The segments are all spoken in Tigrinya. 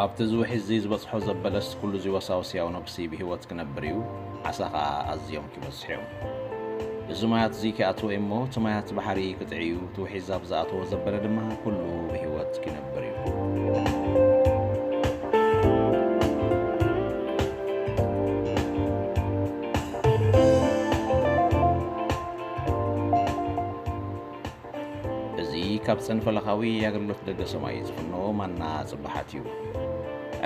ኣብቲ እዚ ውሒዝ እዚ ዝበጽሖ ዘበለስ ኩሉ እዚ ወሳውስያዊ ነብሲ ብህይወት ክነብር እዩ፣ ዓሳ ኸኣ ኣዝዮም ክበዝሑ እዮም። እዚ ማያት እዚ ኪኣትዎ እዩ እሞ፣ እቲ ማያት ባሕሪ ክጥዒ እዩ፣ እቲ ውሒዝ ኣብ ዝኣተዎ ዘበለ ድማ ኩሉ ብህይወት ክነብር እዩ። እዚ ካብ ጸንፈለኻዊ ኣገልግሎት ደገ ሰማይ ዝፍኖ ማና ጽባሓት እዩ።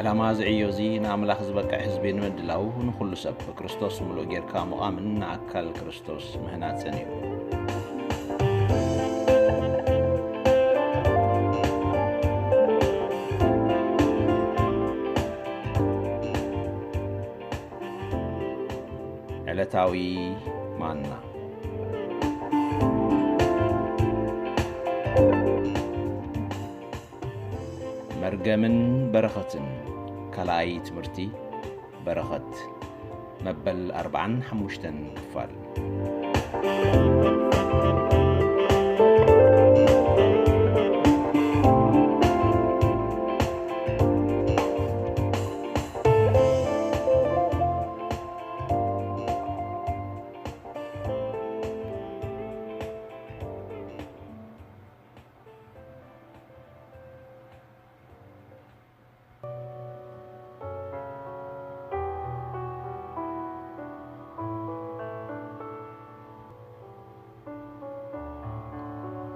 ዕላማ እዚ ዕዮ እዚ ንኣምላኽ ዝበቅዕ ህዝቢ ንምድላው፣ ንኹሉ ሰብ ብክርስቶስ ምሉእ ጌርካ ምቓምን ንኣካል ክርስቶስ ምህናጽን እዩ። ዕለታዊ ማና። መርገምን በረኸትን፣ ካልኣይ ትምህርቲ በረኸት፣ መበል ኣርባዓን ሓሙሽተን ክፋል።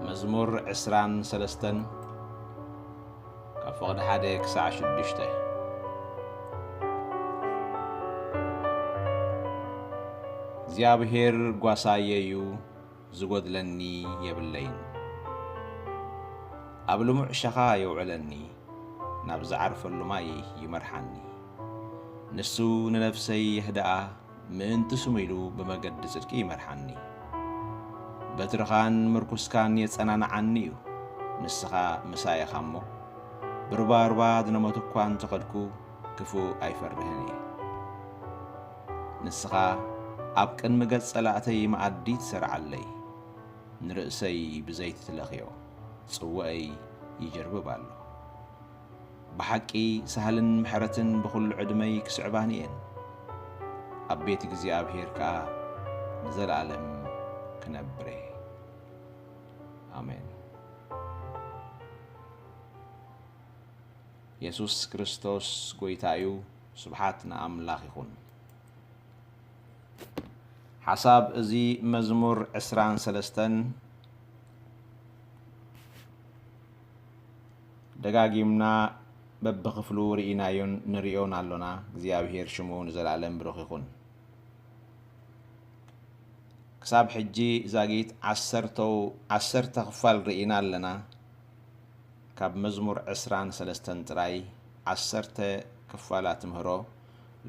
መዝሙር ዕስራን ሰለስተን ካብ ፍቕዲ ሓደ ክሳዕ ሽዱሽተ። እግዚኣብሔር ጓሳየ እዩ፣ ዝጎድለኒ የብለይን። ኣብ ልሙዕ ሸኻ የውዕለኒ፣ ናብ ዝዓርፈሉ ማይ ይመርሓኒ። ንሱ ንነፍሰይ የህድኣ፣ ምእንቲ ስሙ ኢሉ ብመገዲ ጽድቂ ይመርሓኒ። በትርኻን ምርኩስካን የጸናንዓኒ እዩ። ንስኻ ምሳይ ኢኻ እሞ፣ ብርባርባ ኣድነሞት እኳ እንተኸድኩ፣ ክፉእ ኣይፈርህን እየ። ንስኻ ኣብ ቅድሚ ገጽ ጸላእተይ መኣዲ ትሰርዓለይ። ንርእሰይ ብዘይቲ ትለኽዮ፣ ጽዋኣይ ይጅርብብ ኣሎ። ብሓቂ ሳህልን ምሕረትን ብኹሉ ዕድመይ ክስዕባኒ እየን። ኣብ ቤት እግዚኣብሔር ከኣ ንዘለኣለም ክነብር እየ። ኣሜን። የሱስ ክርስቶስ ጐይታ እዩ። ስብሓት ንኣምላኽ ይኹን። ሓሳብ እዚ መዝሙር ዕስራን ሰለስተን ደጋጊምና በብኽፍሉ ርኢናዮን ንርእዮን ኣሎና። እግዚኣብሔር ሽሙ ንዘለኣለም ብሩኽ ይኹን። ክሳብ ሕጂ ዛጊት ዓሰርተው-፣ ዓሰርተ ክፋል ርኢና ኣለና። ካብ መዝሙር ዕስራን ሰለስተን ጥራይ ዓሰርተ ክፋላት ምህሮ፣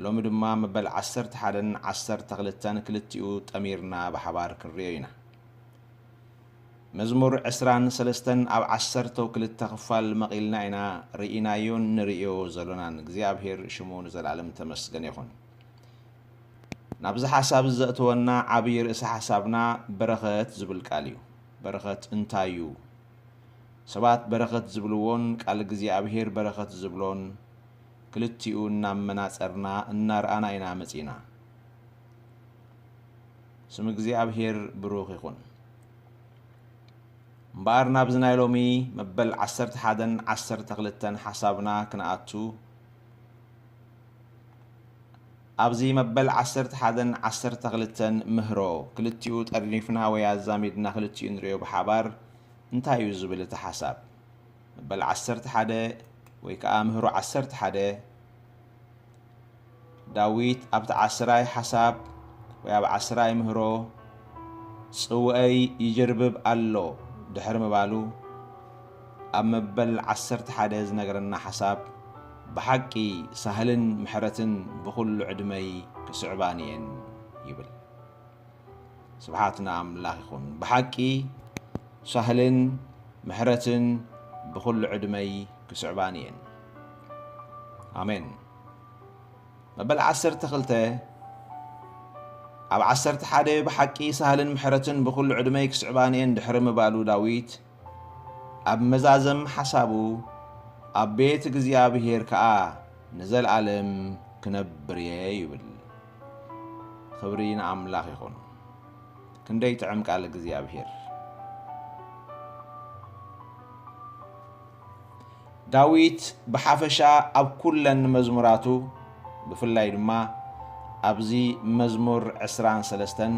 ሎሚ ድማ መበል ዓሰርተ ሓደን ዓሰርተ ክልተን ክልቲኡ ጠሚርና ብሓባር ክንርእዮ ኢና። መዝሙር ዕስራን ሰለስተን ኣብ ዓሰርተው ክልተ ክፋል መቒልና ኢና ርኢናዮን ንርእዮ ዘሎናን። እግዚኣብሔር ሽሙ ንዘለኣለም ተመስገን ይኹን። ናብዚ ሓሳብ ዘእተወና ዓብዪ ርእሲ ሓሳብና በረኸት ዝብል ቃል እዩ። በረኸት እንታይ እዩ? ሰባት በረኸት ዝብልዎን ቃል እግዚኣብሔር በረኸት ዝብሎን ክልቲኡ እናመናጸርና እናረኣና ኢና መጺና። ስም እግዚኣብሔር ብሩኽ ይኹን። እምበኣር ናብዚ ናይ ሎሚ መበል ዓሰርተ ሓደን ዓሰርተ ክልተን ሓሳብና ክንኣቱ፣ ኣብዚ መበል ዓሰርተ ሓደን ዓሰርተ ክልተን ምህሮ ክልቲኡ ጠርኒፍና ወይ ኣዛሚድና ክልቲኡ ንርእዮ ብሓባር እንታይ እዩ ዝብል እቲ ሓሳብ? መበል ዓሰርተ ሓደ ወይ ከኣ ምህሮ ዓሰርተ ሓደ፣ ዳዊት ኣብቲ ዓስራይ ሓሳብ ወይ ኣብ ዓስራይ ምህሮ ጽውአይ ይጅርብብ ኣሎ ድሕሪ ምባሉ፣ ኣብ መበል ዓሰርተ ሓደ ዝነገረና ሓሳብ ብሓቂ ሳህልን ምሕረትን ብኹሉ ዕድመይ ክስዕባኒ እየን ይብል። ስብሓት ንኣምላኽ ይኹን። ብሓቂ ሳህልን ምሕረትን ብኹሉ ዕድመይ ክስዕባኒ እየን። ኣሜን። መበል ዓሰርተ ክልተ፣ ኣብ ዓሰርተ ሓደ ብሓቂ ሳህልን ምሕረትን ብኹሉ ዕድመይ ክስዕባኒ እየን ድሕሪ ምባሉ ዳዊት፣ ኣብ መዛዘም ሓሳቡ ኣብ ቤት እግዚኣብሔር ከኣ ንዘለኣለም ክነብር እየ ይብል። ክብሪ ንኣምላኽ ይኹን። ክንደይ ጥዕም ቃል እግዚኣብሔር። ዳዊት ብሓፈሻ ኣብ ኩለን መዝሙራቱ፣ ብፍላይ ድማ ኣብዚ መዝሙር ዕስራን ሰለስተን፣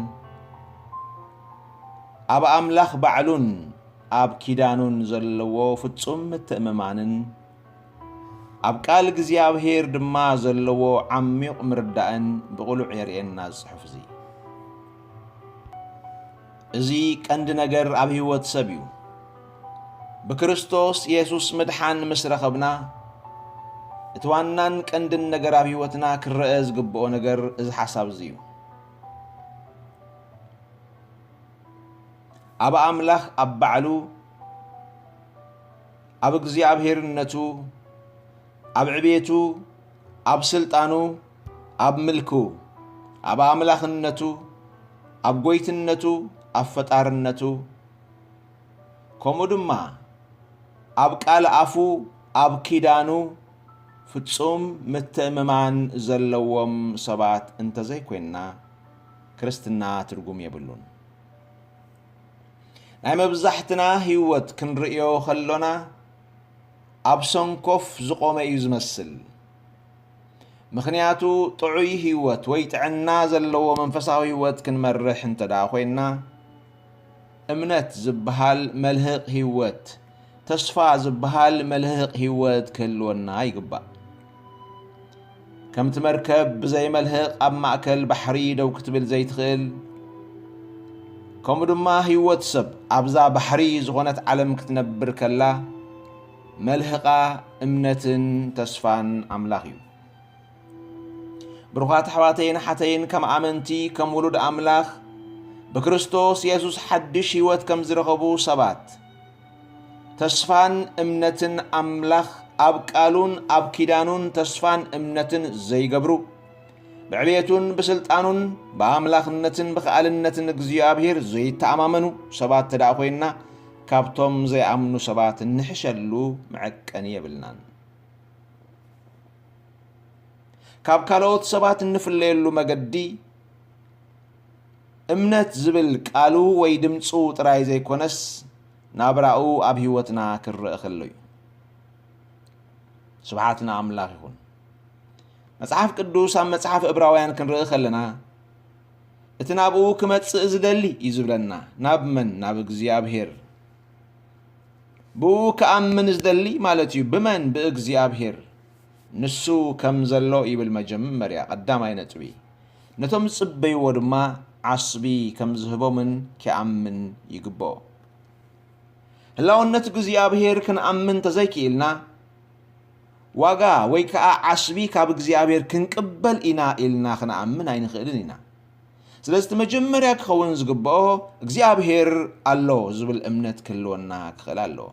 ኣብ ኣምላኽ ባዕሉን ኣብ ኪዳኑን ዘለዎ ፍጹም ምትእምማንን፣ ኣብ ቃል እግዚኣብሔር ድማ ዘለዎ ዓሚቕ ምርዳእን ብቕሉዕ የርእየና እዚ ጽሑፍ እዚ። እዚ ቀንዲ ነገር ኣብ ህይወት ሰብ እዩ። ብክርስቶስ የሱስ ምድሓን ምስ ረኸብና፣ እቲ ዋናን ቀንድን ነገር ኣብ ህይወትና ክረአ ዝግብኦ ነገር እዚ ሓሳብ እዚ እዩ። ኣብ ኣምላኽ ኣብ ባዕሉ፣ ኣብ እግዚኣብሔርነቱ፣ ኣብ ዕቤቱ፣ ኣብ ስልጣኑ፣ ኣብ ምልኩ፣ ኣብ ኣምላኽነቱ፣ ኣብ ጎይትነቱ፣ ኣብ ፈጣርነቱ፣ ከምኡ ድማ ኣብ ቃል ኣፉ፣ ኣብ ኪዳኑ ፍጹም ምትእምማን ዘለዎም ሰባት እንተዘይኮይንና፣ ክርስትና ትርጉም የብሉን። ናይ መብዛሕትና ህይወት ክንርእዮ ከሎና፣ ኣብ ሰንኮፍ ዝቖመ እዩ ዝመስል። ምኽንያቱ፣ ጥዑይ ህይወት ወይ ጥዕና ዘለዎ መንፈሳዊ ህይወት ክንመርሕ እንተ ደኣ ኮይንና፣ እምነት ዝበሃል መልህቕ ህይወት፣ ተስፋ ዝበሃል መልህቕ ህይወት ክህልወና ይግባእ። ከምቲ መርከብ ብዘይ መልህቕ ኣብ ማእከል ባሕሪ ደው ክትብል ዘይትኽእል፣ ከምኡ ድማ ህይወት ሰብ ኣብዛ ባሕሪ ዝኾነት ዓለም ክትነብር ከላ፣ መልህቓ እምነትን ተስፋን ኣምላኽ እዩ። ብሩኻት ኣሕዋተይን ኣሓተይን፣ ከም ኣመንቲ፣ ከም ውሉድ ኣምላኽ፣ ብክርስቶስ የሱስ ሓድሽ ህይወት ከም ዝረኸቡ ሰባት፣ ተስፋን እምነትን ኣምላኽ ኣብ ቃሉን ኣብ ኪዳኑን ተስፋን እምነትን ዘይገብሩ፣ ብዕብየቱን ብስልጣኑን ብኣምላኽነትን ብኸኣልነትን እግዚኣብሔር ዘይተኣማመኑ ሰባት ተደኣ ኮይንና፣ ካብቶም ዘይኣምኑ ሰባት እንሕሸሉ መዐቀኒ የብልናን። ካብ ካልኦት ሰባት እንፍለየሉ መገዲ፣ እምነት ዝብል ቃሉ ወይ ድምፁ ጥራይ ዘይኮነስ፣ ናብራኡ ኣብ ህይወትና ክረአ ከሎ እዩ። ስብሓት ንኣምላኽ ይኹን። መጽሓፍ ቅዱስ ኣብ መጽሓፍ ዕብራውያን ክንርኢ ከለና፣ እቲ ናብኡ ክመጽእ ዝደሊ እዩ ዝብለና። ናብ መን? ናብ እግዚኣብሔር። ብኡ ክኣምን ዝደሊ ማለት እዩ። ብመን? ብእግዚኣብሔር። ንሱ ከም ዘሎ ይብል መጀመርያ፣ ቀዳማይ ነጥቢ። ነቶም ዝጽበይዎ ድማ ዓስቢ ከም ዝህቦምን ክኣምን ይግብኦ። ህላውነት እግዚኣብሔር ክንኣምን ተዘይክኢልና፣ ዋጋ ወይ ከኣ ዓስቢ ካብ እግዚኣብሔር ክንቅበል ኢና ኢልና ክንኣምን ኣይንኽእልን ኢና። ስለዚ እቲ መጀመርያ ክኸውን ዝግብኦ እግዚኣብሔር ኣሎ ዝብል እምነት ክህልወና ክኽእል ኣለዎ።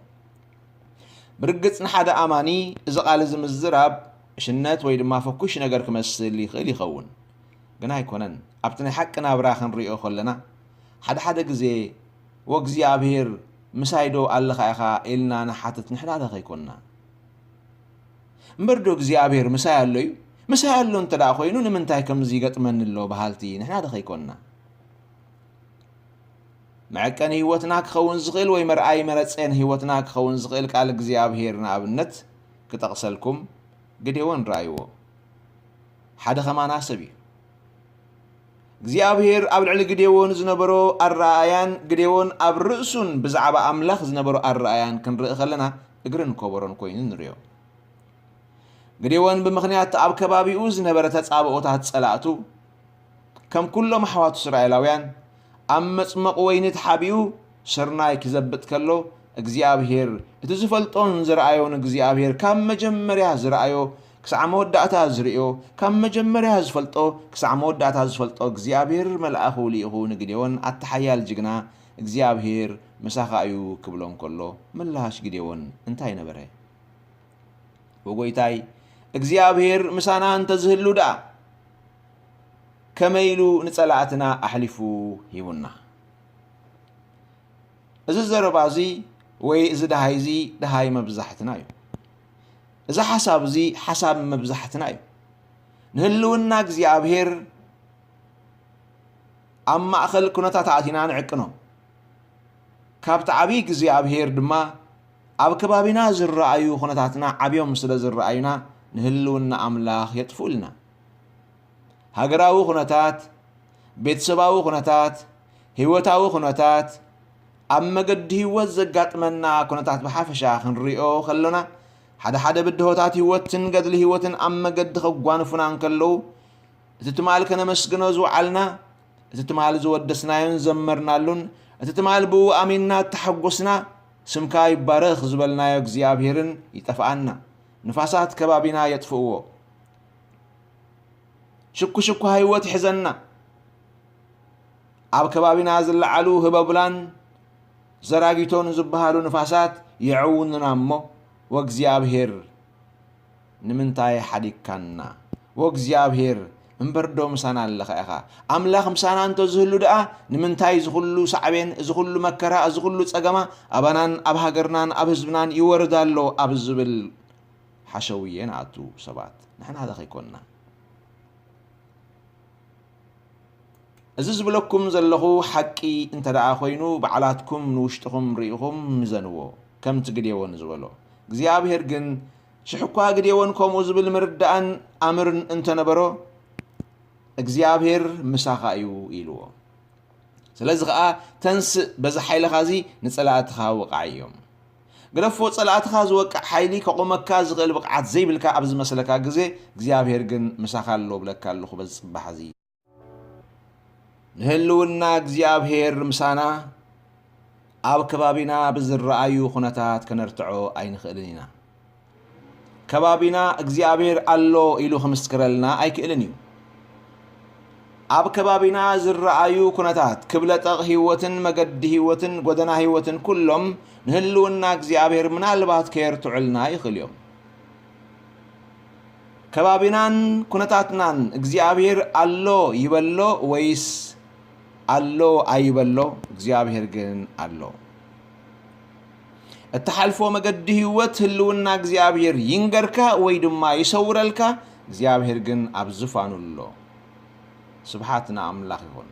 ብርግጽ ንሓደ ኣማኒ እዚ ቃል እዚ ምዝራብ ዕሽነት ወይ ድማ ፈኩሽ ነገር ክመስል ይኽእል ይኸውን። ግን ኣይኮነን። ኣብቲ ናይ ሓቂ ናብራ ክንርእዮ ከለና፣ ሓደ ሓደ ግዜ "ወእግዚኣብሔር ምሳይ ዶ ኣለኻ ኢኻ?" ኢልና ንሓትት ንሕና ዶ ከይኮንና? እምበር ዶ እግዚኣብሔር ምሳይ ኣሎ እዩ? ምሳይ ኣሎ እንተ ደኣ ኮይኑ ንምንታይ ከምዚ ይገጥመኒ ኣሎ በሃልቲ ንሕና ዶ ከይኮንና? መዐቀኒ ህይወትና ክኸውን ዝኽእል ወይ መርኣይ መረጸን ህይወትና ክኸውን ዝኽእል ቃል እግዚኣብሔር ንኣብነት ክጠቕሰልኩም፣ ግዴዎን ረኣይዎ። ሓደ ኸማና ሰብ እዩ። እግዚኣብሔር ኣብ ልዕሊ ግዴዎን ዝነበሮ ኣረኣእያን ግዴዎን ኣብ ርእሱን ብዛዕባ ኣምላኽ ዝነበሮ ኣረኣእያን ክንርኢ ኸለና እግርን ኮበሮን ኮይኑ ንርእዮ። ግዴዎን ብምኽንያት ኣብ ከባቢኡ ዝነበረ ተጻብኦታት ጸላእቱ፣ ከም ኩሎም ኣሕዋቱ እስራኤላውያን ኣብ መጽመቕ ወይኒ ተሓቢኡ ስርናይ ክዘብጥ ከሎ፣ እግዚኣብሔር እቲ ዝፈልጦን ዝረኣዮን እግዚኣብሔር ካብ መጀመርያ ዝረኣዮ ክሳዕ መወዳእታ ዝርእዮ፣ ካብ መጀመርያ ዝፈልጦ ክሳዕ መወዳእታ ዝፈልጦ እግዚኣብሔር መልኣኹ ልኢኹ ንግዴዎን ኣታ ሓያል ጅግና እግዚኣብሔር ምሳኻ እዩ ክብሎ እንከሎ፣ ምላሽ ግዴዎን እንታይ ነበረ? "ወጎይታይ እግዚኣብሔር ምሳና እንተዝህሉ ደኣ ከመይ ኢሉ ንጸላእትና ኣሕሊፉ ሂቡና?" እዚ ዘረባ እዚ ወይ እዚ ደሃይ እዚ ደሃይ መብዛሕትና እዩ። እዚ ሓሳብ እዚ ሓሳብ መብዛሕትና እዩ። ንህልውና እግዚኣብሔር ኣብ ማእኸል ኩነታት ኣእቲና ንዕቅኖ። ካብቲ ዓብዪ እግዚኣብሔር ድማ ኣብ ከባቢና ዝረኣዩ ኩነታትና ዓብዮም ስለ ዝረኣዩና ንህልውና ኣምላኽ የጥፍኡልና። ሃገራዊ ኩነታት፣ ቤተሰባዊ ኩነታት፣ ህይወታዊ ኩነታት፣ ኣብ መገዲ ህይወት ዘጋጥመና ኩነታት ብሓፈሻ ክንሪኦ ከሎና፣ ሓደ ሓደ ብድሆታት ህይወትን ገድሊ ህይወትን ኣብ መገዲ ከጓንፉና እንከለዉ፣ እቲ ትማል ከነመስግኖ ዝወዓልና፣ እቲ ትማል ዝወደስናዮን ዘመርናሉን፣ እቲ ትማል ብኡ ኣሚንና እተሓጎስና፣ ስምካ ይባረኽ ዝበልናዮ እግዚኣብሔርን ይጠፍኣና። ንፋሳት ከባቢና የጥፍእዎ። ሽኩሽኳ ህይወት ይሕዘና። ኣብ ከባቢና ዝለዓሉ ህበብላን ዘራጊቶን ዝበሃሉ ንፋሳት የዕውኑና እሞ፣ ወእግዚኣብሔር ንምንታይ ሓዲግካና? ወእግዚኣብሔር እምበርዶ ምሳና ኣለኻ ኢኻ? ኣምላኽ ምሳና እንተዝህሉ ደኣ ንምንታይ እዚ ኹሉ ሳዕቤን፣ እዚ ኹሉ መከራ፣ እዚ ኹሉ ጸገማ ኣባናን ኣብ ሃገርናን ኣብ ህዝብናን ይወርድ ኣሎ ኣብ ዝብል ሓሸውየ ንኣቱ ሰባት ንሕና ዶ ከይኮንና? እዚ ዝብለኩም ዘለኹ ሓቂ እንተ ደኣ ኾይኑ፣ ባዕላትኩም ንውሽጥኹም ርኢኹም ምዘንዎ፣ ከምቲ ግዴዎን ዝበሎ። እግዚኣብሔር ግን፣ ሽሕ እኳ ግዴዎን ከምኡ ዝብል ምርዳእን ኣምርን እንተነበሮ፣ እግዚኣብሔር ምሳኻ እዩ ኢልዎ። ስለዚ ኸኣ፣ ተንስእ፣ በዚ ሓይልኻ እዚ ንጸላእትኻ ውቕዓዮም። ግደፎ፣ ጸላእትኻ ዝወቅዕ ሓይሊ ከቑመካ ዝኽእል ብቕዓት ዘይብልካ ኣብ ዝመስለካ ግዜ፣ እግዚኣብሔር ግን ምሳኻ ኣሎ እብለካ ኣለኹ በዚ ጽባሕ እዚ። ንህልውና እግዚኣብሔር ምሳና ኣብ ከባቢና ብዝረኣዩ ኩነታት ከነርትዖ ኣይንኽእልን ኢና። ከባቢና እግዚኣብሔር ኣሎ ኢሉ ክምስክረልና ኣይክእልን እዩ። ኣብ ከባቢና ዝረኣዩ ኩነታት፣ ክብለጠቕ ህይወትን መገዲ ህይወትን ጎደና ህይወትን ኩሎም ንህልውና እግዚኣብሔር ምናልባት ከየርትዑልና ይኽእሉ እዮም። ከባቢናን ኩነታትናን እግዚኣብሔር ኣሎ ይበሎ ወይስ ኣሎ ኣይበሎ? እግዚኣብሔር ግን ኣሎ። እትሓልፎ መገዲ ህይወት ህልውና እግዚኣብሔር ይንገርካ ወይ ድማ ይሰውረልካ፣ እግዚኣብሔር ግን ኣብ ዝፋኑ ኣሎ። ስብሓት ንኣምላኽ ይኹን።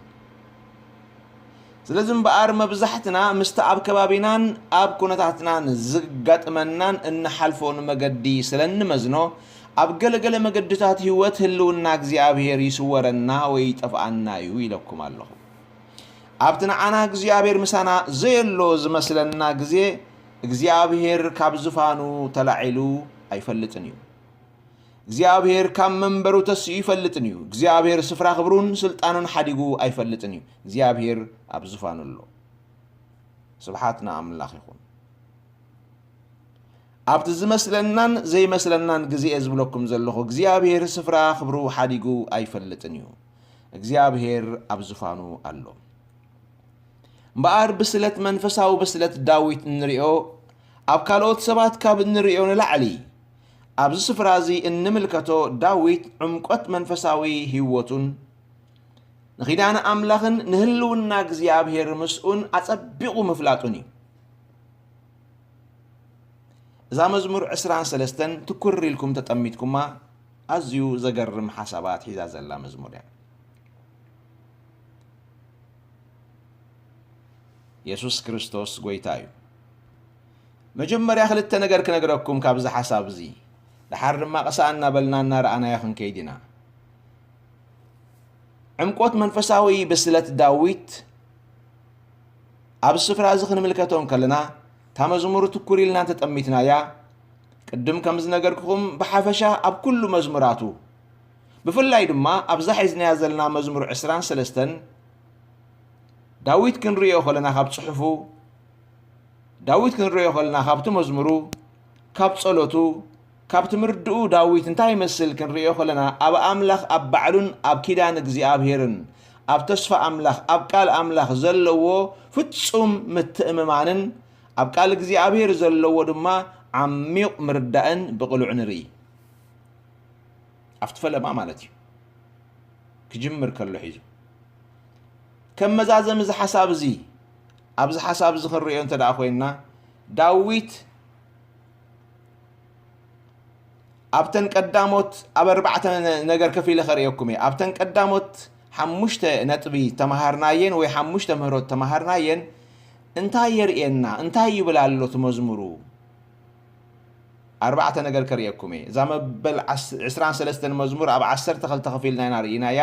ስለዚ እምበኣር መብዛሕትና ምስቲ ኣብ ከባቢናን ኣብ ኩነታትናን ዝጋጥመናን እንሓልፎን መገዲ ስለ እንመዝኖ፣ ኣብ ገለገለ መገድታት ህይወት ህልውና እግዚኣብሔር ይስወረና ወይ ይጠፍኣና እዩ ኢለኩም ኣለኹ። ኣብቲ ንዓና እግዚኣብሔር ምሳና ዘየሎ ዝመስለና ግዜ፣ እግዚኣብሔር ካብ ዝፋኑ ተላዒሉ ኣይፈልጥን እዩ። እግዚኣብሔር ካብ መንበሩ ተሲኡ ይፈልጥን እዩ። እግዚኣብሔር ስፍራ ክብሩን ስልጣኑን ሓዲጉ ኣይፈልጥን እዩ። እግዚኣብሔር ኣብ ዝፋኑ ኣሎ። ስብሓት ንኣምላኽ ይኹን። ኣብቲ ዝመስለናን ዘይመስለናን ግዜ እየ ዝብለኩም ዘለኹ፣ እግዚኣብሔር ስፍራ ክብሩ ሓዲጉ ኣይፈልጥን እዩ። እግዚኣብሔር ኣብ ዝፋኑ ኣሎ። እምበኣር ብስለት፣ መንፈሳዊ ብስለት ዳዊት እንሪኦ፣ ኣብ ካልኦት ሰባት ካብ እንሪኦ ንላዕሊ፣ ኣብዚ ስፍራ እዚ እንምልከቶ፣ ዳዊት ዕምቆት መንፈሳዊ ህይወቱን ንኺዳን ኣምላኽን ንህልውና እግዚኣብሔር ምስኡን ኣጸቢቑ ምፍላጡን እዩ። እዛ መዝሙር ዕስራን ሰለስተን ትኩር ኢልኩም ተጠሚትኩማ፣ ኣዝዩ ዘገርም ሓሳባት ሒዛ ዘላ መዝሙር እያ። የሱስ ክርስቶስ ጐይታ እዩ። መጀመርያ ክልተ ነገር ክነግረኩም ካብዚ ሓሳብ እዚ። ደሓር ድማ ቀስ እናበልና እናረኣናዮ ክንከይድ ኢና። ዕምቆት መንፈሳዊ ብስለት ዳዊት ኣብዚ ስፍራ እዚ ክንምልከቶ እንከለና፣ እታ መዝሙር ትኩር ኢልና እንተጠሚትናያ፣ ቅድም ከም ዝነገርኩኹም ብሓፈሻ ኣብ ኩሉ መዝሙራቱ፣ ብፍላይ ድማ ኣብዛ ሒዝናያ ዘለና መዝሙር ዕስራን ሰለስተን፣ ዳዊት ክንርእዮ ከለና ካብ ጽሑፉ፣ ዳዊት ክንርእዮ ከለና ካብቲ መዝሙሩ፣ ካብ ጸሎቱ፣ ካብ ትምርድኡ ዳዊት እንታይ ይመስል ክንርእዮ ከለና፣ ኣብ ኣምላኽ ኣብ ባዕሉን ኣብ ኪዳን እግዚኣብሔርን፣ ኣብ ተስፋ ኣምላኽ፣ ኣብ ቃል ኣምላኽ ዘለዎ ፍጹም ምትእምማንን፣ ኣብ ቃል እግዚኣብሔር ዘለዎ ድማ ዓሚቕ ምርዳእን ብቕሉዕ ንርኢ። ኣብቲ ፈለማ ማለት እዩ። ክጅምር ከሎ ሒዙ። ከም መዛዘሚ እዚ ሓሳብ እዚ፣ ኣብዚ ሓሳብ እዚ ክንርእዮ እንተ ደኣ ኮይንና፣ ዳዊት ኣብተን ቀዳሞት ኣብ ኣርባዕተ ነ-፣ ነገር ከፊለ ከርእየኩም እየ። ኣብተን ቀዳሞት ሓሙሽተ ነጥቢ ተማሃርናየን ወይ ሓሙሽተ ምህሮት ተማሃርናየን እንታይ የርእየና? እንታይ ይብል ኣሎ እቲ መዝሙሩ? ኣርባዕተ ነገር ከርእየኩም እየ። እዛ መበል ዓስ-፣ ዕስራን ሰለስተን መዝሙር ኣብ ዓሰርተ ክልተ ከፊልና ኢና ርኢናያ።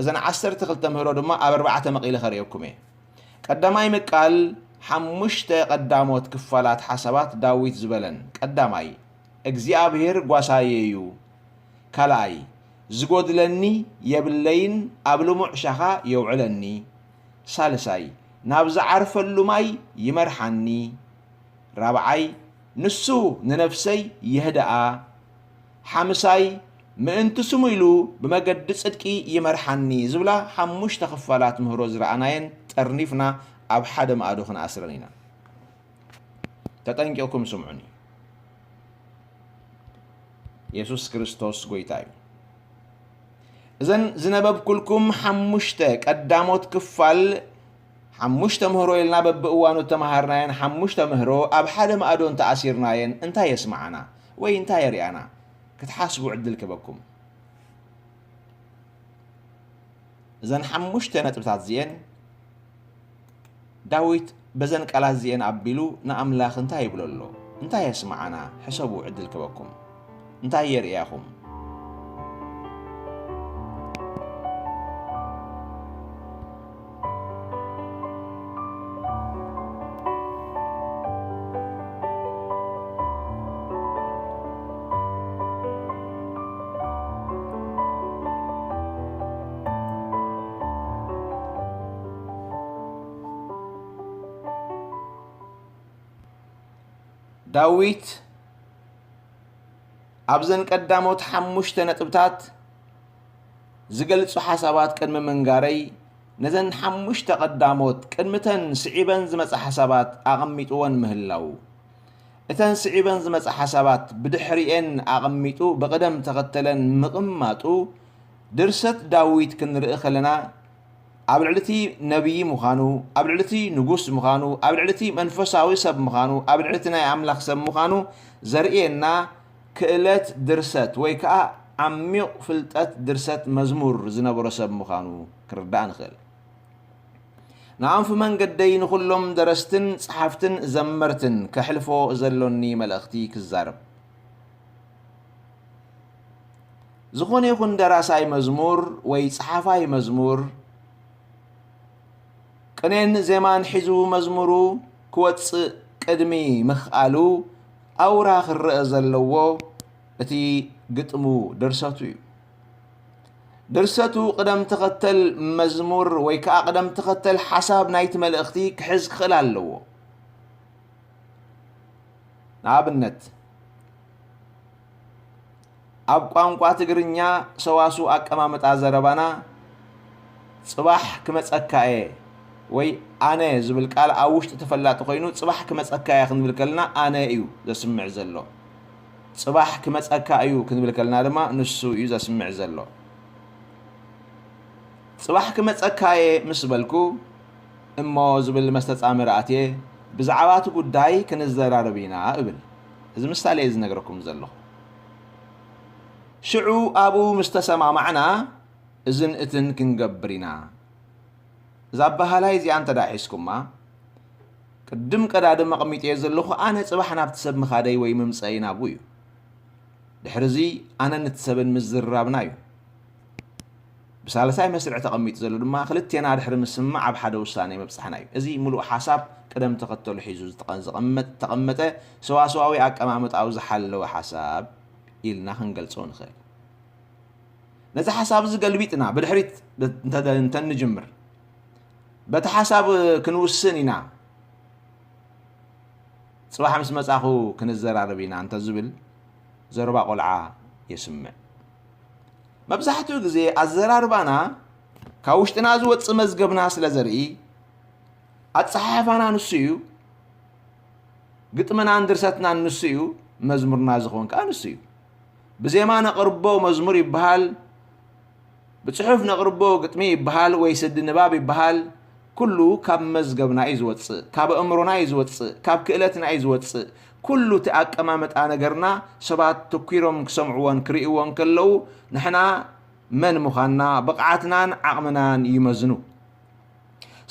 እዘን ዓሰርተ ክልተ ምህሮ ድማ ኣብ ኣርባዕተ መቒለ ከርእየኩም እየ። ቀዳማይ ምቃል ሓሙሽተ ቀዳሞት ክፋላት ሓሳባት ዳዊት ዝበለን። ቀዳማይ፣ እግዚኣብሔር ጓሳየ እዩ። ካልኣይ፣ ዝጎድለኒ የብለይን፣ ኣብ ልሙዕ ሻኻ የውዕለኒ። ሳልሳይ፣ ናብ ዝዓርፈሉ ማይ ይመርሓኒ። ራብዓይ፣ ንሱ ንነፍሰይ የህድኣ። ሓምሳይ፣ ምእንቲ ስሙ ኢሉ ብመገዲ ጽድቂ ይመርሓኒ ዝብላ ሓሙሽተ ክፋላት ምህሮ ዝረኣናየን ጠርኒፍና ኣብ ሓደ ማእዶ ክንኣስረን ኢና። ተጠንቂቕኩም ስምዑኒ። የሱስ ክርስቶስ ጎይታ እዩ። እዘን ዝነበብኩልኩም ሓሙሽተ ቀዳሞት ክፋል፣ ሓሙሽተ ምህሮ ኢልና በብእዋኑ እተመሃርናየን ሓሙሽተ ምህሮ ኣብ ሓደ ማእዶ እንተኣሲርናየን እንታይ የስምዓና ወይ እንታይ የርእያና? ክትሓስቡ ዕድል ክበኩም። እዘን ሓሙሽተ ነጥብታት እዚኤን፣ ዳዊት በዘን ቃላት እዚኤን ኣቢሉ ንኣምላኽ እንታይ ይብሎ ኣሎ? እንታይ የስምዓና? ሕሰቡ፣ ዕድል ክበኩም። እንታይ የርእያኹም? ዳዊት ኣብዘን ቀዳሞት ሓሙሽተ ነጥብታት ዝገልጹ ሓሳባት ቅድሚ ምንጋረይ፣ ነዘን ሓሙሽተ ቀዳሞት ቅድሚተን ስዒበን ዝመጻ ሓሳባት ኣቐሚጥወን ምህላዉ፣ እተን ስዒበን ዝመጻ ሓሳባት ብድሕሪኤን ኣቐሚጡ ብቕደም ተኸተለን ምቕማጡ፣ ድርሰት ዳዊት ክንርኢ ከለና፣ ኣብ ልዕሊ እቲ ነቢይ ምዃኑ፣ ኣብ ልዕሊ እቲ ንጉስ ምዃኑ፣ ኣብ ልዕሊ እቲ መንፈሳዊ ሰብ ምዃኑ፣ ኣብ ልዕሊ እቲ ናይ ኣምላኽ ሰብ ምዃኑ ዘርእየና ክእለት ድርሰት ወይ ከኣ ዓሚቕ ፍልጠት ድርሰት መዝሙር ዝነበሮ ሰብ ምዃኑ ክርዳእ ንኽእል። ንኣንፊ መንገደይ ንኹሎም ደረስትን ጸሓፍትን ዘመርትን ከሕልፎ ዘሎኒ መልእኽቲ ክዛረብ። ዝኾነ ይኹን ደራሳይ መዝሙር ወይ ጸሓፋይ መዝሙር፣ ቅኔን ዜማን ሒዙ መዝሙሩ ክወጽእ ቅድሚ ምኽኣሉ፣ ኣውራ ክረኣ ዘለዎ እቲ ግጥሙ፣ ድርሰቱ እዩ። ድርሰቱ ቅደም ተኸተል መዝሙር ወይ ከኣ ቅደም ተኸተል ሓሳብ ናይቲ መልእኽቲ ክሕዝ ክኽእል ኣለዎ። ንኣብነት፣ ኣብ ቋንቋ ትግርኛ ሰዋስው ኣቀማምጣ ዘረባና፣ "ጽባሕ ክመጸካ እየ" ወይ "ኣነ" ዝብል ቃል ኣብ ውሽጢ ተፈላጢ ኮይኑ፣ "ጽባሕ ክመጸካ እየ" ክንብል ከለና፣ ኣነ እዩ ዘስምዕ ዘሎ። "ጽባሕ ክመጸካ እዩ" ክንብል ከለና ድማ፣ ንሱ እዩ ዘስምዕ ዘሎ። "ጽባሕ ክመጸካ እየ" ምስ በልኩ፣ "እሞ" ዝብል መስተጻምር ኣትየ፣ "ብዛዕባ እቲ ጉዳይ ክንዘራረብ ኢና" እብል። እዚ ምሳሌ እየ ዝነግረኩም ዘለኹ። ሽዑ ኣብኡ ምስ ተሰማማዕና፣ እዝን እትን ክንገብር ኢና። እዛ ኣበሃላይ እዚኣ እንተ ደኣ ሒዝኩማ፣ ቅድም ቀዳድም ኣቐሚጠዮ ዘለኹ፣ ኣነ ጽባሕ ናብቲ ሰብ ምኻደይ ወይ ምምጸእይ ናብኡ እዩ። ድሕሪ እዚ፣ ኣነን እቲ ሰብን ምዝርራብና እዩ። ብሳልሳይ መስርዕ ተቐሚጡ ዘሎ ድማ፣ ክልቴና ድሕሪ ምስምማዕ ኣብ ሓደ ውሳኔ ምብጻሕና እዩ። እዚ ምሉእ ሓሳብ ቅደም ተኸተሉ ሒዙ ዝተቐ-፣ ዝቐመጥ-፣ ዝተቐመጠ ሰዋስዋዊ ኣቀማምጣኡ ዝሓለወ ሓሳብ ኢልና ክንገልጾ ንኽእል። ነዚ ሓሳብ እዚ ገልቢጥና ብድሕሪት እንተ-፣ እንተ ንጅምር፣ በቲ ሓሳብ ክንውስን ኢና። ጽባሕ ምስ መጻኹ ክንዘራረብ ኢና እንተ ዝብል ዘረባ ቆልዓ የስምዕ። መብዛሕትኡ ግዜ ኣዘራርባና ካብ ውሽጥና ዝወጽእ መዝገብና ስለ ዘርኢ፣ ኣጸሓሕፋና ንሱ እዩ፣ ግጥምናን ድርሰትናን ንሱ እዩ፣ መዝሙርና ዝኸውን ከኣ ንሱ እዩ። ብዜማ ነቕርቦ መዝሙር ይበሃል፣ ብጽሑፍ ነቕርቦ ግጥሚ ይበሃል ወይ ስዲ ንባብ ይበሃል፣ ኩሉ ካብ መዝገብና እዩ ዝወጽእ፣ ካብ ኣእምሮና እዩ ዝወጽእ፣ ካብ ክእለትና እዩ ዝወጽእ። ኩሉ እቲ ኣቀማምጣ ነገርና ሰባት ተኲሮም ክሰምዕዎን ክርእይዎን ከለዉ፣ ንሕና መን ምዃንና፣ ብቕዓትናን ዓቕምናን ይመዝኑ።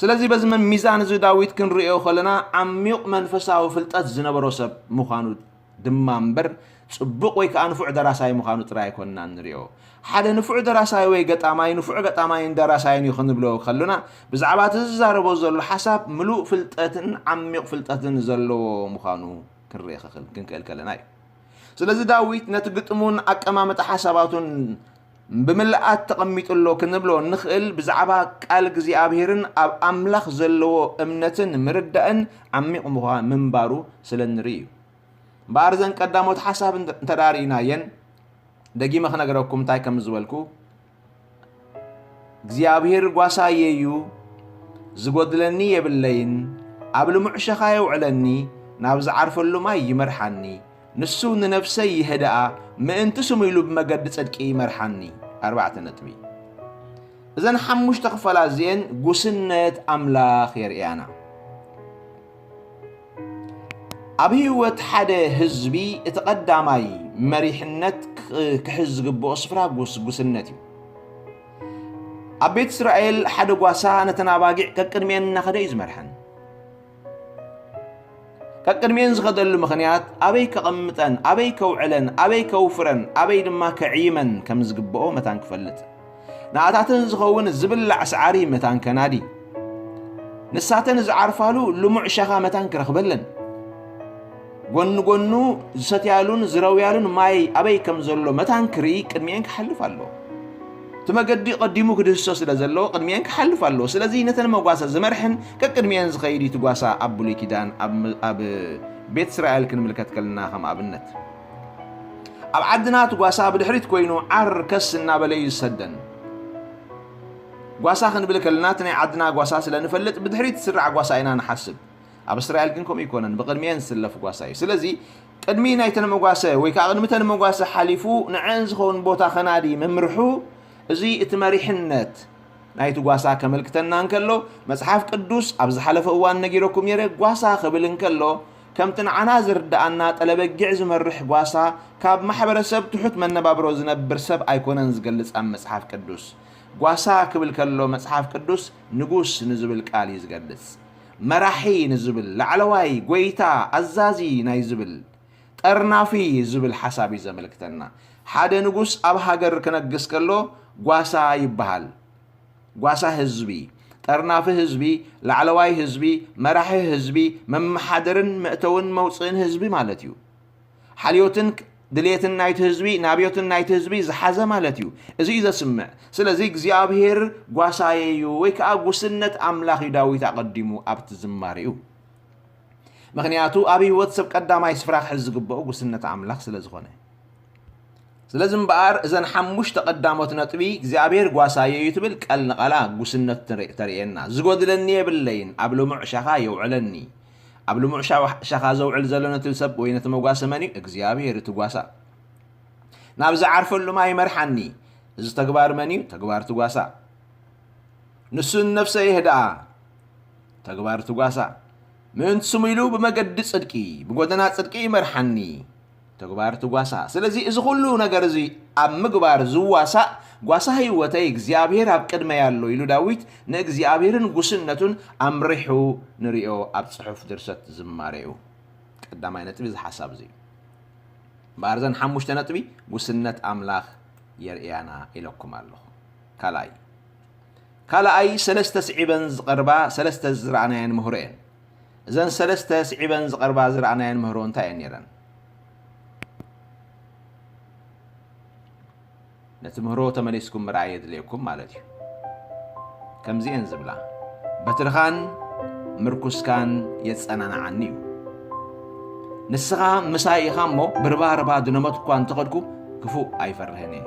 ስለዚ በዚ መ-፣ ሚዛን እዚ ዳዊት ክንርእዮ ከለና፣ ዓሚቕ መንፈሳዊ ፍልጠት ዝነበሮ ሰብ ምዃኑ ድማ እምበር፣ ጽቡቕ ወይ ከኣ ንፉዕ ደራሳይ ምዃኑ ጥራይ ኣይኮንናን ንርእዮ። ሓደ ንፉዕ ደራሳይ ወይ ገጣማይ፣ ንፉዕ ገጣማይን ደራሳይን እዩ ክንብሎ ከሎና፣ ብዛዕባ እቲ ዝዛረቦ ዘሎ ሓሳብ ምሉእ ፍልጠትን ዓሚቕ ፍልጠትን ዘለዎ ምዃኑ ክንርኢ ክኽል-፣ ክንክእል ከለና እዩ። ስለዚ ዳዊት ነቲ ግጥሙን ኣቀማምጣ ሓሳባቱን ብምልኣት ተቐሚጡ ኣሎ ክንብሎ እንኽእል፣ ብዛዕባ ቃል እግዚኣብሄርን ኣብ ኣምላኽ ዘለዎ እምነትን ምርዳእን ዓሚቕ ምዃ-፣ ምንባሩ ስለ እንርኢ እዩ። እምበኣር እዘን ቀዳሞት ሓሳብ እንተ-፣ እንተ ደኣ ርኢናየን፣ ደጊመ ክነግረኩም እንታይ ከም ዝበልኩ፣ እግዚኣብሄር ጓሳየ እዩ፣ ዝጎድለኒ የብለይን፣ ኣብ ልሙዕ ሸኻ የውዕለኒ፣ ናብ ዝዓርፈሉ ማይ ይመርሓኒ፣ ንሱ ንነፍሰይ የህድኣ፣ ምእንቲ ስሙ ኢሉ ብመገዲ ጽድቂ ይመርሓኒ። ኣርባዕተ ነጥቢ። እዘን ሓሙሽተ ክፋላት እዚኤን ጉስነት ኣምላኽ የርእያና። ኣብ ህይወት ሓደ ህዝቢ እቲ ቀዳማይ መሪሕነት ክ-፣ ክሕዝ ዝግብኦ ስፍራ ጉስ-፣ ጉስነት እዩ። ኣብ ቤት እስራኤል ሓደ ጓሳ ነተን ኣባጊዕ ቀቅድሚኤን እናኸደ እዩ ዝመርሐን። ቀቅድሚኤን ዝኸደሉ ምኽንያት ኣበይ ከቐምጠን፣ ኣበይ ከውዕለን፣ ኣበይ ከውፍረን፣ ኣበይ ድማ ከዕይመን ከም ዝግብኦ መታን ክፈልጥ፣ ንኣታተን ዝኸውን ዝብላዕ ሰዓሪ መታን ከናዲ፣ ንሳተን ዝዓርፋሉ ልሙዕ ሸኻ መታን ክረኽበለን፣ ጎኒ ጎኑ ዝሰትያሉን ዝረውያሉን ማይ ኣበይ ከም ዘሎ መታን ክርኢ ቅድሚኤን ክሓልፍ ኣለዎ። እቲ መገዲ ቀዲሙ ክድህስሶ ስለ ዘለዎ ቅድሚኤን ክሓልፍ ኣለዎ። ስለዚ ነተን መጓሰ ዝመርሕን ቀቅድሚኤን ዝኸይድ እዩ እቲ ጓሳ ኣብ ብሉይ ኪዳን ኣብ፣ ኣብ ቤት እስራኤል ክንምልከት ከለና ከም ኣብነት። ኣብ ዓድና እቲ ጓሳ ብድሕሪት ኮይኑ ዓር ከስ እናበለ እዩ ዝሰደን። ጓሳ ክንብል ከለና እቲ ናይ ዓድና ጓሳ ስለ ንፈልጥ ብድሕሪት ዝስራዕ ጓሳ ኢና ንሓስብ። ኣብ እስራኤል ግን ከምኡ ኣይኮነን፣ ብቕድሚኤን ዝስለፍ ጓሳ እዩ። ስለዚ ቅድሚ ናይተን መጓሰ ወይ ከዓ ቅድሚ ተን መጓሰ ሓሊፉ ንዐን ዝኸውን ቦታ ከናዲ ምምርሑ፣ እዚ እቲ መሪሕነት ናይቲ ጓሳ ከመልክተና እንከሎ፣ መጽሓፍ ቅዱስ ኣብ ዝሓለፈ እዋን ነጊረኩም ነይረ፣ ጓሳ ክብል እንከሎ ከምቲ ንዓና ዝርድኣና ጠለበጊዕ ዝመርሕ ጓሳ ካብ ማሕበረሰብ ትሑት መነባብሮ ዝነብር ሰብ ኣይኮነን ዝገልጽ ኣብ መጽሓፍ ቅዱስ። ጓሳ ክብል ከሎ መጽሓፍ ቅዱስ ንጉስ ንዝብል ቃል እዩ ዝገልጽ። መራሒ ንዝብል፣ ላዕለዋይ፣ ጎይታ፣ ኣዛዚ ናይ ዝብል፣ ጠርናፊ ዝብል ሓሳብ እዩ ዘመልክተና። ሓደ ንጉስ ኣብ ሃገር ክነግስ ከሎ ጓሳ ይበሃል። ጓሳ ህዝቢ፣ ጠርናፊ ህዝቢ፣ ላዕለዋይ ህዝቢ፣ መራሒ ህዝቢ፣ መመሓደርን መእተውን መውፅእን ህዝቢ ማለት እዩ። ሓልዮትን ድሌትን ናይቲ ህዝቢ፣ ናብዮትን ናይቲ ህዝቢ ዝሓዘ ማለት እዩ። እዚ እዩ ዘስምዕ። ስለዚ እግዚኣብሔር ጓሳየ እዩ ወይ ከዓ ጉስነት ኣምላኽ እዩ ዳዊት ኣቐዲሙ ኣብቲ ዝማሬኡ። ምኽንያቱ ኣብ ህይወት ሰብ ቀዳማይ ስፍራ ክሕዝ ዝግብኦ ጉስነት ኣምላኽ ስለ ዝኾነ። ስለዚ እምበኣር እዘን ሓሙሽተ ቀዳሞት ነጥቢ እግዚኣብሔር ጓሳየ እዩ ትብል ቃል ንቓላ ጉስነት ተርእየና። ዝጎድለኒ የብለይን፣ ኣብ ልሙዕ ሻኻ የውዕለኒ። ኣብ ልሙዕ ሻኻ ዘውዕል ዘሎ ነቲ ሰብ ወይ ነቲ መጓሰ መን እዩ? እግዚኣብሔር እቲ ጓሳ። ናብ ዝዓርፈሉ ማይ ይመርሓኒ። እዚ ተግባር መን እዩ? ተግባር እቲ ጓሳ። ንሱ ንነፍሰ የህድኣ። ተግባር እቲ ጓሳ። ምእንቲ ስሙ ኢሉ ብመገዲ ጽድቂ፣ ብጎደና ጽድቂ ይመርሓኒ። ተግባር እቲ ጓሳ። ስለዚ እዚ ኩሉ ነገር እዚ ኣብ ምግባር ዝዋሳእ ጓሳ ህይወተይ እግዚኣብሔር ኣብ ቅድመይ ኣሎ ኢሉ ዳዊት ንእግዚኣብሔርን ጉስነቱን ኣምሪሑ ንሪኦ ኣብ ጽሑፍ ድርሰት ዝማሬኡ። ቀዳማይ ነጥቢ እዚ ሓሳብ እዚ እዩ። እምበኣር እዘን ሓሙሽተ ነጥቢ ጉስነት ኣምላኽ የርእያና ኢለኩም ኣለኹ። ካልኣይ፣ ካልኣይ ሰለስተ ስዒበን ዝቐርባ ሰለስተ ዝረኣናየን ምህሮ እየን። እዘን ሰለስተ ስዒበን ዝቐርባ ዝረኣናየን ምህሮ እንታይ እየን ነይረን? ነቲ ምህሮ ተመሊስኩም ምርኣይ የድልየኩም ማለት እዩ። ከምዚኤን ዝብላ፣ በትርኻን ምርኩስካን የጸናንዓኒ እዩ። ንስኻ ምሳይ ኢኻ እሞ፣ ብርባርባ ድነመት እኳ እንተኸድኩ፣ ክፉእ ኣይፈርህን እየ።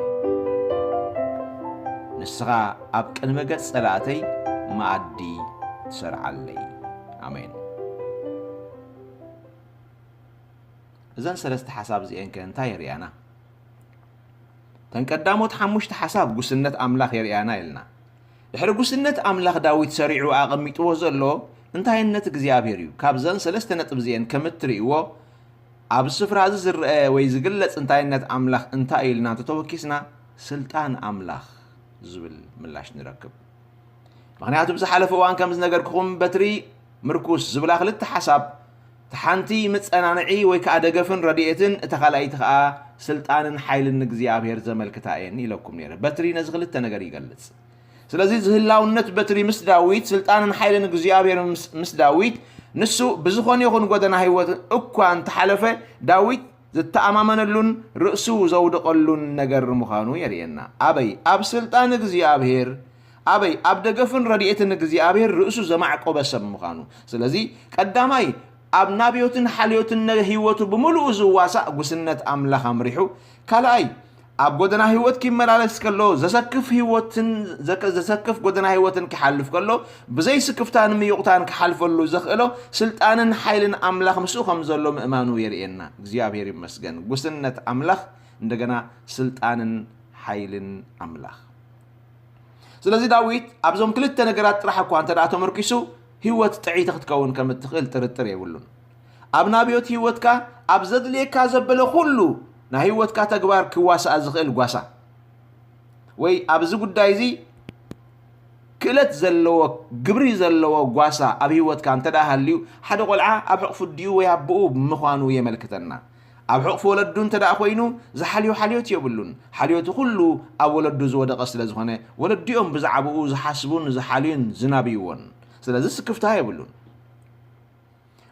ንስኻ ኣብ ቅድሚ ገጽ ጸላእተይ መኣዲ ትሰርዓለይ። ኣሜን። እዘን ሰለስተ ሓሳብ እዚኤን ከ እንታይ የርእያና? እተን ቀዳሞት ሓሙሽተ ሓሳብ ጉስነት ኣምላኽ የርእያና ኢልና። ድሕሪ ጉስነት ኣምላኽ ዳዊት ሰሪዑ ኣቐሚጥዎ ዘሎ እንታይነት እግዚኣብሔር እዩ። ካብዘን ሰለስተ ነጥቢ እዚኤን ከም እትርእይዎ፣ ኣብዚ ስፍራ እዚ ዝረአ ወይ ዝግለጽ እንታይነት ኣምላኽ እንታይ እዩ ኢልና እንተተወኪስና፣ ስልጣን ኣምላኽ ዝብል ምላሽ ንረክብ። ምኽንያቱ ብዝሓለፈ እዋን ከም ዝነገርኩኹም በትሪ ምርኩስ ዝብላ ክልተ ሓሳብ፣ እቲ ሓንቲ መጸናንዒ ወይ ከኣ ደገፍን ረድኤትን፣ እታ ካልኣይቲ ከኣ ስልጣንን ሓይልን እግዚኣብሔር ዘመልክታ እየን ኢለኩም ነይረ። በትሪ ነዚ ክልተ ነገር ይገልጽ። ስለዚ ዝህላውነት በትሪ ምስ ዳዊት፣ ስልጣንን ሓይልን እግዚኣብሔር ምስ፣ ምስ ዳዊት፣ ንሱ ብዝኾነ ይኹን ጎደና ህይወት እኳ እንተሓለፈ፣ ዳዊት ዝተኣማመነሉን ርእሱ ዘውደቐሉን ነገር ምዃኑ የርእየና። ኣበይ? ኣብ ስልጣን እግዚኣብሔር፣ ኣበይ? ኣብ ደገፍን ረድኤትን እግዚኣብሔር ርእሱ ዘማዕቆበ ሰብ ምዃኑ። ስለዚ ቀዳማይ ኣብ ናብዮትን ሓልዮትን ነ-፣ ህይወቱ ብምሉኡ ዝዋሳእ ጉስነት ኣምላኽ ኣምሪሑ፣ ካልኣይ ኣብ ጎደና ህይወት ክመላለስ ከሎ ዘሰክፍ ህይወትን ዘከ-፣ ዘሰክፍ ጎደና ህይወትን ክሓልፍ ከሎ ብዘይ ስክፍታን ምዩቕታን ክሓልፈሉ ዘኽእሎ ስልጣንን ሓይልን ኣምላኽ ምስኡ ከም ዘሎ ምእማኑ የርእየና። እግዚኣብሔር ይመስገን። ጉስነት ኣምላኽ፣ እንደገና ስልጣንን ሓይልን ኣምላኽ። ስለዚ ዳዊት ኣብዞም ክልተ ነገራት ጥራሕ እኳ እንተ ደኣ ተመርኪሱ፣ ህይወት ጥዕይቲ ክትከውን ከም እትኽእል ጥርጥር የብሉን። ኣብ ናብዮት ህይወትካ ኣብ ዘድልየካ ዘበለ ኩሉ ናይ ህይወትካ ተግባር ክዋሳኣ ዝኽእል ጓሳ ወይ ኣብዚ ጉዳይ እዚ ክእለት ዘለዎ፣ ግብሪ ዘለዎ ጓሳ ኣብ ህይወትካ እንተ ደኣ ሃልዩ፣ ሓደ ቆልዓ ኣብ ሕቕፉ ኣዲኡ ወይ ኣቦኡ ምዃኑ የመልክተና። ኣብ ሕቕፉ ወለዱ እንተ ደኣ ኮይኑ፣ ዝሓልዮ ሓልዮት የብሉን። ሓልዮቱ ኩሉ ኣብ ወለዱ ዝወደቐ ስለ ዝኾነ፣ ወለዲኦም ብዛዕባኡ ዝሓስቡን ዝሓልዩን ዝናብይዎን። ስለዚ ስክፍታ የብሉን።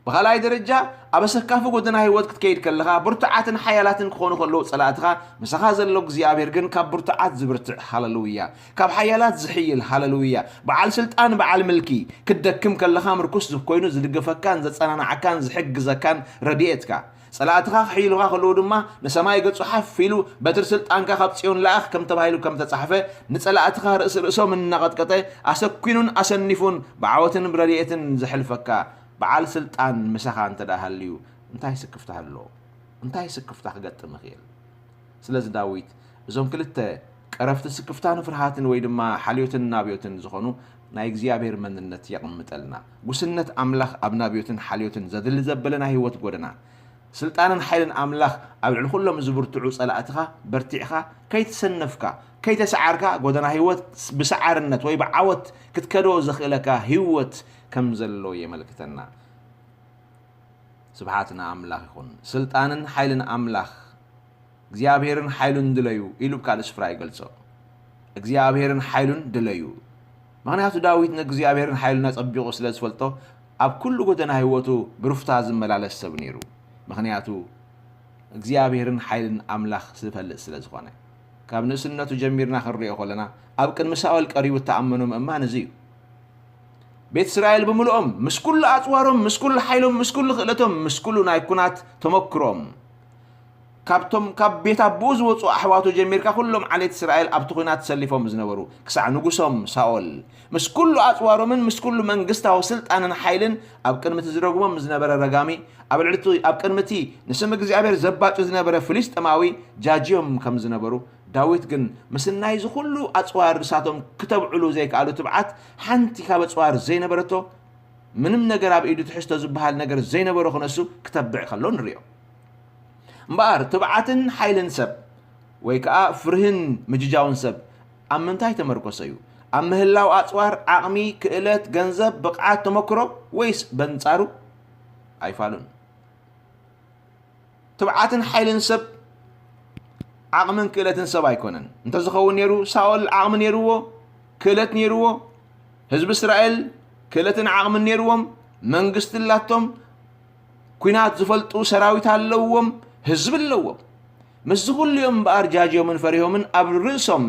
ብኻልኣይ ደረጃ፣ ኣብ ኣሰካፊ ጎደና ህይወት ክትከይድ ከለኻ፣ ብርቱዓትን ሓያላትን ክኾኑ ከለዉ ጸላእትኻ፣ ምሳኻ ዘሎ እግዚኣብሔር ግን ካብ ብርቱዓት ዝብርትዕ፣ ሃለሉያ፣ ካብ ሓያላት ዝሕይል፣ ሃለሉያ፣ በዓል ስልጣን፣ በዓል ምልኪ፣ ክትደክም ከለኻ ምርኩስ ኮይኑ ዝድግፈካን ዘጸናንዓካን ዝሕግዘካን ረድኤትካ። ጸላእትኻ ክሕይሉኻ ከለዉ ድማ ንሰማይ ገጹ ሓፍ ኢሉ፣ በትሪ ስልጣንካ ካብ ጽዮን ለኣኽ ከም ተባሂሉ ከም ተጻሕፈ፣ ንጸላእትኻ ርእሲ ርእሶም እናቐጥቀጠ፣ ኣሰኪኑን ኣሰኒፉን ብዓወትን ብረድኤትን ዘሕልፈካ በዓል ስልጣን ምሳኻ እንተ ደኣ ሃልዩ፣ እንታይ ስክፍታ ኣሎ? እንታይ ስክፍታ ክገጥም ይኽእል? ስለዚ ዳዊት እዞም ክልተ ቀረፍቲ ስክፍታን ፍርሃትን ወይ ድማ ሓልዮትን ናብዮትን ዝኾኑ ናይ እግዚኣብሔር መንነት የቕምጠልና። ጉስነት ኣምላኽ ኣብ ናብዮትን ሓልዮትን ዘድሊ ዘበለ ናይ ህይወት ጎደና፣ ስልጣንን ሓይልን ኣምላኽ ኣብ ልዕሊ ኩሎም ዝብርትዑ ጸላእትኻ በርቲዕኻ፣ ከይተሰነፍካ፣ ከይተሰዓርካ፣ ጎደና ህይወት ብሰዓርነት ወይ ብዓወት ክትከዶ ዘኽእለካ ህይወት ከም ዘሎ የመልክተና። ስብሓት ንኣምላኽ ይኹን። ስልጣንን ሓይልን ኣምላኽ፣ እግዚኣብሔርን ሓይሉን ድለዩ ኢሉ ብካልእ ስፍራ ይገልጾ። እግዚኣብሔርን ሓይሉን ድለዩ። ምኽንያቱ ዳዊት ንእግዚኣብሔርን ሓይሉን ኣጸቢቑ ስለ ዝፈልጦ፣ ኣብ ኩሉ ጎደና ህይወቱ ብሩፍታ ዝመላለስ ሰብ ነይሩ። ምኽንያቱ እግዚኣብሔርን ሓይልን ኣምላኽ ዝፈልጥ ስለ ዝኾነ። ካብ ንእስነቱ ጀሚርና ክንሪኦ ከለና፣ ኣብ ቅድሚ ሳኦል ቀሪቡ እተኣመኖ ምእማን እዚ እዩ። ቤት እስራኤል ብምልኦም፣ ምስ ኩሉ ኣጽዋሮም፣ ምስ ኩሉ ሓይሎም፣ ምስ ኩሉ ክእለቶም፣ ምስ ኩሉ ናይ ኩናት ተመክሮም፣ ካብቶም ካብ ቤት ኣቦኡ ዝወጹ ኣሕዋቱ ጀሚርካ፣ ኩሎም ዓሌት እስራኤል ኣብቲ ኲናት ተሰሊፎም ዝነበሩ፣ ክሳዕ ንጉሶም ሳኦል፣ ምስ ኩሉ ኣጽዋሮምን ምስ ኩሉ መንግስታዊ ስልጣንን ሓይልን፣ ኣብ ቅድሚ እቲ ዝረግሞም ዝነበረ ረጋሚ፣ ኣብ ልዕሊ እቲ፣ ኣብ ቅድሚ እቲ ንስም እግዚኣብሔር ዘባጩ ዝነበረ ፍልስጤማዊ ጃጅዮም ከም ዝነበሩ፣ ዳዊት ግን ምስ ናይዚ ኩሉ ኣጽዋር ንሳቶም ክተብዕሉ ዘይከኣሉ ትብዓት፣ ሓንቲ ካብ ኣጽዋር ዘይነበረቶ፣ ምንም ነገር ኣብ ኢዱ ትሕዝቶ ዝበሃል ነገር ዘይነበሮ ክነሱ ክተብዕ ከሎ ንሪኦ። እምበኣር ትብዓትን ሓይልን ሰብ ወይ ከኣ ፍርህን ምጅጃውን ሰብ ኣብ ምንታይ ተመርኮሰ እዩ? ኣብ ምህላው ኣጽዋር፣ ዓቕሚ፣ ክእለት፣ ገንዘብ፣ ብቕዓት፣ ተመክሮ፣ ወይስ በንጻሩ? ኣይፋሉን። ትብዓትን ሓይልን ሰብ ዓቕምን ክእለትን ሰብ ኣይኮነን። እንተዝኸውን ነይሩ፣ ሳኦል ዓቕሚ ነይርዎ፣ ክእለት ነይርዎ፣ ህዝቢ እስራኤል ክእለትን ዓቕምን ነይርዎም፣ መንግስቲ ኣላቶም፣ ኲናት ዝፈልጡ ሰራዊት ኣለውዎም፣ ህዝቢ ኣለዎም። ምስዚ ኩሉ እዮም እምበኣር ጃጅዮምን ፈሪሆምን ኣብ ርእሶም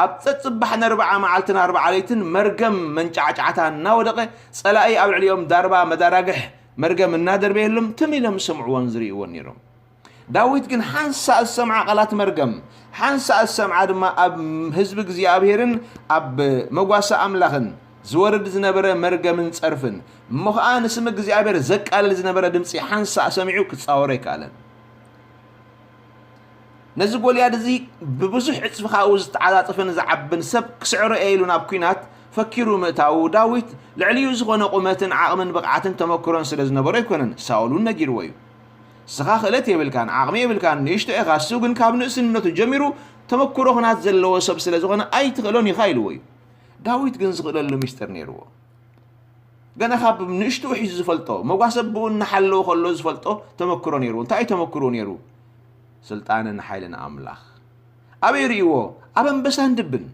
ኣብ ጸጽባሕ ነርብዓ መዓልትን ኣርብዓ ለይትን መርገም መንጫዕጫዕታ እናወደቐ፣ ጸላኢ ኣብ ልዕሊኦም ዳርባ መዳራግሕ መርገም እናደርበየሎም ትም ኢሎም ዝሰምዕዎን ዝርእይዎን ነይሮም። ዳዊት ግን ሓንሳእ ዝሰምዓ ቃላት መርገም፣ ሓንሳእ ዝሰምዓ ድማ ኣብ ህዝቢ እግዚኣብሔርን ኣብ መጓሰ ኣምላኽን ዝወርድ ዝነበረ መርገምን ጸርፍን፣ እሞ ኸኣ ንስም እግዚኣብሔር ዘቃልል ዝነበረ ድምጺ ሓንሳእ ሰሚዑ ክጻወሮ ኣይከኣለን። ነዚ ጎልያድ እዚ ብብዙሕ ዕጽፊ ካብኡ ዝተዓጻጸፈን ዝዓብን ሰብ ክስዕሮ እየ ኢሉ ናብ ኲናት ፈኪሩ ምእታዉ፣ ዳዊት ልዕሊኡ ዝኾነ ቁመትን ዓቕምን ብቕዓትን ተመክሮን ስለ ዝነበሮ ኣይኮነን፣ ሳኦል እውን ነጊርዎ እዩ። ንስኻ ክእለት የብልካን፣ ዓቕሚ የብልካን፣ ንእሽቶ ኢኻ፣ እሱ ግን ካብ ንእስነቱ ጀሚሩ ተመክሮ ኹናት ዘለዎ ሰብ ስለ ዝኾነ ኣይትኽእሎን ኢኻ ኢልዎ እዩ። ዳዊት ግን ዝኽእለሉ ምስጢር ነይርዎ። ገና ካብ ንእሽትኡ ሒዙ ዝፈልጦ፣ መጓሰ ኣቦኡ እናሓለወ ከሎ ዝፈልጦ ተመክሮ ነይርዎ። እንታይ እዩ ተመክሮ ነይሩ? ስልጣንን ሓይልን ኣምላኽ። ኣበይ ርእይዎ? ኣብ ኣንበሳን ድብን።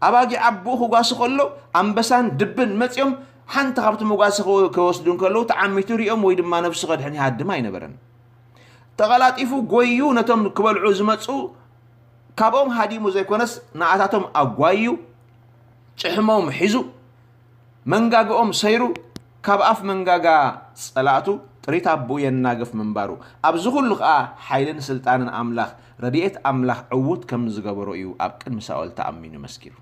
ኣባጊዕ ኣቦኡ ክጓሲ ከሎ ኣንበሳን ድብን መጺኦም ሓንቲ ካብቲ መጓሲ ከወ-፣ ከወስዱ እንከለዉ ተዓሚቱ ሪኦም ወይ ድማ ነፍሱ ከድሕን ይሃድም ኣይነበረን። ተቐላጢፉ ጎዩ ነቶም ክበልዑ ዝመጹ ካብኦም ሃዲሙ ዘይኮነስ ንኣታቶም ኣጓዩ ጭሕሞም ሒዙ መንጋግኦም ሰይሩ ካብ ኣፍ መንጋጋ ጸላእቱ ጥሪት ኣቦኡ የናግፍ ምንባሩ፣ ኣብዚ ኩሉ ኸኣ ሓይልን ስልጣንን ኣምላኽ፣ ረድኤት ኣምላኽ ዕዉት ከም ዝገበሮ እዩ ኣብ ቅድሚ ሳኦል ተኣሚኑ መስኪሩ።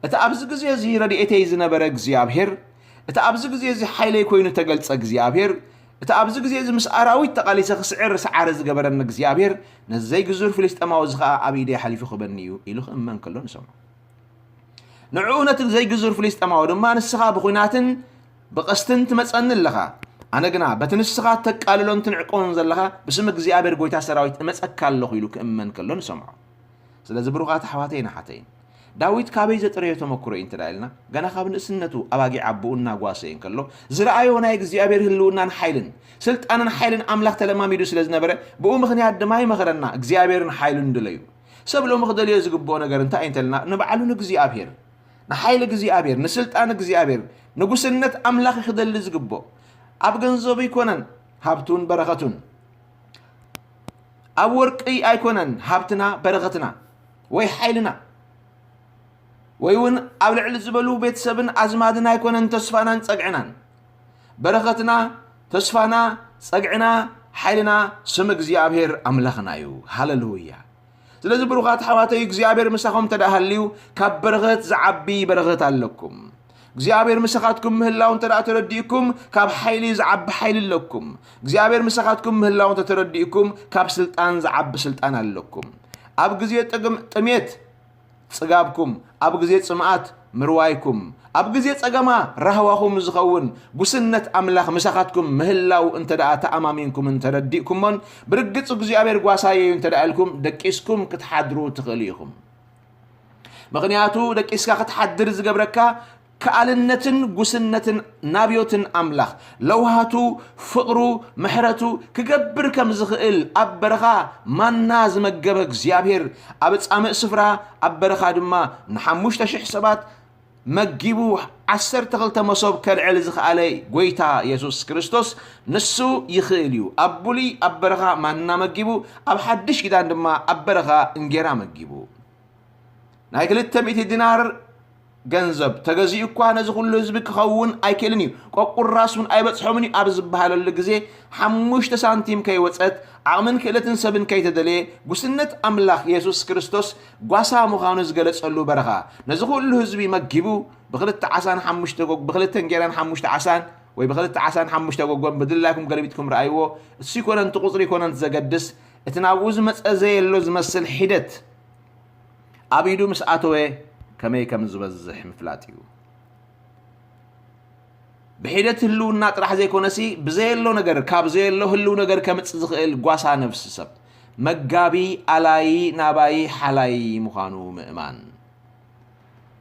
እቲ ኣብዚ ግዜ እዚ ረድኤተይ ዝነበረ እግዚኣብሔር፣ እቲ ኣብዚ ግዜ እዚ ሓይለይ ኮይኑ ተገልጸ እግዚኣብሔር፣ እቲ ኣብዚ ግዜ እዚ ምስ ኣራዊት ተቓሊሰ ክስዕር ሰዓረ ዝገበረኒ እግዚኣብሔር፣ ነዚ ዘይግዙር ፍልስጤማዊ እዚ ኸኣ ኣብ ኢደይ ሓሊፉ ክበኒ እዩ ኢሉ ክእመን ከሎ ንሰምዖ። ንዕኡ ነቲ ዘይግዙር ፍልስጤማዊ ድማ ንስኻ ብኹናትን ብቐስትን ትመጸኒ ኣለኻ፣ ኣነ ግና በቲ ንስኻ ተቃልሎን ትንዕቆን ዘለኻ ብስም እግዚኣብሔር ጐይታ ሰራዊት እመጸካ ኣለኹ ኢሉ ክእመን ከሎ ንሰምዖ። ስለዚ ብሩኻት ኣሕዋተይን ኣሓተይን፣ ዳዊት ካበይ ዘጥረዮ ተመክሮ እዩ እንተ ኢልና፣ ገና ካብ ንእስነቱ ኣባጊዕ ኣቦኡ እናጓሰየ እንከሎ ዝረኣዮ ናይ እግዚኣብሔር ህልውናን ሓይልን ስልጣንን ሓይልን ኣምላኽ ተለማሚዱ ስለ ዝነበረ፣ ብኡ ምኽንያት ድማ ይመኽረና እግዚኣብሔርን ሓይሉን ድለዩ። ሰብ ሎሚ ክደልዮ ዝግብኦ ነገር እንታይ እዩ እንተልና፣ ንባዕሉ ንእግዚኣብሔር፣ ንሓይሊ እግዚኣብሔር፣ ንስልጣን እግዚኣብሔር፣ ንጉስነት ኣምላኽ ክደሊ ዝግብኦ። ኣብ ገንዘቡ ኣይኮነን ሃብቱን በረኸቱን፣ ኣብ ወርቂ ኣይኮነን ሃብትና በረኸትና ወይ ሓይልና፣ ወይ እውን ኣብ ልዕሊ ዝበሉ ቤተሰብን ኣዝማድን ኣይኮነን ተስፋናን ጸግዕናን። በረኸትና፣ ተስፋና፣ ጸግዕና፣ ሓይልና ስም እግዚኣብሔር ኣምላኽና እዩ። ሃሌሉያ። ስለዚ ብሩኻት ኣሕዋተይ እግዚኣብሔር ምሳኹም እንተ ደኣ ሃልዩ ካብ በረኸት ዝዓቢ በረኸት ኣለኩም። እግዚኣብሔር ምሳኻትኩም ምህላው እንተ ደኣ ተረዲእኩም ካብ ሓይሊ ዝዓቢ ሓይሊ ኣለኩም። እግዚኣብሔር ምሳኻትኩም ምህላው እንተ ተረዲእኩም ካብ ስልጣን ዝዓቢ ስልጣን ኣለኩም። ኣብ ግዜ ጥግም-፣ ጥሜት ጽጋብኩም፣ ኣብ ግዜ ጽምኣት ምርዋይኩም፣ ኣብ ግዜ ጸገማ ራህዋኹም ዝኸውን ጉስነት ኣምላኽ ምሳኻትኩም ምህላው እንተ ደኣ ተኣማሚንኩምን ተረዲእኩሞን ብርግጽ እግዚኣብሔር ጓሳየ እዩ እንተ ደኣ ኢልኩም ደቂስኩም ክትሓድሩ ትኽእሉ ኢኹም። ምኽንያቱ ደቂስካ ክትሓድር ዝገብረካ ከኣልነትን ጉስነትን ናብዮትን ኣምላኽ ለውሃቱ ፍቕሩ ምሕረቱ ክገብር ከም ዝኽእል ኣብ በረኻ ማና ዝመገበ እግዚኣብሔር ኣብ ጻምእ ስፍራ ኣብ በረኻ ድማ ንሓሙሽተ ሽሕ ሰባት መጊቡ ዓሰርተ ክልተ መሶብ ከልዕል ዝኸኣለ ጐይታ የሱስ ክርስቶስ ንሱ ይኽእል እዩ። ኣብ ብሉይ ኣብ በረኻ ማና መጊቡ ኣብ ሓድሽ ኪዳን ድማ ኣብ በረኻ እንጌራ መጊቡ። ናይ ክልተ ሚእቲ ዲናር ገንዘብ ተገዚኡ እኳ ነዚ ኩሉ ህዝቢ ክኸውን ኣይክእልን እዩ፣ ቆቁር ራስ እውን ኣይበጽሖምን እዩ ኣብ ዝበሃለሉ ግዜ ሓሙሽተ ሳንቲም ከይወጸት ዓቕምን ክእለትን ሰብን ከይተደለየ ጉስነት ኣምላኽ የሱስ ክርስቶስ ጓሳ ምዃኑ ዝገለጸሉ በረኻ ነዚ ኩሉ ህዝቢ መጊቡ ብክልተ ዓሳን ሓሙሽተ ጎግ-፣ ብክልተ እንጌራን ሓሙሽተ ዓሳን ወይ ብክልተ ዓሳን ሓሙሽተ ጎጎን ብድላይኩም ገለቢጥኩም ረኣይዎ። እሱ ይኮነን እቲ ቁጽሪ ይኮነን ዘገድስ እቲ ናብኡ ዝመጸ ዘየሎ ዝመስል ሒደት ኣብ ኢዱ ምስ ኣተወ ከመይ ከም ዝበዝሕ ምፍላጥ እዩ። ብሒደት ህልውና ጥራሕ ዘይኮነሲ ብዘየሎ ነገር ካብ ዘየሎ ህልው ነገር ከምጽእ ዝኽእል ጓሳ ነፍሲ ሰብ መጋቢ ኣላይ ናባይ ሓላይ ምዃኑ ምእማን።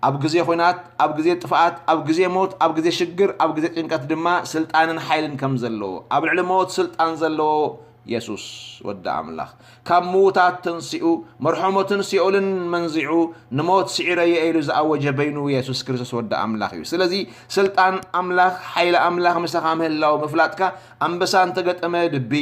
ኣብ ግዜ ኹናት፣ ኣብ ግዜ ጥፍኣት፣ ኣብ ግዜ ሞት፣ ኣብ ግዜ ሽግር፣ ኣብ ግዜ ጭንቀት ድማ ስልጣንን ሓይልን ከም ዘለዎ፣ ኣብ ልዕሊ ሞት ስልጣን ዘለዎ የሱስ ወዲ ኣምላኽ ካብ ምዉታት ተንሲኡ መርሖ ሞትን ሲኦልን መንዚዑ ንሞት ስዒረዮ ኢሉ ዝኣወጀ በይኑ የሱስ ክርስቶስ ወዲ ኣምላኽ እዩ። ስለዚ ስልጣን ኣምላኽ፣ ሓይሊ ኣምላኽ ምሳኻ ምህላው ምፍላጥካ ኣንበሳ እንተገጠመ ድቢ፣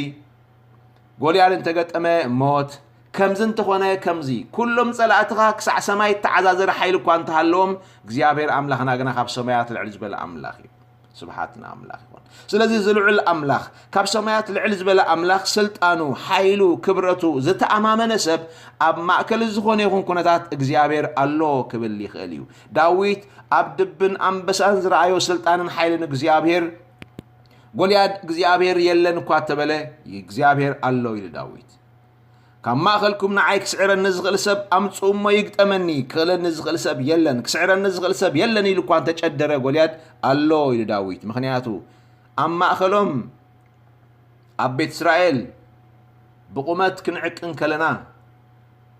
ጎልያድ እንተገጠመ ሞት፣ ከምዚ እንተኾነ ከምዚ፣ ኩሎም ጸላእትኻ ክሳዕ ሰማይ እተዓዛዘረ ሓይሊ እኳ እንተሃለዎም፣ እግዚኣብሔር ኣምላኽና ግና ካብ ሰማያት ልዕል ዝበለ ኣምላኽ እዩ። ስብሓት ንኣምላኽ ይኹን። ስለዚ እዚ ልዑል ኣምላኽ፣ ካብ ሰማያት ልዕል ዝበለ ኣምላኽ፣ ስልጣኑ፣ ሓይሉ፣ ክብረቱ ዝተኣማመነ ሰብ ኣብ ማእከል ዝኾነ ይኹን ኩነታት እግዚኣብሔር ኣሎ ክብል ይኽእል እዩ። ዳዊት ኣብ ድብን ኣንበሳን ዝረኣዮ ስልጣንን ሓይልን እግዚኣብሔር፣ ጎልያድ እግዚኣብሔር የለን እኳ እተበለ፣ እግዚኣብሔር ኣሎ ኢሉ ዳዊት። ካብ ማእከልኩም ንዓይ ክስዕረኒ ዝኽእል ሰብ ኣምጽኡ እሞ ይግጠመኒ፣ ክኽእለኒ ዝኽእል ሰብ የለን፣ ክስዕረኒ ዝኽእል ሰብ የለን ኢሉ እኳ እንተጨደረ ጎልያድ፣ ኣሎ ኢሉ ዳዊት። ምኽንያቱ ኣብ ማእከሎም ኣብ ቤት እስራኤል ብቑመት ክንዕቅን ከለና፣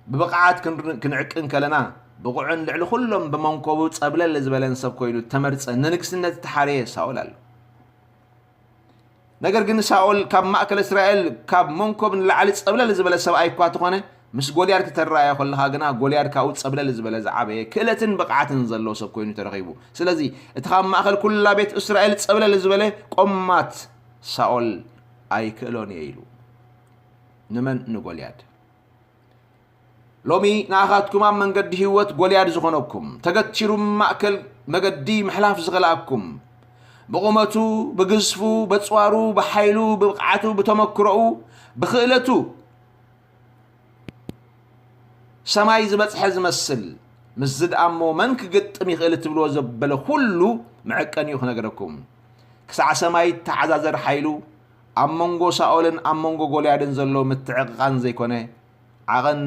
ብብቕዓት ክንር-፣ ክንዕቅን ከለና፣ ብቑዕን ልዕሊ ኩሎም ብመንኮቡ ጸብለል ዝበለን ሰብ ኮይኑ ተመርጸ፣ ንንግስነት እተሓረየ ሳኦል ኣሎ። ነገር ግን ሳኦል ካብ ማእከል እስራኤል ካብ መንኮብ ንላዕሊ ጸብለል ዝበለ ሰብኣይ እኳ ተኾነ፣ ምስ ጎልያድ ክተረኣዮ ከለኻ ግና፣ ጎልያድ ካብኡ ጸብለል ዝበለ ዝዓበየ ክእለትን ብቕዓትን ዘለዎ ሰብ ኮይኑ ተረኺቡ። ስለዚ፣ እቲ ካብ ማእከል ኩላ ቤት እስራኤል ጸብለል ዝበለ ቆማት ሳኦል ኣይክእሎን እየ ኢሉ። ንመን? ንጎልያድ። ሎሚ ንኣኻትኩም ኣብ መንገዲ ህይወት ጎልያድ ዝኾነኩም፣ ተገቲሩ ማእከል መገዲ ምሕላፍ ዝኸልኣኩም፣ ብቑመቱ፣ ብግዝፉ፣ በጽዋሩ፣ ብሓይሉ፣ ብብቕዓቱ፣ ብተመክሮኡ፣ ብኽእለቱ ሰማይ ዝበጽሐ ዝመስል፣ ምስዚ ደኣ እሞ መን ክግጥም ይኽእል እትብልዎ ዘበለ ኩሉ መዐቀኒኡ ክነግረኩም። ክሳዕ ሰማይ እተዓዛዘር ሓይሉ፣ ኣብ መንጎ ሳኦልን ኣብ መንጎ ጎልያድን ዘሎ ምትዕቕቓን ዘይኮነ፣ ዓቐን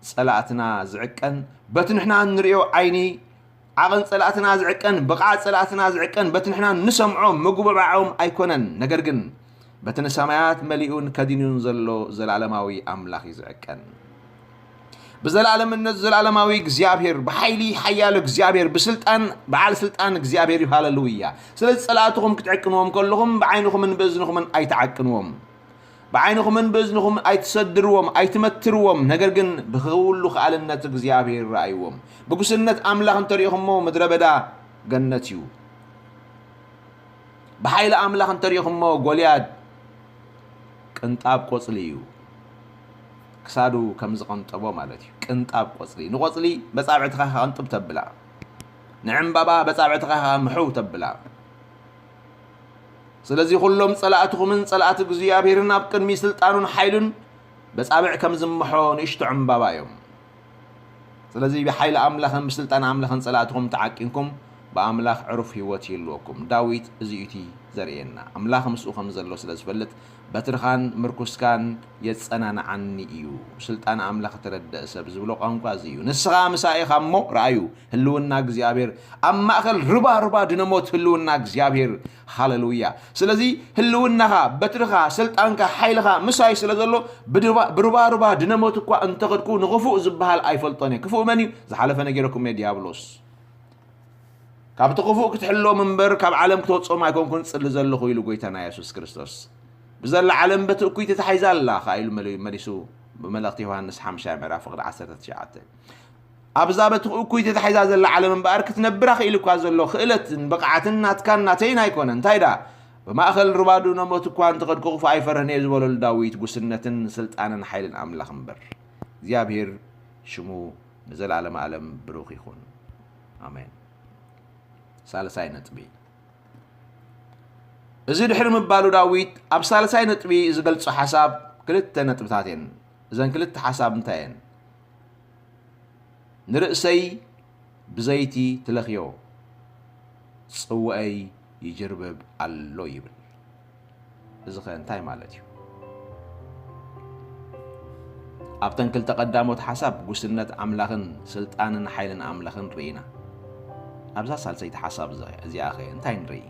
ጸላእትና ዝዕቀን በቲ ንሕና እንርእዮ ዓይኒ፣ ዓቐን ጸላእትና ዝዕቀን፣ ብቕዓት ጸላእትና ዝዕቀን በቲ ንሕና እንሰምዖ ምጉብባዖም ኣይኮነን። ነገር ግን በቲ ንሰማያት መሊኡን ከዲኑን ዘሎ ዘላለማዊ ኣምላኽ እዩ ዝዕቀን። ብዘላለምነት ዘላለማዊ እግዚኣብሔር፣ ብሓይሊ ሓያል እግዚኣብሔር፣ ብስልጣን በዓል ስልጣን እግዚኣብሔር እዩ። ሃለሉያ። ስለዚ ጸላእትኹም ክትዕቅንዎም ከለኹም ብዓይንኹምን ብእዝንኹምን ኣይትዓቅንዎም። ብዓይንኹምን ብእዝንኹም ኣይትሰድርዎም፣ ኣይትመትርዎም። ነገር ግን ብኹሉ ከኣልነት እግዚኣብሔር ረኣይዎም። ብጉስነት ኣምላኽ እንተሪኢኹሞ ምድረ በዳ ገነት እዩ። ብሓይሊ ኣምላኽ እንተሪኢኹሞ ጎልያድ ቅንጣብ ቆጽሊ እዩ። ክሳዱ ከም ዝቐንጠቦ ማለት እዩ። ቅንጣብ ቆጽሊ። ንቆጽሊ በጻብዕትኻ ከቐንጥብ ተብላ። ንዕምባባ በጻብዕትኻ ምሕው ተብላ። ስለዚ ኩሎም ጸላእትኹምን ጸላእቲ እግዚኣብሔርን ኣብ ቅድሚ ስልጣኑን ሓይሉን በጻብዕ ከም ዝምሖ ንእሽቶ ዕምባባ እዮም። ስለዚ ብሓይሊ ኣምላኽን ብስልጣን ኣምላኽን ጸላእትኹም ተዓቂንኩም ብኣምላኽ ዕሩፍ ህይወት ይህልወኩም። ዳዊት እዚ እዩ እቲ ዘርእየና። ኣምላኽ ምስኡ ከም ዘሎ ስለ ዝፈልጥ በትርኻን ምርኩስካን የጸናንዓኒ እዩ። ስልጣን ኣምላኽ እተረድአ ሰብ ዝብሎ ቋንቋ እዚ እዩ። ንስኻ ምሳኤ ኢኻ እሞ ረኣዩ ህልውና እግዚኣብሔር ኣብ ማእከል ርባ ርባ ድነሞት ህልውና እግዚኣብሔር። ሃሌሉያ። ስለዚ ህልውናኻ፣ በትርኻ፣ ስልጣንካ፣ ሓይልኻ ምሳይ ስለ ዘሎ ብድባ-፣ ብርባርባ ድነሞት እኳ እንተኸድኩ ንኽፉእ ዝበሃል ኣይፈልጦን እየ። ክፉእ መን እዩ? ዝሓለፈ ነጊረኩም እየ፣ ዲያብሎስ። ካብቲ ክፉእ ክትሕሎም እምበር ካብ ዓለም ክተውፅኦም ኣይኮንኩን ዝፅሊ ዘለኹ ኢሉ ጎይታና የሱስ ክርስቶስ። ብዘላ ዓለም በቲ እኩይ ተታሒዛ ኣላ ኸዓ ኢሉ መሊ-፣ መሊሱ ብመልእኽቲ ዮሃንስ ሓምሻይ ምዕራፍ ፍቕዲ ዓሰርተ ትሽዓተ። ኣብዛ በቲ እኩይ ተታሒዛ ዘላ ዓለም እምበኣር ክትነብር ኣኽኢሉ እኳ ዘሎ ክእለትን ብቕዓትን ናትካን ናተይን ኣይኮነን። እንታይ ደኣ? ብማእኸል ርባ ድነሞት እኳ እንተኸድኩ ክፉእ ኣይፈርህን እየ ዝበለሉ ዳዊት ጉስነትን ስልጣንን ሓይልን ኣምላኽ እምበር። እግዚኣብሔር ሽሙ ንዘለዓለመ ዓለም ብሩኽ ይኹን። ኣሜን። ሳልሳይ ነጥቢ። እዚ ድሕሪ ምባሉ ዳዊት ኣብ ሳልሳይ ነጥቢ ዝገልጾ ሓሳብ ክልተ ነጥብታት እየን። እዘን ክልተ ሓሳብ እንታይ እየን? ንርእሰይ ብዘይቲ ትለኽዮ፣ ጽውአይ ይጅርብብ ኣሎ ይብል። እዚ ኸ እንታይ ማለት እዩ? ኣብተን ክልተ ቀዳሞት ሓሳብ ጉስነት ኣምላኽን ስልጣንን ሓይልን ኣምላኽን ርኢና። ኣብዛ ሳልሰይቲ ሓሳብ እዚኣ ኸ እንታይ ንርኢ?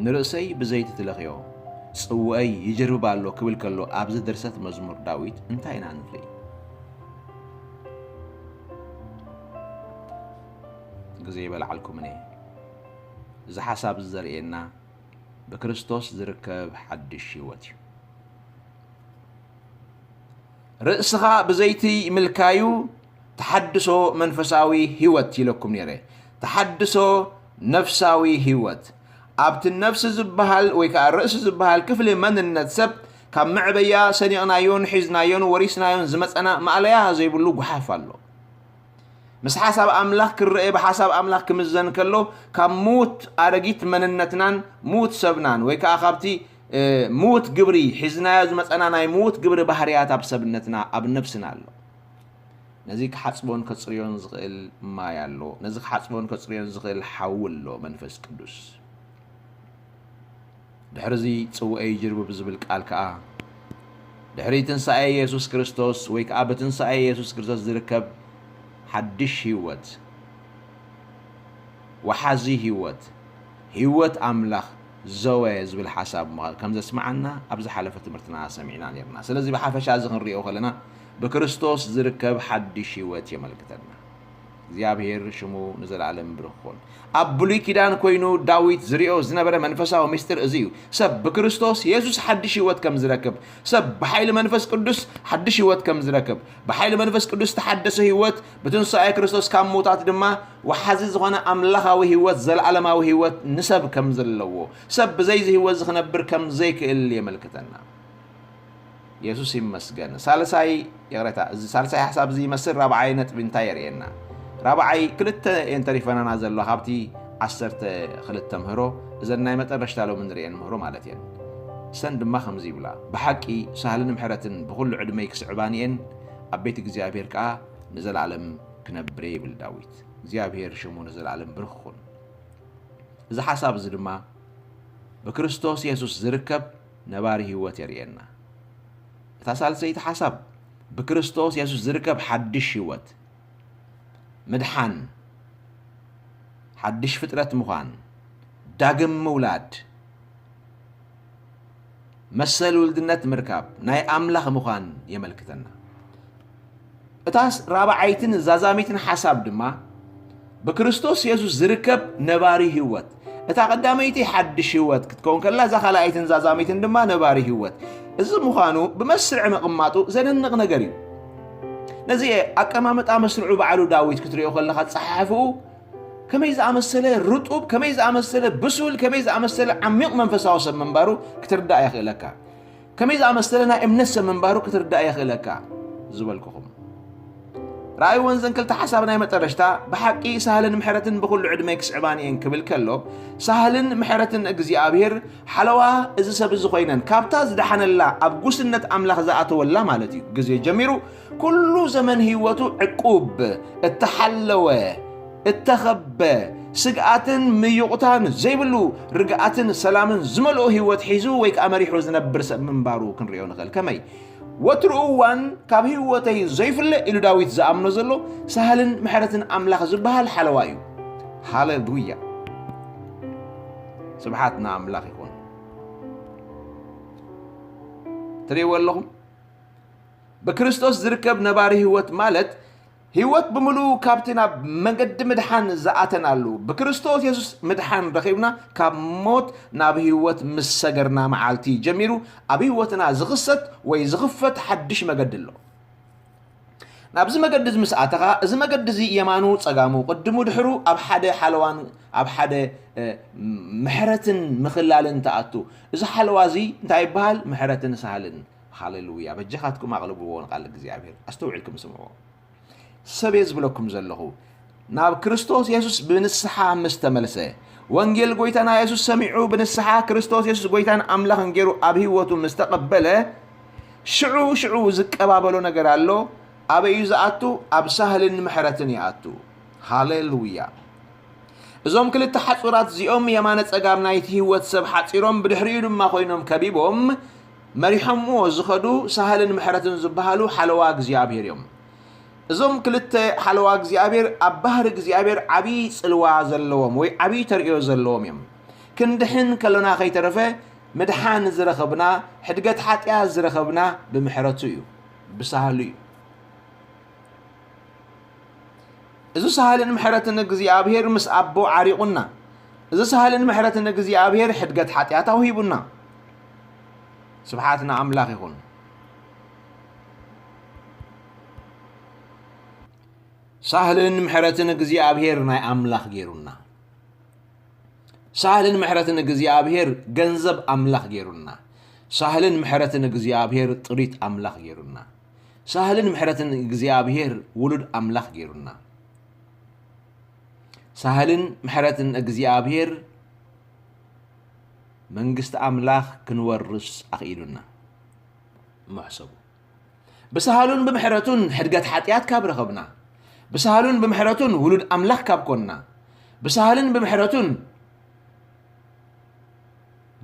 ንርእሰይ ብዘይቲ ትለኽዮ፣ ጽውአይ ይጅርብብ ኣሎ ክብል ከሎ ኣብዚ ድርሰት መዝሙር ዳዊት እንታይ ኢና ንርኢ? ግዜ ይበልዓልኩምን እየ። እዚ ሓሳብ እዚ ዘርእየና ብክርስቶስ ዝርከብ ሓድሽ ህይወት እዩ። ርእስኻ ብዘይቲ ምልካዩ ተሓድሶ መንፈሳዊ ህይወት ኢለኩም ነይረ። ተሓድሶ ነፍሳዊ ህይወት። ኣብቲ ነፍሲ ዝበሃል ወይ ከዓ ርእሲ ዝበሃል ክፍሊ መንነት ሰብ ካብ መዕበያ ሰኒቕናዮን ሒዝናዮን ወሪስናዮን ዝመጸና ማእለያ ዘይብሉ ጓሓፍ ኣሎ። ምስ ሓሳብ ኣምላኽ ክረአ ብሓሳብ ኣምላኽ ክምዘን ከሎ ካብ ምዉት ኣረጊት መንነትናን ምዉት ሰብናን ወይ ከዓ ካብቲ፣ እ፣ ምዉት ግብሪ ሒዝናዮ ዝመጸና ናይ ምዉት ግብሪ ባህርያት ኣብ ሰብነትና ኣብ ነፍስና ኣሎ። ነዚ ክሓጽቦን ከጽርዮን ዝኽእል ማይ ኣሎ። ነዚ ክሓጽቦን ከጽርዮን ዝኽእል ሓዊ ኣሎ፣ መንፈስ ቅዱስ። ድሕርዚ ጽውኤይ ጅርብብ ዝብል ቃል ከኣ ድሕሪ ትንሳኤ የሱስ ክርስቶስ ወይ ከኣ ብትንሳኤ የሱስ ክርስቶስ ዝርከብ ሓድሽ ህይወት፣ ወሓዚ ህይወት፣ ህይወት ኣምላኽ፣ ዘወ ዝብል ሓሳብ ከም ዘስምዓና ኣብ ዝሓለፈ ትምህርትና ሰሚዕና ነርና። ስለዚ ብሓፈሻ እዚ ክንሪኦ ከለና ብክርስቶስ ዝርከብ ሓድሽ ህይወት የመልክተና። እግዚኣብሔር ሽሙ ንዘለኣለም ብሩኽ ይኹን። ኣብ ብሉይ ኪዳን ኮይኑ ዳዊት ዝሪኦ ዝነበረ መንፈሳዊ ምስጢር እዚ እዩ። ሰብ ብክርስቶስ የሱስ ሓድሽ ህይወት ከም ዝረክብ፣ ሰብ ብሓይሊ መንፈስ ቅዱስ ሓድሽ ህይወት ከም ዝረክብ፣ ብሓይሊ መንፈስ ቅዱስ ዝተሓደሰ ህይወት ብትንሳኤ ክርስቶስ ካብ ምዉታት ድማ ወሓዚ ዝኾነ ኣምላኻዊ ህይወት፣ ዘለኣለማዊ ህይወት ንሰብ ከም ዘለዎ፣ ሰብ ብዘይዚ ህይወት እዚ ክነብር ከም ዘይክእል የመልክተና። የሱስ ይመስገን። ሳልሳይ፣ ይቕሬታ፣ እዚ ሳልሳይ ሓሳብ እዚ ይመስል። ራብዓይ ነጥቢ እንታይ የርእየና? ራብዓይ፣ ክልተ እየን ተሪፈናና ዘሎ ካብቲ ዓሰርተ ክልተ ምህሮ፣ እዘን ናይ መጠረሽታ ሎሚ ንርእየን ምህሮ ማለት እየን። እሰን ድማ ከምዚ ይብላ፣ "ብሓቂ ሳህልን ምሕረትን ብኹሉ ዕድመይ ክስዕባኒ እየን፣ ኣብ ቤት እግዚኣብሔር ከኣ ንዘለኣለም ክነብር እየ" ይብል ዳዊት። እግዚኣብሔር ሽሙ ንዘለኣለም ብሩኽ ይኹን። እዚ ሓሳብ እዚ ድማ ብክርስቶስ የሱስ ዝርከብ ነባሪ ህይወት የርእየና። እታ ሳልሰይቲ ሓሳብ ብክርስቶስ የሱስ ዝርከብ ሓድሽ ህይወት፣ ምድሓን፣ ሓድሽ ፍጥረት ምዃን፣ ዳግም ምውላድ፣ መሰል ውልድነት ምርካብ፣ ናይ ኣምላኽ ምዃን የመልክተና። እታ ራብዓይትን ዛዛሚትን ሓሳብ ድማ ብክርስቶስ የሱስ ዝርከብ ነባሪ ህይወት። እታ ቀዳመይቲ ሓድሽ ህይወት ክትከውን ከላ፣ እዛ ካልኣይትን ዛዛሚትን ድማ ነባሪ ህይወት። እዚ ምዃኑ ብመስርዕ ምቕማጡ ዘደንቕ ነገር እዩ። ነዚ ኣቀማምጣ መስርዑ ባዕሉ ዳዊት ክትሪኦ ከለኻ፣ ኣጸሓሕፍኡ ከመይ ዝኣመሰለ ርጡብ፣ ከመይ ዝኣመሰለ ብሱል፣ ከመይ ዝኣመሰለ ዓሚቕ መንፈሳዊ ሰብ ምንባሩ ክትርዳእ የኽእለካ። ከመይ ዝኣመሰለ ናይ እምነት ሰብ ምንባሩ ክትርዳእ የኽእለካ ዝበልኩኹም። ረኣይወን ዘን ክልተ ሓሳብ ናይ መጠረሽታ፣ "ብሓቂ ሳህልን ምሕረትን ብኹሉ ዕድመይ ክስዕባኒ እየን" ክብል ከሎ፣ ሳህልን ምሕረትን እግዚኣብሔር ሓለዋ እዚ ሰብ እዚ ኮይነን፣ ካብታ ዝደሓነላ ኣብ ጉስነት ኣምላኽ ዝኣተወላ ማለት እዩ፣ ግዜ ጀሚሩ ኩሉ ዘመን ህይወቱ ዕቁብ፣ እተሓለወ፣ እተኸበ፣ ስግኣትን ምዩቕታን ዘይብሉ ርግኣትን ሰላምን ዝመልኦ ህይወት ሒዙ ወይ ከኣ መሪሑ ዝነብር ሰብ ምንባሩ ክንሪኦ ንኽእል። ከመይ? "ወትሩ እዋን ካብ ህይወተይ ዘይፍለ" ኢሉ ዳዊት ዝኣምኖ ዘሎ፣ ሳህልን ምሕረትን ኣምላኽ ዝበሃል ሓለዋ እዩ። ሃሌሉያ! ስብሓት ንኣምላኽ ይኹን። ትርእይዎ ኣለኹም? ብክርስቶስ ዝርከብ ነባሪ ህይወት ማለት፣ ህይወት ብምሉኡ ካብቲ ናብ መገዲ ምድሓን ዝኣተናሉ፣ ብክርስቶስ የሱስ ምድሓን ረኺብና፣ ካብ ሞት ናብ ህይወት ምስ ሰገርና መዓልቲ ጀሚሩ፣ ኣብ ህይወትና ዝኽሰት ወይ ዝኽፈት ሓድሽ መገዲ ኣሎ። ናብዚ መገዲ እዚ ምስ ኣተኻ፣ እዚ መገዲ እዚ የማኑ ጸጋሙ፣ ቅድሙ ድሕሩ ኣብ ሓደ ሓለዋን ኣብ ሓደ፣ እ፣ ምሕረትን ምኽላልን ትኣቱ። እዚ ሓለዋ እዚ እንታይ ይበሃል? ምሕረትን ሳህልን። ሃሌሉያ! በጃኻትኩም ኣቕልብዎ ንቃል እግዚኣብሔር። ኣስተውዒልኩም ስምዕዎ። ሰብ እየ ዝብለኩም ዘለኹ፣ ናብ ክርስቶስ የሱስ ብንስሓ ምስ ተመልሰ፣ ወንጌል ጎይታና የሱስ ሰሚዑ ብንስሓ ክርስቶስ የሱስ ጎይታን ኣምላኽን ገይሩ ኣብ ህይወቱ ምስ ተቐበለ፣ ሽዑ ሽዑ ዝቀባበሎ ነገር ኣሎ። ኣበይ እዩ ዝኣቱ? ኣብ ሳህልን ምሕረትን ይኣቱ። ሃሌሉያ! እዞም ክልተ ሓጹራት እዚኦም የማነ ጸጋም ናይቲ ህይወት ሰብ ሓጺሮም፣ ብድሕሪኡ ድማ ኮይኖም ከቢቦም መሪሖምዎ ዝኸዱ ሳህልን ምሕረትን ዝበሃሉ ሓለዋ እግዚኣብሔር እዮም። እዞም ክልተ ሓለዋ እግዚኣብሔር ኣብ ባህሪ እግዚኣብሔር ዓብዪ ጽልዋ ዘለዎም ወይ ዓብዪ ተርእዮ ዘለዎም እዮም። ክንድሕን ከሎና ከይተረፈ ምድሓን ዝረኸብና፣ ሕድገት ሓጢኣት ዝረኸብና ብምሕረቱ እዩ፣ ብሳህሉ እዩ። እዚ ሳህልን ምሕረትን እግዚኣብሔር ምስ ኣቦ ዓሪቑና። እዚ ሳህልን ምሕረትን እግዚኣብሔር ሕድገት ሓጢኣት ኣውሂቡና። ስብሓት ንኣምላኽ ይኹን። ሳህልን ምሕረትን እግዚኣብሔር ናይ ኣምላኽ ገይሩና። ሳህልን ምሕረትን እግዚኣብሔር ገንዘብ ኣምላኽ ገይሩና። ሳህልን ምሕረትን እግዚኣብሔር ጥሪት ኣምላኽ ገይሩና። ሳህልን ምሕረትን እግዚኣብሔር ውሉድ ኣምላኽ ገይሩና። ሳህልን ምሕረትን እግዚኣብሔር መንግስቲ ኣምላኽ ክንወርስ ኣኽኢሉና። እሞ ሕሰቡ። ብሳህሉን ብምሕረቱን ሕድገት ሓጢኣት ካብ ረኸብና፣ ብሳህሉን ብምሕረቱን ውሉድ ኣምላኽ ካብ ኮንና፣ ብሳህልን ብምሕረቱን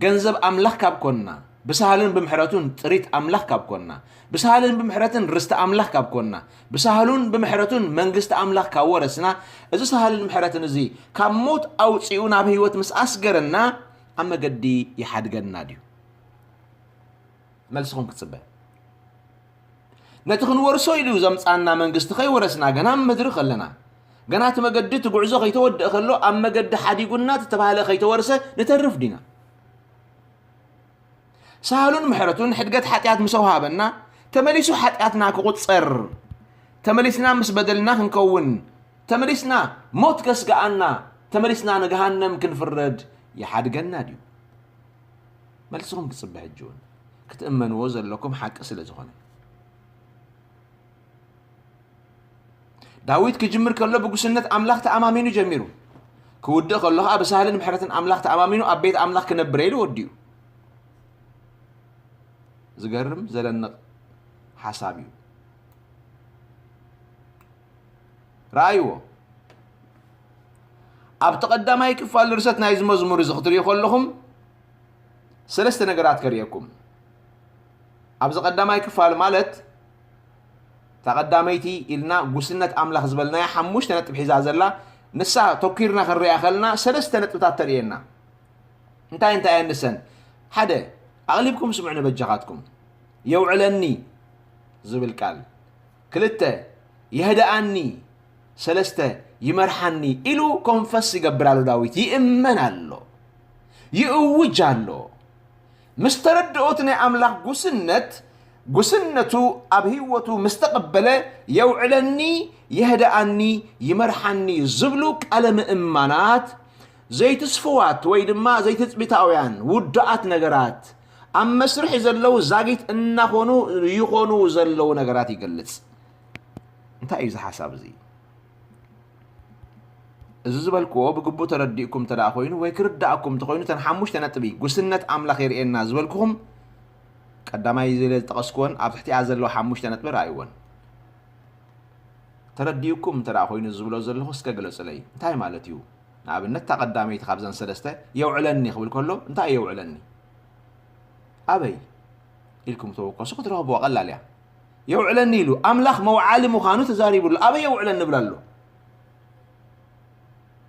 ገንዘብ ኣምላኽ ካብ ኮንና፣ ብሳህልን ብምሕረቱን ጥሪት ኣምላኽ ካብ ኮንና፣ ብሳህልን ብምሕረትን ርስቲ ኣምላኽ ካብ ኮንና፣ ብሳህሉን ብምሕረቱን መንግስቲ ኣምላኽ ካብ ወረስና፣ እዚ ሳህልን ምሕረትን እዚ ካብ ሞት ኣውጺኡ ናብ ህይወት ምስ ኣስገረና፣ ኣብ መገዲ ይሓድገና ድዩ? መልስኹም ክጽበ። ነቲ ክንወርሶ ኢሉ ዘምጻና መንግስቲ ከይወረስና ገና ኣብ ምድሪ ከለና፣ ገና እቲ መገዲ እቲ ጉዕዞ ከይተወድአ ከሎ ኣብ መገዲ ሓዲጉና እቲ ተባህለ ከይተወርሰ ንተርፍ ዲና? ሳህሉን ምሕረቱን ሕድገት ሓጢኣት ምስ ኣውሃበና፣ ተመሊሱ ሓጢኣትና ክቑጸር፣ ተመሊስና ምስ በደልና ክንከውን፣ ተመሊስና ሞት ከስግኣና፣ ተመሊስና ንገሃነም ክንፍረድ ይሓድገና ድዩ? መልስኹም ክጽበ ሕጂ እውን ክትእመንዎ ዘለኩም ሓቂ ስለ ዝኾነ። ዳዊት ክጅምር ከሎ ብጉስነት ኣምላኽ ተኣማሚኑ ጀሚሩ። ክውድእ ከሎ ኸኣ ብሳህልን ምሕረትን ኣምላኽ ተኣማሚኑ ኣብ ቤት ኣምላኽ ክነብር ኢሉ ወዲኡ። ዝገርም ዘደንቕ ሓሳብ እዩ። ረኣይዎ። ኣብቲ ቀዳማይ ክፋል ድርሰት ናይዚ መዝሙር እዚ ክትርእዩ ከለኹም ሰለስተ ነገራት ከርእየኩም። ኣብዚ ቀዳማይ ክፋል ማለት እታ ቀዳመይቲ ኢልና ጉስነት ኣምላኽ ዝበልናያ ሓሙሽተ ነጥቢ ሒዛ ዘላ ንሳ ተኲርና ክንሪኣ ከለና ሰለስተ ነጥብታት ተርእየና። እንታይ እንታይ እየን ንሰን? ሓደ፣ ኣቕሊብኩም ስምዑ ንበጃኻትኩም። የውዕለኒ ዝብል ቃል። ክልተ፣ የህድኣኒ። ሰለስተ፣ ይመርሓኒ ኢሉ ኮንፈስ ይገብር ኣሎ ዳዊት። ይእመን ኣሎ። ይእውጅ ኣሎ። ምስ ተረድኦ እቲ ናይ ኣምላኽ ጉስነት፣ ጉስነቱ ኣብ ህይወቱ ምስ ተቐበለ፣ የውዕለኒ፣ የህድኣኒ፣ ይመርሓኒ ዝብሉ ቃለ ምእማናት ዘይትስፉዋት ወይ ድማ ዘይትጽቢታውያን ውዱኣት ነገራት ኣብ መስርሕ ዘለዉ ዛጊት እናኾኑ ይኾኑ ዘለዉ ነገራት ይገልጽ። እንታይ እዩ እዚ ሓሳብ እዚ? እዚ ዝበልክዎ ብግቡእ ተረዲእኩም እንተ ደኣ ኮይኑ ወይ ክርዳእኩም እንተኾይኑ እተን ሓሙሽተ ነጥቢ ጉስነት ኣምላኽ የርእየና ዝበልኩኹም ቀዳማይ ኢለ ዝጠቐስክወን ኣብ ትሕቲኣ ዘለዋ ሓሙሽተ ነጥቢ ረኣይወን። ተረዲእኩም እንተ ደኣ ኮይኑ ዝብሎ ዘለኹ እስከ ግለጹለይ። እንታይ ማለት እዩ? ንኣብነት እታ ቀዳመይቲ ካብዘን ሰለስተ የውዕለኒ ክብል ከሎ እንታይ እዩ የውዕለኒ? ኣበይ? ኢልኩም ተወከሱ ክትረኽብዋ ቀላል እያ። የውዕለኒ ኢሉ ኣምላኽ መውዓሊ ምዃኑ ተዛሪቡ ኣሎ። ኣበይ የውዕለኒ ይብል ኣሎ?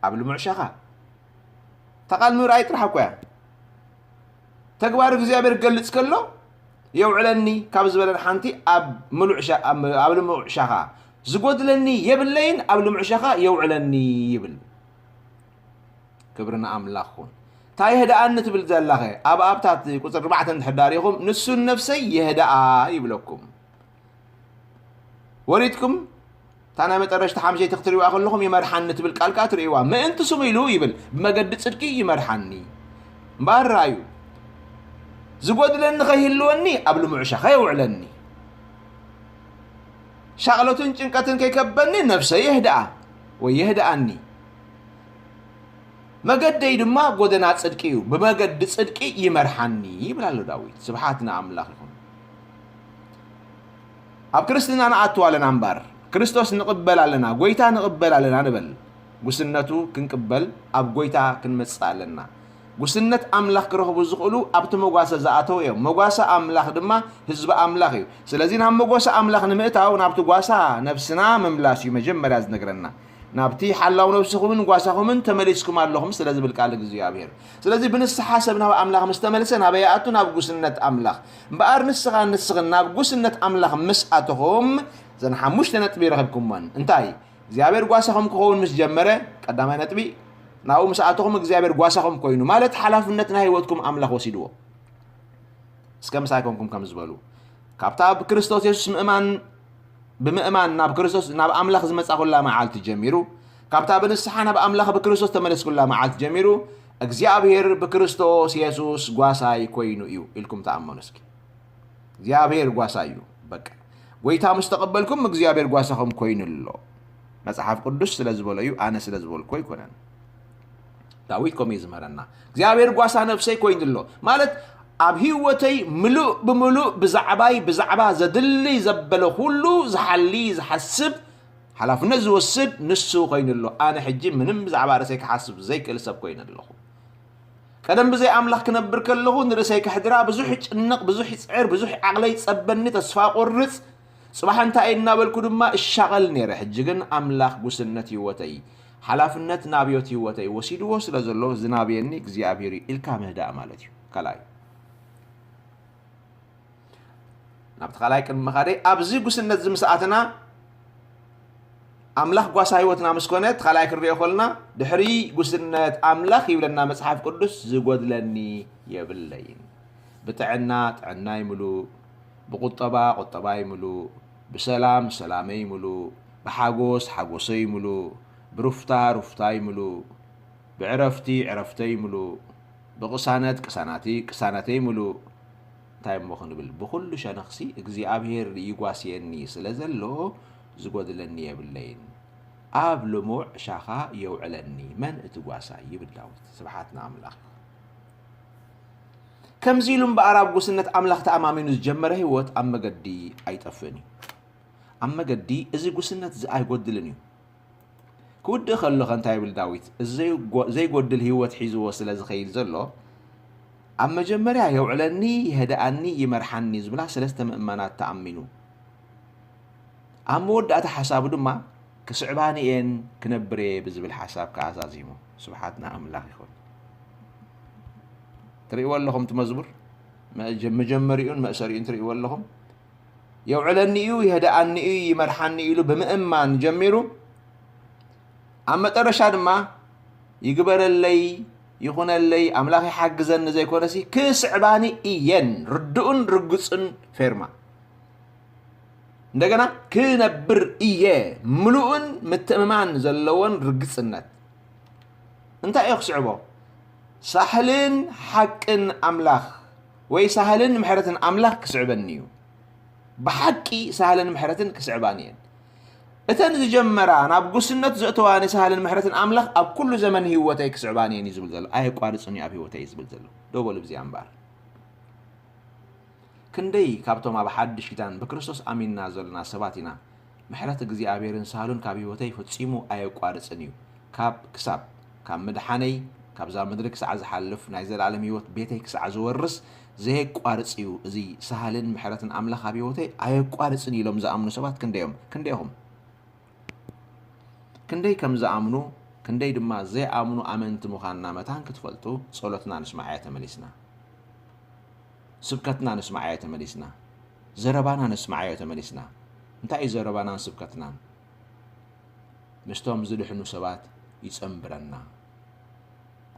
ኣብ ልሙዕ ሻኻ። እታ ቃል ምርኣይ ጥራሕ እኮ እያ። ተግባር እግዚኣብሔር ክገልጽ ከሎ የውዕለኒ ካብ ዝበለን ሓንቲ ኣብ ምሉእ ሻ-፣ ኣብ፣ ኣብ ልሙዕ ሻኻ። ዝጎድለኒ የብለይን ኣብ ልሙዕ ሻኻ የውዕለኒ ይብል። ክብሪ ንኣምላኽ ይኹን። እንታይ የህድኣኒ ትብል ዘላኸ? ኣብ ኣብታት ቁጽሪ ኣርባዕተ እንድሕር ዳሪኹም፣ ንሱን ነፍሰይ የህድኣ ይብለኩም። ወሪድኩም እታ ናይ መጠረሽታ ሓምሸይቲ ክትርእይዋ ከለኹም፣ ይመርሓኒ ትብል ቃል ከኣ ትርእይዋ። ምእንቲ ስሙ ኢሉ ይብል፣ ብመገዲ ጽድቂ ይመርሓኒ። እምበኣር ረኣዩ፣ ዝጎድለኒ ከይህልወኒ ኣብ ልሙዕ ሻኻ የውዕለኒ። ሻቕሎትን ጭንቀትን ከይከበኒ ነፍሰይ የህድኣ ወይ የህድኣኒ። መገደይ ድማ ጎደና ጽድቂ እዩ፣ ብመገዲ ጽድቂ ይመርሓኒ ይብል ኣሎ ዳዊት። ስብሓት ንኣምላኽ ይኹን። ኣብ ክርስትና ንኣቱ ኣለና እምበር፣ ክርስቶስ ንቕበል ኣለና፣ ጐይታ ንቕበል ኣለና ንበል። ጉስነቱ ክንቅበል ኣብ ጐይታ ክንመጽእ ኣለና። ጉስነት ኣምላኽ ክረኽቡ ዝኽእሉ ኣብቲ መጓሰ ዝኣተው እዮም። መጓሰ ኣምላኽ ድማ ህዝቢ ኣምላኽ እዩ። ስለዚ ናብ መጓሰ ኣምላኽ ንምእታው ናብቲ ጓሳ ነፍስና ምምላስ እዩ መጀመርያ ዝነግረና። ናብቲ ሓላው ነፍስኹምን ጓሳኹምን ተመሊስኩም ኣለኹም ስለ ዝብል ቃል እግዚኣብሔር። ስለዚ ብንስሓ ሰብ ናብ ኣምላኽ ምስ ተመልሰ ናበይ ይኣቱ? ናብ ጉስነት ኣምላኽ። እምበኣር ንስኻን ንስኽን ናብ ጉስነት ኣምላኽ ምስ ኣተኹም፣ እዘን ሓሙሽተ ነጥቢ ረኺብኩሞን። እንታይ? እግዚኣብሔር ጓሳኹም ክኸውን ምስ ጀመረ፣ ቀዳማይ ነጥቢ፣ ናብኡ ምስ ኣተኹም እግዚኣብሔር ጓሳኹም ኮይኑ፣ ማለት ሓላፍነት ናይ ህይወትኩም ኣምላኽ ወሲድዎ። እስከ ምሳይ ኮንኩም ከም ዝበሉ፣ ካብታ ኣብ ክርስቶስ የሱስ ምእማን፣ ብምእማን ናብ ክርስቶስ፣ ናብ ኣምላኽ ዝመጻኹላ መዓልቲ ጀሚሩ፣ ካብታ ብንስሓ ናብ ኣምላኽ ብክርስቶስ ተመለስኩላ መዓልቲ ጀሚሩ፣ እግዚኣብሔር ብክርስቶስ የሱስ ጓሳይ ኮይኑ እዩ ኢልኩም ተኣመኑ እስኪ። እግዚኣብሔር ጓሳይ እዩ። በቃ፣ ጐይታ ምስ ተቐበልኩም እግዚኣብሔር ጓሳኹም ኮይኑ ኣሎ። መጽሓፍ ቅዱስ ስለ ዝበሎ እዩ፣ ኣነ ስለ ዝበልኩ ኣይኮነን። ዳዊት ከምኡ እዩ ዝምህረና። እግዚኣብሔር ጓሳ ነፍሰይ ኮይኑ ኣሎ። ማለት ኣብ ህይወተይ ምሉእ ብምሉእ ብዛዕባይ፣ ብዛዕባ ዘድሊ ዘበለ ኩሉ ዝሓሊ፣ ዝሓስብ፣ ሓላፍነት ዝወስድ ንሱ ኮይኑ ኣሎ። ኣነ ሕጂ ምንም ብዛዕባ ርእሰይ ክሓስብ ዘይክእል ሰብ ኮይነ ኣለኹ። ቀደም ብዘይ ኣምላኽ ክነብር ከለኹ ንርእሰይ ከሕድራ ብዙሕ ይጭነቕ፣ ብዙሕ ይጽዕር፣ ብዙሕ ዓቕለይ ይጸበኒ፣ ተስፋ ቆርጽ፣ ጽባሕ እንታይ እናበልኩ ድማ እሻቐል ነይረ። ሕጂ ግን ኣምላኽ ጉስነት ህይወተይ ሓላፍነት ናብዮት ህይወተይ ወሲድዎ ስለ ዘሎ ዝናብየኒ እግዚኣብሔር እዩ ኢልካ ምህዳእ ማለት እዩ። ካልኣይ ናብቲ ካልኣይ ቅድሚ ምኻደይ ኣብዚ ጉስነት እዚ ምስ ኣተና ኣምላኽ ጓሳ ህይወትና ምስ ኮነ እቲ ካልኣይ ክንሪኦ ከልና ድሕሪ ጉስነት ኣምላኽ ይብለና መጽሓፍ ቅዱስ ዝጎድለኒ የብለይን። ብጥዕና ጥዕናይ ምሉእ፣ ብቁጠባ ቁጠባይ ምሉእ፣ ብሰላም ሰላመይ ምሉእ፣ ብሓጎስ ሓጎሰይ ምሉእ፣ ብሩፍታ ሩፍታይ ምሉእ፣ ብዕረፍቲ ዕረፍተይ ምሉእ፣ ብቕሳነት ቅሳናቲ ቅሳነተይ ምሉእ። እንታይ እሞ ክንብል? ብኹሉ ሸነኽሲ እግዚኣብሔር ይጓስየኒ ስለ ዘሎ ዝጎድለኒ የብለይን። ኣብ ልሙዕ ሻኻ የውዕለኒ መን እቲ ጓሳይ? ይብል ዳዊት። ስብሓት ንኣምላኽ። ከምዚ ኢሉ እምበኣር ኣብ ጉስነት ኣምላኽ ተኣማሚኑ ዝጀመረ ህይወት ኣብ መገዲ ኣይጠፍእን እዩ። ኣብ መገዲ እዚ ጉስነት እዚ ኣይጎድልን እዩ። ክውድእ ከሎ ከ እንታይ ይብል ዳዊት? እዚ ዘይጎ-፣ ዘይጎድል ህይወት ሒዝዎ ስለ ዝኸይድ ዘሎ፣ ኣብ መጀመርያ የውዕለኒ፣ የህድኣኒ፣ ይመርሓኒ ዝብላ ሰለስተ ምእማናት ተኣሚኑ። ኣብ መወዳእታ ሓሳቡ ድማ ክስዕባኒ እየን ክነብር እየ ብዝብል ሓሳብ ከኣ ዛዚሙ። ስብሓት ንኣምላኽ ይኹን። ትርእይዎ ኣለኹም እቲ መዝሙር? መጀ-፣ መጀመሪኡን መእሰሪኡን ትርእይዎ ኣለኹም? የውዕለኒ እዩ፣ የህድኣኒ እዩ፣ ይመርሓኒ ኢሉ ብምእማን ጀሚሩ ኣብ መጠረሻ ድማ ይግበረለይ፣ ይኹነለይ፣ ኣምላኽ ይሓግዘኒ ዘይኮነሲ ክስዕባኒ እየን። ርዱእን ርግጽን ፌርማ። እንደገና ክነብር እየ፣ ምሉእን ምትእምማን ዘለዎን ርግጽነት። እንታይ እዮ ክስዕቦ? ሳህልን ሓቅን ኣምላኽ ወይ ሳህልን ምሕረትን ኣምላኽ ክስዕበኒ እዩ። ብሓቂ ሳህልን ምሕረትን ክስዕባኒ እየን። እተን ዝጀመራ ናብ ጉስነት ዘእተዋኒ ሳህልን ምሕረትን ኣምላኽ ኣብ ኩሉ ዘመን ህይወተይ ክስዕባኒ እየን እዩ ዝብል ዘሎ። ኣየቋርጽን እዩ ኣብ ህይወተይ እዩ ዝብል ዘሎ። ደው በሉ ብዚኣ እምበኣር። ክንደይ ካብቶም ኣብ ሓድሽ ኪዳን ብክርስቶስ ኣሚንና ዘለና ሰባት ኢና። ምሕረት እግዚኣብሔርን ሳህሉን ካብ ህይወተይ ፈጺሙ ኣየቋርጽን እዩ። ካብ ክሳብ፣ ካብ ምድሓነይ፣ ካብዛ ምድሪ ክሳዕ ዝሓልፍ፣ ናይ ዘለኣለም ህይወት ቤተይ ክሳዕ ዝወርስ ዘየቋርጽ እዩ። እዚ ሳህልን ምሕረትን ኣምላኽ ኣብ ህይወተይ ኣየቋርጽን እዩ ኢሎም ዝኣምኑ ሰባት ክንደዮም? ክንደይኹም? ክንደይ ከም ዝኣምኑ፣ ክንደይ ድማ ዘይኣምኑ ኣመንቲ ምዃንና መታን ክትፈልጡ፣ ጸሎትና ንስማዓዮ ተመሊስና። ስብከትና ንስማዓዮ ተመሊስና። ዘረባና ንስማዓዮ ተመሊስና። እንታይ እዩ ዘረባናን ስብከትናን? ምስቶም ዝድሕኑ ሰባት ይጸንብረና።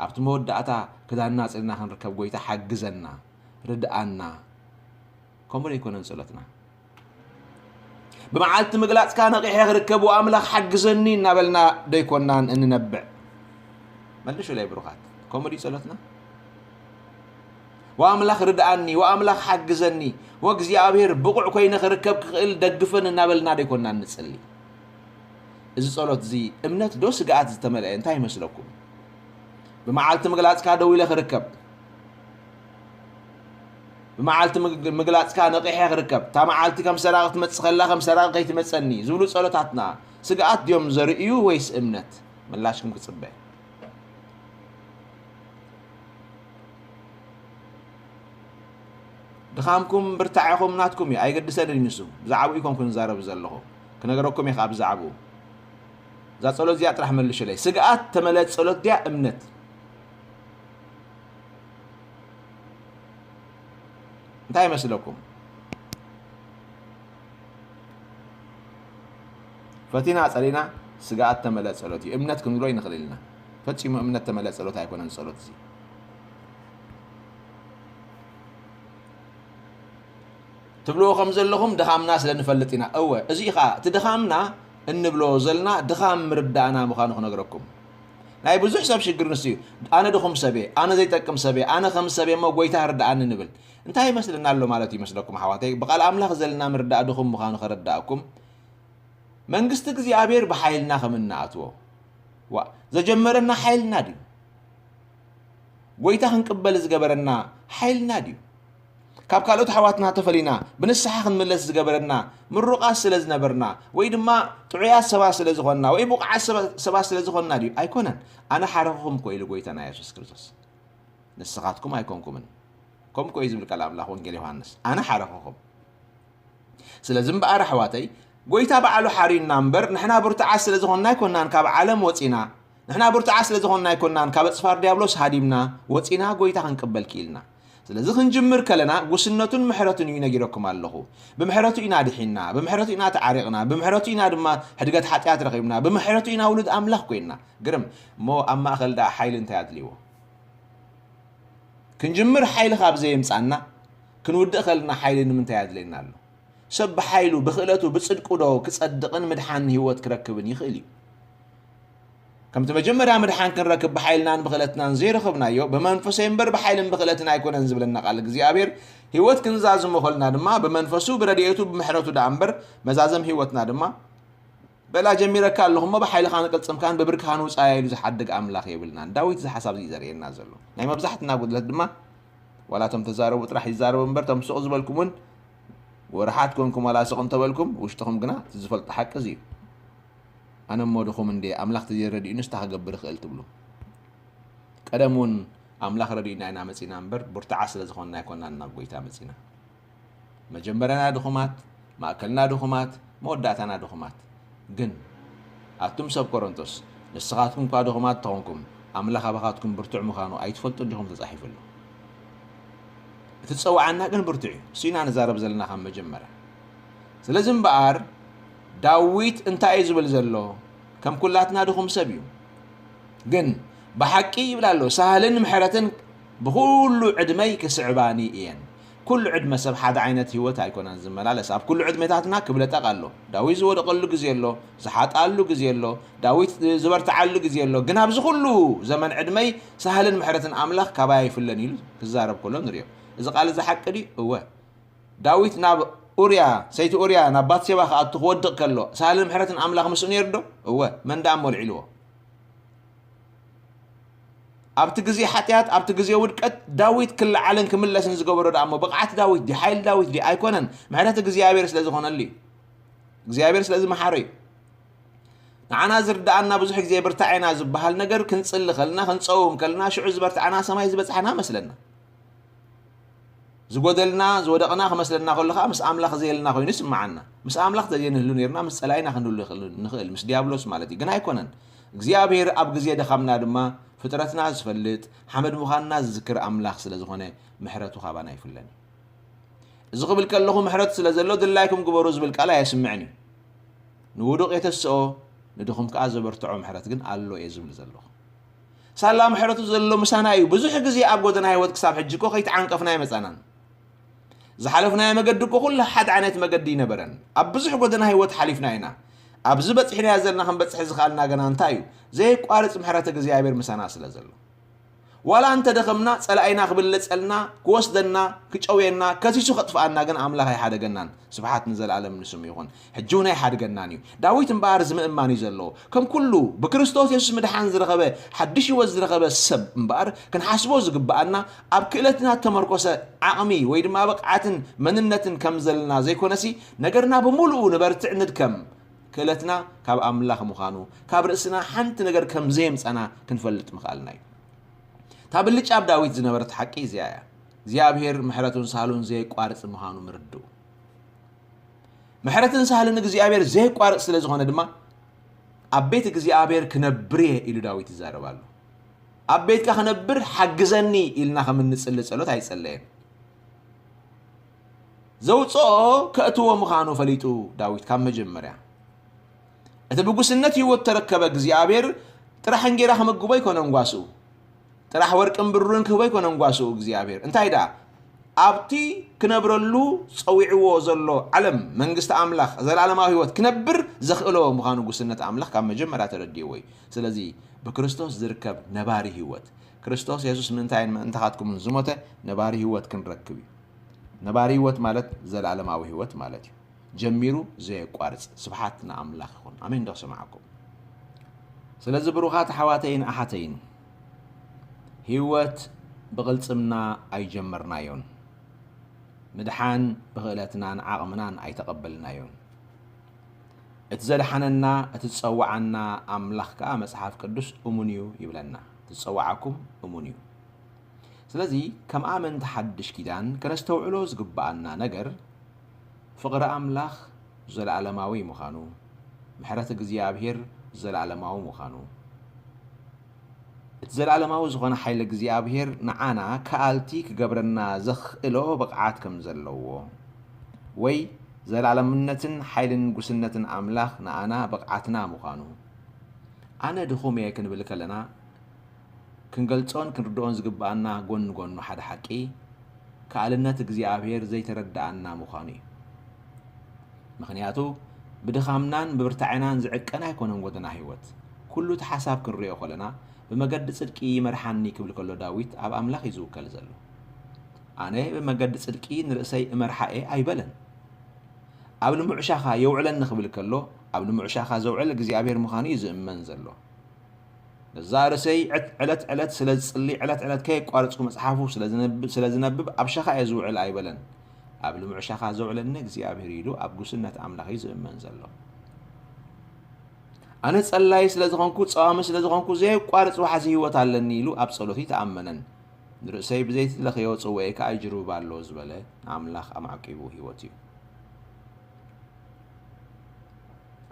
ኣብቲ መወዳእታ ክዳንና ኣጽሪና ክንርከብ ጐይታ ሓግዘና፣ ርድኣና። ከምኡ ዶ ኣይኮነን ጸሎትና? ብመዓልቲ ምግላጽካ ነቒሐ ክርከብ፣ "ወኣምላኽ ሓግዘኒ" እናበልና ዶ ኣይኮናን እንነብዕ? መልሱለይ ብሩኻት። ከምኡ ድዩ ጸሎትና? "ወኣምላኽ ርድኣኒ፣ ወኣምላኽ ሓግዘኒ፣ ወእግዚኣብሔር ብቑዕ ኮይነ ክርከብ ክኽእል ደግፈኒ" እናበልና ዶ ኣይኮናን ንጽሊ? እዚ ጸሎት እዚ እምነት ዶ ስግኣት ዝተመልአ? እንታይ ይመስለኩም? ብመዓልቲ ምግላጽካ ደው ኢለ ክርከብ፣ ብመዓልቲ ምግ-፣ ምግላጽካ ነቒሐ ክርከብ፣ እታ መዓልቲ ከም ሰራቒ ክትመጽእ ከላ ከም ሰራቒ ከይትመጸኒ ዝብሉ ጸሎታትና ስግኣት ድዮም ዘርእዩ ወይስ እምነት? ምላሽኩም ክጽበ። ድኻምኩም ብርታዐኹም ናትኩም እዩ፣ ኣይገድሰንን እዩ ንሱ። ብዛዕባኡ ኣይኮንኩን ዝዛረብ ዘለኹ፣ ክነገረኩም እየ ከኣ ብዛዕባኡ። እዛ ጸሎት እዚኣ ጥራሕ መልሹለይ። ስግኣት ተመለ ጸሎት ድያ እምነት? እንታይ ይመስለኩም? ፈቲና ጸሊና ስግኣት ተመለ ጸሎት እዩ። እምነት ክንብሎ ይንኽእል ኢልና። ፈጺሙ እምነት ተመለ ጸሎት ኣይኮነን ጸሎት እዚ። ትብልዎ ከም ዘለኹም ድኻምና ስለ ንፈልጥ ኢና። እወ፣ እዚ ኸኣ እቲ ድኻምና እንብሎ ዘለና ድኻም ምርዳእና ምዃኑ ክነግረኩም። ናይ ብዙሕ ሰብ ሽግር ንሱ እዩ። ኣነ ድኹም ሰብ እየ፣ ኣነ ዘይጠቅም ሰብ እየ፣ ኣነ ከም ሰብ እየ እሞ ጎይታ ርድኣኒ ንብል። እንታይ ይመስለና ኣሎ ማለት እዩ ይመስለኩም ኣሕዋተይ? ብቓል ኣምላኽ ዘለና ምርዳእ ድኹም ምዃኑ ከረዳእኩም፣ መንግስቲ እግዚኣብሔር ብሓይልና ከም እንኣትዎ። ዋ፣ ዘጀመረና ሓይልና ድዩ? ጎይታ ክንቅበል ዝገበረና ሓይልና ድዩ? ካብ ካልኦት ኣሕዋትና ተፈሊና ብንስሓ ክንምለስ ዝገበረና ምሩቓት ስለ ዝነበርና፣ ወይ ድማ ጥዑያት ሰባት ስለ ዝኾንና፣ ወይ ብቑዓት ሰባ-፣ ሰባት ስለ ዝኾንና ድዩ? ኣይኮነን። ኣነ ሓረኹኹም እኮ ኢሉ ጎይታና የሱስ ክርስቶስ። ንስኻትኩም ኣይኮንኩምን። ከምኡ እኮ እዩ ዝብል ቃል ኣምላኽ ወንጌል ዮሃንስ። ኣነ ሓረኹኹም። ስለዚ እምበኣር ኣሕዋተይ፣ ጎይታ ባዕሉ ሓርዩና እምበር፣ ንሕና ብርቱዓት ስለ ዝኾንና ኣይኮንናን ካብ ዓለም ወጺና። ንሕና ብርቱዓት ስለ ዝኾንና ኣይኮንናን ካብ ኣጽፋር ዲያብሎስ ሃዲምና ወጺና ጎይታ ክንቅበል ክኢልና። ስለዚ ክንጅምር ከለና ጉስነቱን ምሕረቱን እዩ ነጊረኩም ኣለኹ። ብምሕረቱ ኢና ድሒና፣ ብምሕረቱ ኢና ተዓሪቕና፣ ብምሕረቱ ኢና ድማ ሕድገት ሓጢኣት ረኺብና፣ ብምሕረቱ ኢና ውሉድ ኣምላኽ ኮይንና። ግርም እሞ ኣብ ማእከል ደኣ ሓይሊ እንታይ ኣድልይዎ? ክንጅምር ሓይሊ ካብ ዘየምጻና፣ ክንውድእ ከለና ሓይሊ ንምንታይ ኣድልየና ኣሎ? ሰብ ብሓይሉ፣ ብኽእለቱ፣ ብጽድቁ ዶ ክጸድቕን ምድሓን ህይወት ክረክብን ይኽእል እዩ? ከምቲ መጀመርያ ምድሓን ክንረክብ ብሓይልናን ብኽእለትናን ዘይረኸብናዮ፣ ብመንፈሰይ እምበር ብሓይልን ብኽእለትን ኣይኮነን ዝብለና ቃል እግዚኣብሔር፣ ህይወት ክንዛዝሞ ከልና ድማ ብመንፈሱ፣ ብረድኤቱ፣ ብምሕረቱ ደኣ እምበር መዛዘም ህይወትና ድማ በላ ጀሚረካ ኣለኹ እሞ ብሓይልኻን ቅልጽምካን ብብርክኻን ውጻያ ኢሉ ዝሓድግ ኣምላኽ የብልናን። ዳዊት እዚ ሓሳብ እዚ እዩ ዘርእየና ዘሎ። ናይ መብዛሕትና ጉድለት ድማ ዋላ እቶም ተዛረቡ ጥራሕ ይዛረቡ እምበር፣ እቶም ስቕ ዝበልኩም እውን ወርሓት ኮንኩም ዋላ ስቕ እንተበልኩም፣ ውሽጥኹም ግና እቲ ዝፈልጦ ሓቂ እዚ እዩ። ኣነ እሞ ድኹም እንድየ፣ ኣምላኽ ተዘይረዲኡንስ እንታይ ክገብር እኽእል ትብሉ። ቀደም እውን ኣምላኽ ረዲኡና ኢና መጺና እምበር፣ ብርቱዓት ስለ ዝኾንና ኣይኮናን ናብ ጎይታ መጺና። መጀመርያና ድኹማት፣ ማእከልና ድኹማት፣ መወዳእታና ድኹማት። ግን ኣቱም ሰብ ቆሮንቶስ፣ ንስኻትኩም እኳ ድኹማት እንተኾንኩም፣ ኣምላኽ ኣባኻትኩም ብርቱዕ ምዃኑ ኣይትፈልጡን ዲኹም? ተጻሒፉ ኣሎ። እቲ ዝጸውዓና ግን ብርቱዕ እዩ። እሱ ኢና ንዛረብ ዘለና ካብ መጀመርያ። ስለዚ እምበኣር ዳዊት እንታይ እዩ ዝብል ዘሎ? ከም ኩላትና ድኹም ሰብ እዩ። ግን ብሓቂ ይብል ኣሎ፣ ሳህልን ምሕረትን ብኹሉ ዕድመይ ክስዕባኒ እየን። ኩሉ ዕድመ ሰብ ሓደ ዓይነት ህይወት ኣይኮነን ዝመላለስ። ኣብ ኩሉ ዕድሜታትና ክብለጠቕ ኣሎ። ዳዊት ዝወደቐሉ ግዜ ኣሎ፣ ዝሓጣሉ ግዜ ኣሎ፣ ዳዊት ዝበርትዓሉ ግዜ ኣሎ። ግን ኣብዚ ኩሉ ዘመን ዕድመይ ሳህልን ምሕረትን ኣምላኽ ካባይ ኣይፍለን ኢሉ ክዛረብ ከሎ ንሪኦ። እዚ ቃል እዚ ሓቂ ድዩ? እወ። ዳዊት ናብ ኡርያ፣ ሰይቲ ኡርያ ናብ ባትሴባ ክኣቱ ክወድቕ ከሎ ሳህልን ምሕረትን ኣምላኽ ምስኡ ነይሩ ዶ? እወ። መን ደኣ እሞ ኣልዒልዎ? ኣብቲ ግዜ ሓጢኣት፣ ኣብቲ ግዜ ውድቀት ዳዊት ክለዓልን ክምለስን ዝገበሮ ደኣ እሞ ብቕዓት ዳዊት ድዩ? ሓይሊ ዳዊት ድዩ? ኣይኮነን። ምሕረት እግዚኣብሔር ስለ ዝኾነሉ እዩ። እግዚኣብሔር ስለ ዝመሓሮ እዩ። ንዓና ዝርድኣና ብዙሕ ግዜ ብርታዕ ኢና ዝበሃል ነገር ክንጽሊ ከልና፣ ክንጸውም ከልና፣ ሽዑ ዝበርትዓና ሰማይ ዝበጽሓና መስለና። ዝጎደልና፣ ዝወደቕና ክመስለና ከሎ ኸኣ ምስ ኣምላኽ ዘየልና ኮይኑ ይስምዓና። ምስ ኣምላኽ ተዘየንህሉ ነይርና፣ ምስ ጸላኢና ክንህሉ ይኽእል፣ ንኽእል፣ ምስ ዲያብሎስ ማለት እዩ። ግን ኣይኮነን። እግዚኣብሔር ኣብ ግዜ ድኻምና ድማ ፍጥረትና ዝፈልጥ፣ ሓመድ ምዃንና ዝዝክር ኣምላኽ ስለ ዝኾነ፣ ምሕረቱ ካባና ኣይፍለን እዩ። እዚ ክብል ከለኹ፣ ምሕረት ስለ ዘሎ ድላይኩም ግበሩ ዝብል ቃል ኣየስምዕን እዩ። ንውዱቕ የተስኦ፣ ንድኹም ከኣ ዘበርትዖ ምሕረት ግን ኣሎ እየ ዝብል ዘለኹ። ሳላ ምሕረቱ ዘሎ ምሳና እዩ። ብዙሕ ግዜ ኣብ ጎደና ህይወት ክሳብ ሕጂ እኮ ከይተዓንቀፍና ኣይመጻናን። ዝሓለፍናዮ መገዲ እኮ ኩሉ ሓደ ዓይነት መገዲ ይነበረን። ኣብ ብዙሕ ጎደና ህይወት ሓሊፍና ኢና። ኣብዚ በጺሕናዮ ዘለና ክንበጽሕ ዝኸኣልና ገና እንታይ እዩ? ዘየቋርጽ ምሕረት እግዚኣብሔር ምሳና ስለ ዘሎ። ዋላ እንተ ደኸምና፣ ጸላኢና ክብለጸልና፣ ክወስደና፣ ክጨውየና፣ ከሲሱ ከጥፍኣና ግን ኣምላኽ ኣይሓደገናን። ስብሓት ንዘለኣለም ንስሙ ይኹን። ሕጂ እውን ኣይሓድገናን እዩ። ዳዊት እምበኣር እዚ ምእማን እዩ ዘለዎ። ከም ኩሉ ብክርስቶስ የሱስ ምድሓን ዝረኸበ፣ ሓድሽ ህይወት ዝረኸበ ሰብ እምበኣር ክንሓስቦ ዝግብኣና፣ ኣብ ክእለትና እተመርኮሰ ዓቕሚ ወይ ድማ ብቕዓትን መንነትን ከም ዘለና ዘይኮነሲ፣ ነገርና ብምሉኡ ንበርትዕ ንድከም፣ ክእለትና ካብ ኣምላኽ ምዃኑ፣ ካብ ርእስና ሓንቲ ነገር ከም ዘየምጸና ክንፈልጥ ምኽኣልና እዩ። እታ ብልጫ ኣብ ዳዊት ዝነበረት ሓቂ እዚኣ እያ። እግዚኣብሔር ምሕረቱን ሳህሉን ዘየቋርጽ ምዃኑ ምርድኡ። ምሕረትን ሳህልን እግዚኣብሔር ዘየቋርጽ ስለ ዝኾነ ድማ፣ ኣብ ቤት እግዚኣብሔር ክነብር እየ ኢሉ ዳዊት ይዛረብ ኣሎ። ኣብ ቤትካ ክነብር ሓግዘኒ ኢልና ከም እንጽሊ ጸሎት ኣይጸለየን። ዘውጽኦ ከእትዎ ምዃኑ ፈሊጡ ዳዊት ካብ መጀመርያ። እቲ ብጉስነት ህይወት ተረከበ እግዚኣብሔር ጥራሕ እንጌራ ክምግቦ ኣይኮነን ጓስኡ። ጥራሕ ወርቅን ብሩርን ክህቦ ኣይኮነን ጓስኡ እግዚኣብሔር። እንታይ ደኣ? ኣብቲ ክነብረሉ ጸዊዕዎ ዘሎ ዓለም፣ መንግስቲ ኣምላኽ፣ ዘለኣለማዊ ህይወት ክነብር ዘኽእሎ ምዃኑ ጉስነት ኣምላኽ ካብ መጀመርያ ተረዲእዎ እዩ። ስለዚ ብክርስቶስ ዝርከብ ነባሪ ህይወት፣ ክርስቶስ የሱስ ምእንታይን ምእንታኻትኩምን ዝሞተ ነባሪ ህይወት ክንረክብ እዩ። ነባሪ ህይወት ማለት ዘለኣለማዊ ህይወት ማለት እዩ። ጀሚሩ ዘየቋርጽ። ስብሓት ንኣምላኽ ይኹን። ኣሜን ዶ ክሰማዓኩም? ስለዚ ብሩኻት ኣሕዋተይን ኣሓተይን፣ ህይወት ብቕልጽምና ኣይጀመርናዮን። ምድሓን ብኽእለትናን ዓቕምናን ኣይተቐበልናዮን። እቲ ዘድሓነና፣ እቲ ዝጸውዓና ኣምላኽ ከኣ መጽሓፍ ቅዱስ እሙን እዩ ይብለና። እቲ ዝጸውዓኩም እሙን እዩ። ስለዚ ከም ኣመንቲ ሓድሽ ኪዳን ከነስተውዕሎ ዝግብኣና ነገር፣ ፍቕሪ ኣምላኽ፣ ዘለዓለማዊ ምዃኑ፣ ምሕረት እግዚኣብሔር ዘለዓለማዊ ምዃኑ፣ እቲ ዘለዓለማዊ ዝኾነ ሓይሊ እግዚኣብሔር ንዓና ከኣልቲ ክገብረና ዘኽእሎ ብቕዓት ከም ዘለዎ፣ ወይ ዘለዓለምነትን ሓይልን ጉስነትን ኣምላኽ ንኣና ብቕዓትና ምዃኑ፣ ኣነ ድኹም እየ ክንብል ከለና፣ ክንገልጾን ክንርድኦን ዝግብኣና ጎኒ ጎኑ ሓደ ሓቂ፣ ከኣልነት እግዚኣብሔር ዘይተረድኣና ምዃኑ እዩ። ምኽንያቱ፣ ብድኻምናን ብብርታዐናን ዝዕቀን ኣይኮነን ጎደና ህይወት። ኩሉ እቲ ሓሳብ ክንሪኦ ከለና፣ ብመገዲ ጽድቂ ይመርሓኒ ክብል ከሎ ዳዊት ኣብ ኣምላኽ እዩ ዝውከል ዘሎ። ኣነ ብመገዲ ጽድቂ ንርእሰይ እመርሓ እየ ኣይበለን። ኣብ ልሙዕ ሻኻ የውዕለኒ ክብል ከሎ፣ ኣብ ልሙዕ ሻኻ ዘውዕል እግዚኣብሔር ምዃኑ እዩ ዝእመን ዘሎ። ነዛ ርእሰይ ዕት- ዕለት ዕለት ስለ ዝጽሊ፣ ዕለት ዕለት ከየቋረጽኩ መጽሓፉ ስለ ዝነብ- ስለ ዝነብብ ኣብ ሻኻ እየ ዝውዕል ኣይበለን። ኣብ ልሙዕ ሻኻ ዘውዕለኒ እግዚኣብሔር ኢሉ ኣብ ጉስነት ኣምላኽ እዩ ዝእመን ዘሎ። ኣነ ጸላይ ስለ ዝኾንኩ፣ ጸዋሚ ስለ ዝኾንኩ፣ ዘየቋርጽ ዋሕዚ ህይወት ኣለኒ ኢሉ ኣብ ጸሎት ይተኣመነን። ንርእሰይ ብዘይቲ ለኽዮ ጽውኤ ከኣ ይጅርብብ ኣሎ ዝበለ ንኣምላኽ ኣማዕቂቡ ህይወት እዩ።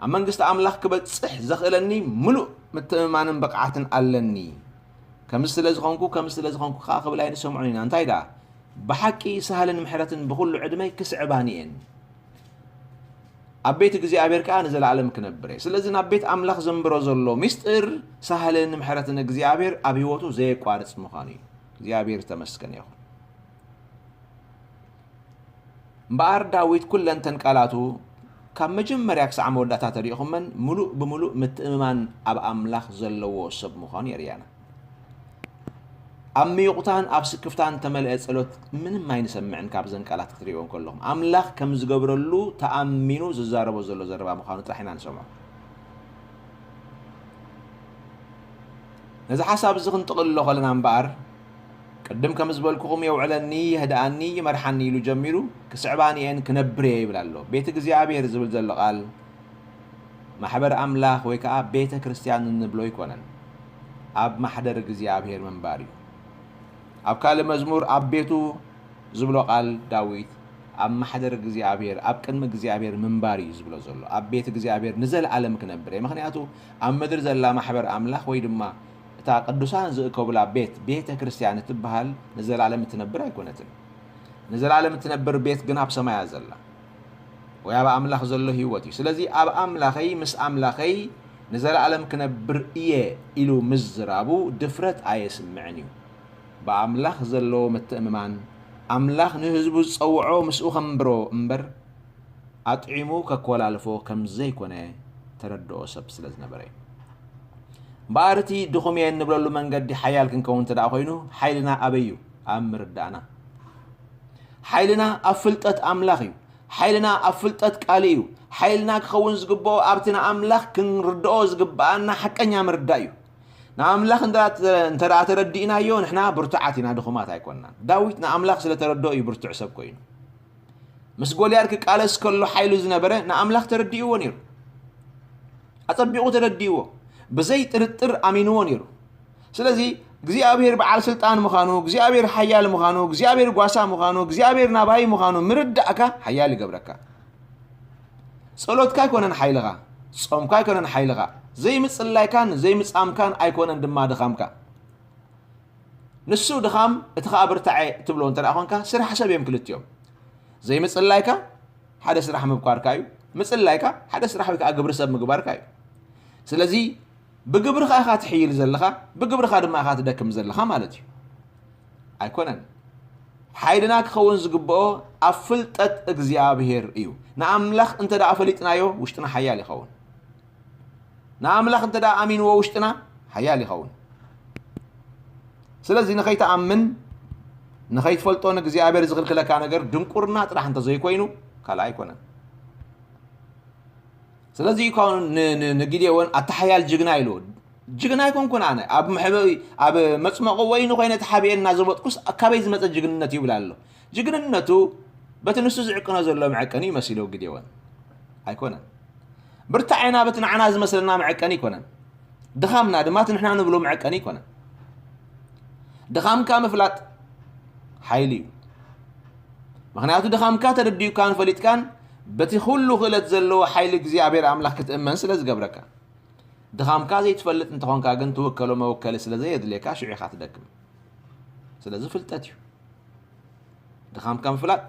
ኣብ መንግስቲ ኣምላኽ ክበጽሕ ዘኽእለኒ ምሉእ ምትእምማንን ብቕዓትን ኣለኒ። ከምዚ ስለ ዝኾንኩ፣ ከምዚ ስለ ዝኾንኩ ከኣ ክብል ኣይንሰምዖን ኢና። እንታይ ደኣ? ብሓቂ ሳህልን ምሕረትን ብኹሉ ዕድመይ ክስዕባኒ እየን። ኣብ ቤት እግዚኣብሔር ከኣ ንዘለኣለም ክነብር እየ። ስለዚ ናብ ቤት ኣምላኽ ዘንብሮ ዘሎ ሚስጥር ሳህልን ምሕረትን እግዚኣብሔር ኣብ ህይወቱ ዘየቋርጽ ምዃኑ እዩ። እግዚኣብሔር ዝተመስገነ ይኹን። እምበኣር ዳዊት ኩለንተን ቃላቱ ካብ መጀመርያ ክሳዕ መወዳእታ ተሪኢኹመን ምሉእ ብምሉእ ምትእምማን ኣብ ኣምላኽ ዘለዎ ሰብ ምዃኑ የርእያና። ኣብ ምይቑታን ኣብ ስክፍታን ተመልአ ጸሎት ምንም ኣይንሰምዕን። ካብዘን ቃላት ክትርእይዎ እንከለኹም ኣምላኽ ከም ዝገብረሉ ተኣሚኑ ዝዛረቦ ዘሎ ዘረባ ምዃኑ ጥራሕ ኢና ንሰምዖ። ነዚ ሓሳብ እዚ ክንጥቕልሎ ከለና እምበኣር ቅድም ከም ዝበልኩኹም የውዕለኒ፣ የህድኣኒ፣ ይመርሓኒ ኢሉ ጀሚሩ ክስዕባኒ እየን ክነብር እየ ይብል ኣሎ። ቤት እግዚኣብሔር ዝብል ዘሎ ቃል ማሕበር ኣምላኽ ወይ ከዓ ቤተ ክርስቲያን እንብሎ ኣይኮነን። ኣብ ማሕደር እግዚኣብሔር ምንባር እዩ። ኣብ ካልእ መዝሙር ኣብ ቤቱ ዝብሎ ቃል ዳዊት ኣብ ማሕደር እግዚኣብሔር ኣብ ቅድሚ እግዚኣብሔር ምንባር እዩ ዝብሎ ዘሎ። ኣብ ቤት እግዚኣብሔር ንዘለኣለም ክነብር እየ። ምኽንያቱ ኣብ ምድሪ ዘላ ማሕበር ኣምላኽ ወይ ድማ እታ ቅዱሳን ዝእከቡላ ቤት ቤተ ክርስቲያን እትበሃል ንዘለኣለም እትነብር ኣይኮነትን። ንዘለኣለም እትነብር ቤት ግን ኣብ ሰማያ ዘላ ወይ ኣብ ኣምላኽ ዘሎ ህይወት እዩ። ስለዚ ኣብ ኣምላኸይ ምስ ኣምላኸይ ንዘለኣለም ክነብር እየ ኢሉ ምዝራቡ ድፍረት ኣየስምዕን እዩ። ብኣምላኽ ዘለዎ ምትእምማን ኣምላኽ ንህዝቡ ዝጸውዖ ምስኡ ከንብሮ እምበር ኣጥዒሙ ከኮላልፎ ከም ዘይኮነ ተረድኦ ሰብ ስለ ዝነበረ እዩ። እምበኣር እቲ ድኹም እየ እንብለሉ መንገዲ ሓያል ክንከውን እንተ ደኣ ኮይኑ ሓይልና ኣበይ እዩ? ኣብ ምርዳእና። ሓይልና ኣብ ፍልጠት ኣምላኽ እዩ። ሓይልና ኣብ ፍልጠት ቃሉ እዩ። ሓይልና ክኸውን ዝግብኦ ኣብቲ ንኣምላኽ ክንርድኦ ዝግብኣና ሓቀኛ ምርዳእ እዩ። ንኣምላኽ እንተ እንተ ደኣ ተረዲእናዮ ንሕና ብርቱዓት ኢና፣ ድኹማት ኣይኮንናን። ዳዊት ንኣምላኽ ስለ ተረድኦ እዩ ብርቱዕ ሰብ ኮይኑ። ምስ ጎልያድ ክቃለስ ከሎ ሓይሉ ዝነበረ ንኣምላኽ ተረዲእዎ ነይሩ። ኣጸቢቑ ተረዲእዎ። ብዘይ ጥርጥር ኣሚንዎ ነይሩ። ስለዚ እግዚኣብሔር በዓል ስልጣን ምዃኑ፣ እግዚኣብሔር ሓያል ምዃኑ፣ እግዚኣብሔር ጓሳ ምዃኑ፣ እግዚኣብሔር ናባይ ምዃኑ ምርዳእካ ሓያል ይገብረካ። ጸሎትካ ኣይኮነን ሓይልኻ፣ ጾምካ ኣይኮነን ሓይልኻ፣ ዘይምጽላይካን ዘይምጻምካን ኣይኮነን ድማ ድኻምካ። ንሱ ድኻም፣ እቲ ኸኣ ብርታዐ ትብሎ እንተ ደኣ ኾንካ፣ ስራሕ ሰብ እዮም ክልቲኦም። ዘይምጽላይካ ሓደ ስራሕ ምብኳርካ እዩ፣ ምጽላይካ ሓደ ስራሕ ወይ ከኣ ግብሪ ሰብ ምግባርካ እዩ። ስለዚ ብግብርኻ ኢኻ ትሕይል ዘለኻ፣ ብግብርኻ ድማ ኢኻ ትደክም ዘለኻ ማለት እዩ። ኣይኮነን። ሓይልና ክኸውን ዝግብኦ ኣብ ፍልጠት እግዚኣብሔር እዩ። ንኣምላኽ እንተ ደኣ ፈሊጥናዮ፣ ውሽጥና ሓያል ይኸውን። ንኣምላኽ እንተ ደኣ ኣሚንዎ፣ ውሽጥና ሓያል ይኸውን። ስለዚ ንኸይትኣምን፣ ንኸይትፈልጦ ንእግዚኣብሔር ዝኽልክለካ ነገር ድንቁርና ጥራሕ እንተ ዘይኮይኑ፣ ካልእ ኣይኮነን። ስለዚ እዩ ን- ን- ንጊዴዎን ኣታ ሓያል ጅግና ኢልዎ። ጅግና ኣይኮንኩን ኣነ። ኣብ መሕበ- ኣብ መጽመቒ ወይኒ ኮይነ ተሓቢኤ እናዘበጥኩስ ካበይ ዝመጸ ጅግንነት ይብል ኣሎ። ጅግንነቱ በቲ ንሱ ዝዕቅኖ ዘሎ መዐቀኒ እዩ መሲልዎ ጊዴዎን። ኣይኮነን። ብርታዐና በቲ ንዓና ዝመስለና መዐቀኒ ኣይኮነን። ድኻምና ድማ እቲ ንሕና ንብሎ መዐቀኒ ኣይኮነን። ድኻምካ ምፍላጥ ሓይሊ እዩ። ምኽንያቱ ድኻምካ ተረዲኡካን ፈሊጥካን በቲ ኩሉ ክእለት ዘለዎ ሓይሊ እግዚኣብሔር ኣምላኽ ክትእመን ስለ ዝገብረካ። ድኻምካ ዘይትፈልጥ እንተኾንካ ግን ትውከሎ መወከሊ ስለ ዘየድልየካ ሽዑ ኢኻ ትደክም። ስለዚ ፍልጠት እዩ። ድኻምካ ምፍላጥ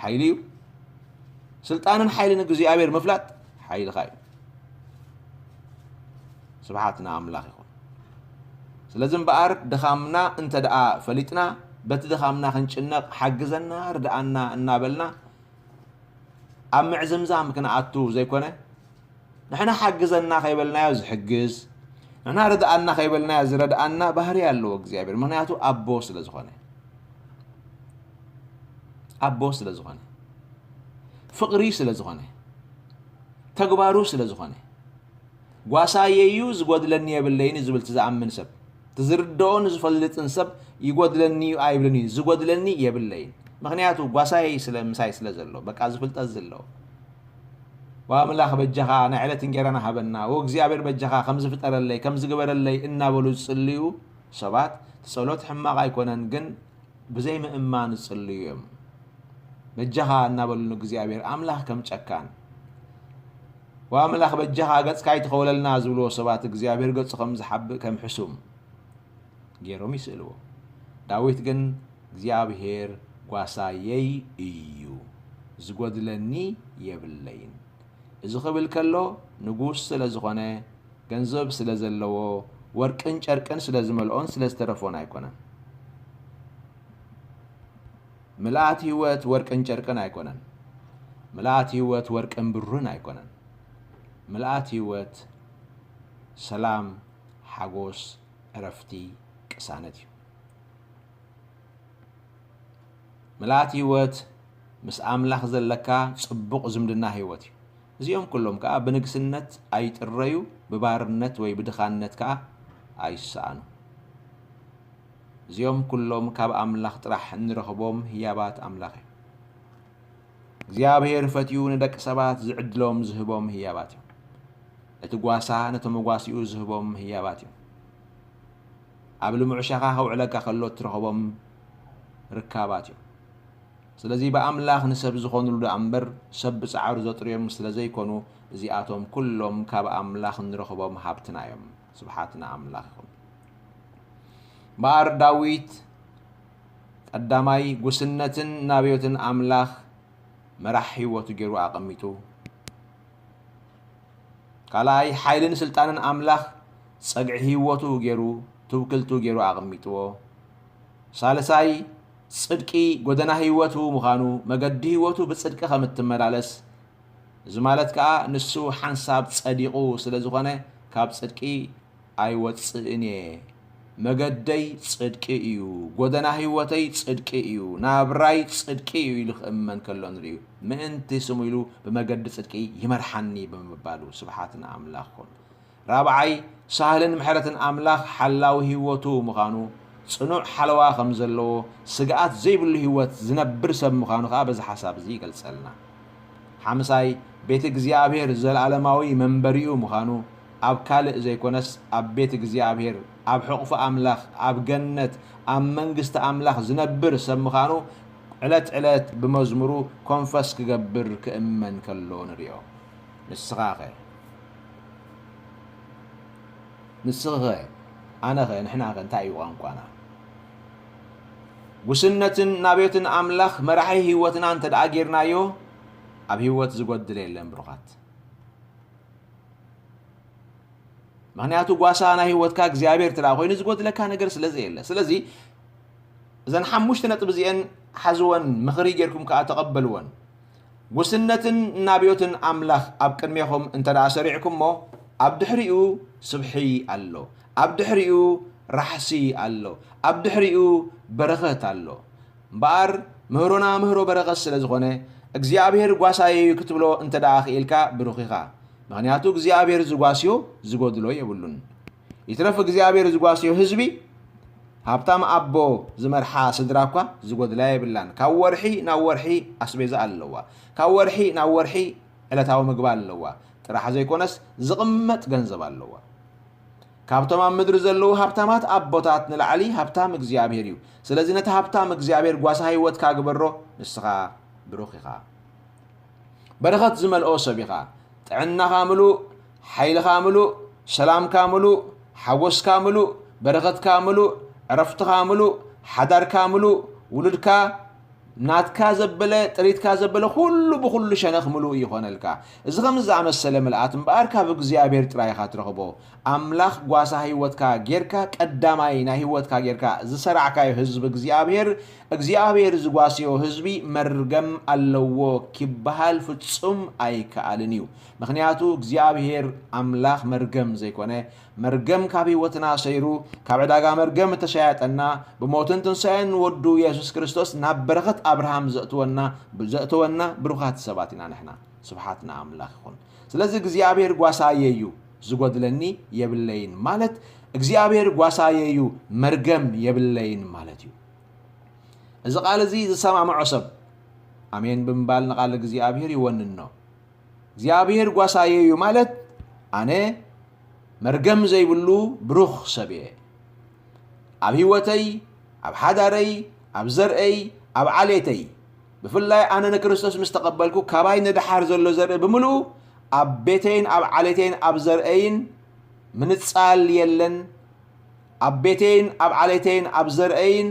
ሓይሊ እዩ። ስልጣንን ሓይልን እግዚኣብሔር ምፍላጥ ሓይልኻ እዩ። ስብሓት ንኣምላኽ ይኹን። ስለዚ እምበኣር ድኻምና እንተ ደኣ ፈሊጥና በቲ ድኻምና ክንጭነቕ ሓግዘና ርድኣና እናበልና ኣብ ምዕዝምዛም ክንኣቱ ዘይኮነ ንሕና ሓግዘና ከይበልናዮ ዝሕግዝ ንሕና ርድኣና ከይበልናዮ ዝረድኣና ባህሪ ኣለዎ እግዚኣብሔር ምክንያቱ ኣቦ ስለ ዝኾነ ኣቦ ስለ ዝኾነ ፍቕሪ ስለ ዝኾነ ተግባሩ ስለ ዝኾነ ጓሳየዩ ዝጎድለኒ የብለይን ዝብል ዝኣምን ሰብ ትዝርድኦን ዝፈልጥን ሰብ ይጎድለኒ እዩ ኣይብልን እዩ ዝጎድለኒ የብለይን ምክንያቱ ጓሳየይ ስለ ምሳይ ስለ ዘሎ በቃ ዝፍልጠት ዘለዎ ወኣምላኽ በጃኻ ናይ ዕለት እንጌራና ሃበና ወእግዚኣብሔር በጃኻ ከምዝፍጠረለይ ከምዝግበረለይ እናበሉ ዝጽልዩ ሰባት ትጸሎት ሕማቕ ኣይኮነን ግን ብዘይ ምእማን ዝጽልዩ እዮም። በጃኻ እናበሉ ንእግዚኣብሔር ኣምላኽ ከም ጨካን ወኣምላኽ በጃኻ ገጽካ ኣይትኸውለልና ዝብልዎ ሰባት እግዚኣብሔር ገጹ ከም ዝሓብእ ከም ሕሱም ገይሮም ይስእልዎ። ዳዊት ግን እግዚኣብሔር ጓሳየይ እዩ፣ ዝጎድለኒ የብለይን። እዚ ክብል ከሎ ንጉስ ስለ ዝኾነ፣ ገንዘብ ስለ ዘለዎ፣ ወርቅን ጨርቅን ስለ ዝመልኦን ስለ ዝተረፎን ኣይኮነን። ምልኣት ህይወት ወርቅን ጨርቅን ኣይኮነን። ምልኣት ህይወት ወርቅን ብሩን ኣይኮነን። ምልኣት ህይወት ሰላም፣ ሓጎስ፣ ዕረፍቲ፣ ቅሳነት እዩ። ምልኣት ህይወት ምስ ኣምላኽ ዘለካ ጽቡቕ ዝምድና ህይወት እዩ። እዚኦም ኩሎም ከኣ ብንግስነት ኣይጥረዩ፣ ብባርነት ወይ ብድኻነት ከኣ ኣይሰኣኑ። እዚኦም ኩሎም ካብ ኣምላኽ ጥራሕ እንረኽቦም ህያባት ኣምላኽ እዮም። እግዚኣብሔር ፈትዩ ንደቂ ሰባት ዝዕድሎም ዝህቦም ህያባት እዮም። ነቲ ጓሳ ነቲ መጓሲኡ ዝህቦም ህያባት እዮም። ኣብ ልሙዕ ሻኻ ከውዕለካ ከሎ እትረኽቦም ርካባት እዮም። ስለዚ ብኣምላኽ ንሰብ ዝኾኑሉ ደኣ እምበር ሰብ ብጻዕሩ ዘጥርዮም ስለ ዘይኮኑ እዚኣቶም ኩሎም ካብ ኣምላኽ እንረኽቦም ሃብትና እዮም። ስብሓት ንኣምላኽ ይኹን። እምበኣር ዳዊት ቀዳማይ ጉስነትን ናብዮትን ኣምላኽ መራሕ ህይወቱ ገይሩ ኣቐሚጡ። ካልኣይ ሓይልን ስልጣንን ኣምላኽ ጸግዒ ህይወቱ ገይሩ ትውክልቱ ገይሩ ኣቐሚጥዎ። ሳልሳይ ጽድቂ ጎደና ህይወቱ ምዃኑ መገዲ ህይወቱ ብጽድቂ ከም እትመላለስ እዚ ማለት ከኣ ንሱ ሓንሳብ ጸዲቑ ስለ ዝኾነ ካብ ጽድቂ ኣይወጽእን እየ። መገደይ ጽድቂ እዩ፣ ጎደና ህይወተይ ጽድቂ እዩ፣ ናብራይ ጽድቂ እዩ ኢሉ ክእመን ከሎ ንርእዩ። ምእንቲ ስሙ ኢሉ ብመገዲ ጽድቂ ይመርሓኒ ብምባሉ ስብሓት ንኣምላኽ ኩን። ራብዓይ ሳህልን ምሕረትን ኣምላኽ ሓላዊ ህይወቱ ምዃኑ፣ ጽኑዕ ሓለዋ ከም ዘለዎ፣ ስግኣት ዘይብሉ ህይወት ዝነብር ሰብ ምዃኑ ከኣ በዚ ሓሳብ እዚ ይገልጸልና። ሓምሳይ ቤት እግዚኣብሔር ዘለኣለማዊ መንበሪኡ ምዃኑ፣ ኣብ ካልእ ዘይኮነስ ኣብ ቤት እግዚኣብሔር፣ ኣብ ሕቑፊ ኣምላኽ፣ ኣብ ገነት፣ ኣብ መንግስቲ ኣምላኽ ዝነብር ሰብ ምዃኑ ዕለት ዕለት ብመዝሙሩ ኮንፈስ ክገብር ክእመን ከሎ ንርእዮ። ንስኻኸ? ንስኺኸ? ኣነኸ? ንሕናኸ? እንታይ እዩ ቋንቋና? ጉስነትን ናብዮትን ኣምላኽ መራሒ ህይወትና እንተ ደኣ ጌርናዮ ኣብ ህይወት ዝጎድል የለን ብሩኻት። ምክንያቱ ጓሳ ናይ ህይወትካ እግዚኣብሔር ትላ ኮይኑ ዝጎድለካ ነገር ስለ ዘየለ። ስለዚ እዘን ሓሙሽተ ነጥቢ እዚአን ሓዝወን ምኽሪ ጌርኩም ከኣ ተቐበልወን። ጉስነትን ናብዮትን ኣምላኽ ኣብ ቅድሜኹም እንተ ደኣ ሰሪዕኩሞ ኣብ ድሕሪኡ ስብሒ ኣሎ፣ ኣብ ድሕሪኡ ራሕሲ ኣሎ፣ ኣብ ድሕሪኡ በረኸት ኣሎ። እምበኣር ምህሮና ምህሮ በረኸት ስለ ዝኾነ እግዚኣብሔር ጓሳየዩ ክትብሎ እንተ ደኣ ክኢልካ ብሩኽ ኢኻ። ምኽንያቱ እግዚኣብሔር ዝጓስዮ ዝጎድሎ የብሉን። ይትረፍ እግዚኣብሔር ዝጓስዮ ህዝቢ ሃብታም ኣቦ ዝመርሓ ስድራ እኳ ዝጎድላ የብላን። ካብ ወርሒ ናብ ወርሒ ኣስቤዛ ኣለዋ። ካብ ወርሒ ናብ ወርሒ ዕለታዊ ምግቢ ኣለዋ። ጥራሕ ዘይኮነስ ዝቕመጥ ገንዘብ ኣለዋ። ካብቶም ኣብ ምድሪ ዘለዉ ሃብታማት ኣቦታት ንላዕሊ ሃብታም እግዚኣብሔር እዩ። ስለዚ ነቲ ሃብታም እግዚኣብሔር ጓሳ ህይወትካ ግበሮ፣ ንስኻ ብሩኽ ኢኻ። በረኸት ዝመልኦ ሰብ ኢኻ። ጥዕናኻ ምሉእ፣ ሓይልኻ ምሉእ፣ ሰላምካ ምሉእ፣ ሓጎስካ ምሉእ፣ በረኸትካ ምሉእ፣ ዕረፍትኻ ምሉእ፣ ሓዳርካ ምሉእ፣ ውሉድካ ናትካ ዘበለ፣ ጥሪትካ ዘበለ፣ ኩሉ ብኹሉ ሸነኽ ምሉእ ይኾነልካ። እዚ ከም ዝኣመሰለ ምልኣት እምበኣር ካብ እግዚኣብሔር ጥራይ ኢኻ ትረኽቦ። ኣምላኽ ጓሳ ህይወትካ ጌርካ፣ ቀዳማይ ናይ ህይወትካ ጌርካ ዝሰራዕካዮ ህዝቢ እግዚኣብሔር፣ እግዚኣብሔር ዝጓስዮ ህዝቢ መርገም ኣለዎ ኪበሃል ፍጹም ኣይከኣልን እዩ። ምኽንያቱ እግዚኣብሔር ኣምላኽ መርገም ዘይኮነ፣ መርገም ካብ ህይወትና ሰይሩ፣ ካብ ዕዳጋ መርገም እተሻየጠና፣ ብሞትን ትንሳኤን ወዱ የሱስ ክርስቶስ ናብ በረኸት ኣብርሃም ዘእትወና፣ ዘእተወና ብሩኻት ሰባት ኢና ንሕና። ስብሓት ንኣምላኽ ይኹን። ስለዚ እግዚኣብሔር ጓሳየ እዩ፣ ዝጎድለኒ የብለይን ማለት እግዚኣብሔር ጓሳየ እዩ፣ መርገም የብለይን ማለት እዩ። እዚ ቃል እዚ ዝሰማምዖ ሰብ ኣሜን ብምባል ንቃል እግዚኣብሔር ይወንኖ። እግዚኣብሔር ጓሳየ እዩ ማለት ኣነ መርገም ዘይብሉ ብሩኽ ሰብ እየ። ኣብ ህይወተይ፣ ኣብ ሓዳረይ፣ ኣብ ዘርእይ፣ ኣብ ዓሌተይ፣ ብፍላይ ኣነ ንክርስቶስ ምስ ተቐበልኩ ካባይ ንደሓር ዘሎ ዘርኢ ብምልኡ ኣብ ቤተይን ኣብ ዓሌተይን ኣብ ዘርእይን ምንጻል የለን። ኣብ ቤተይን ኣብ ዓሌተይን ኣብ ዘርእይን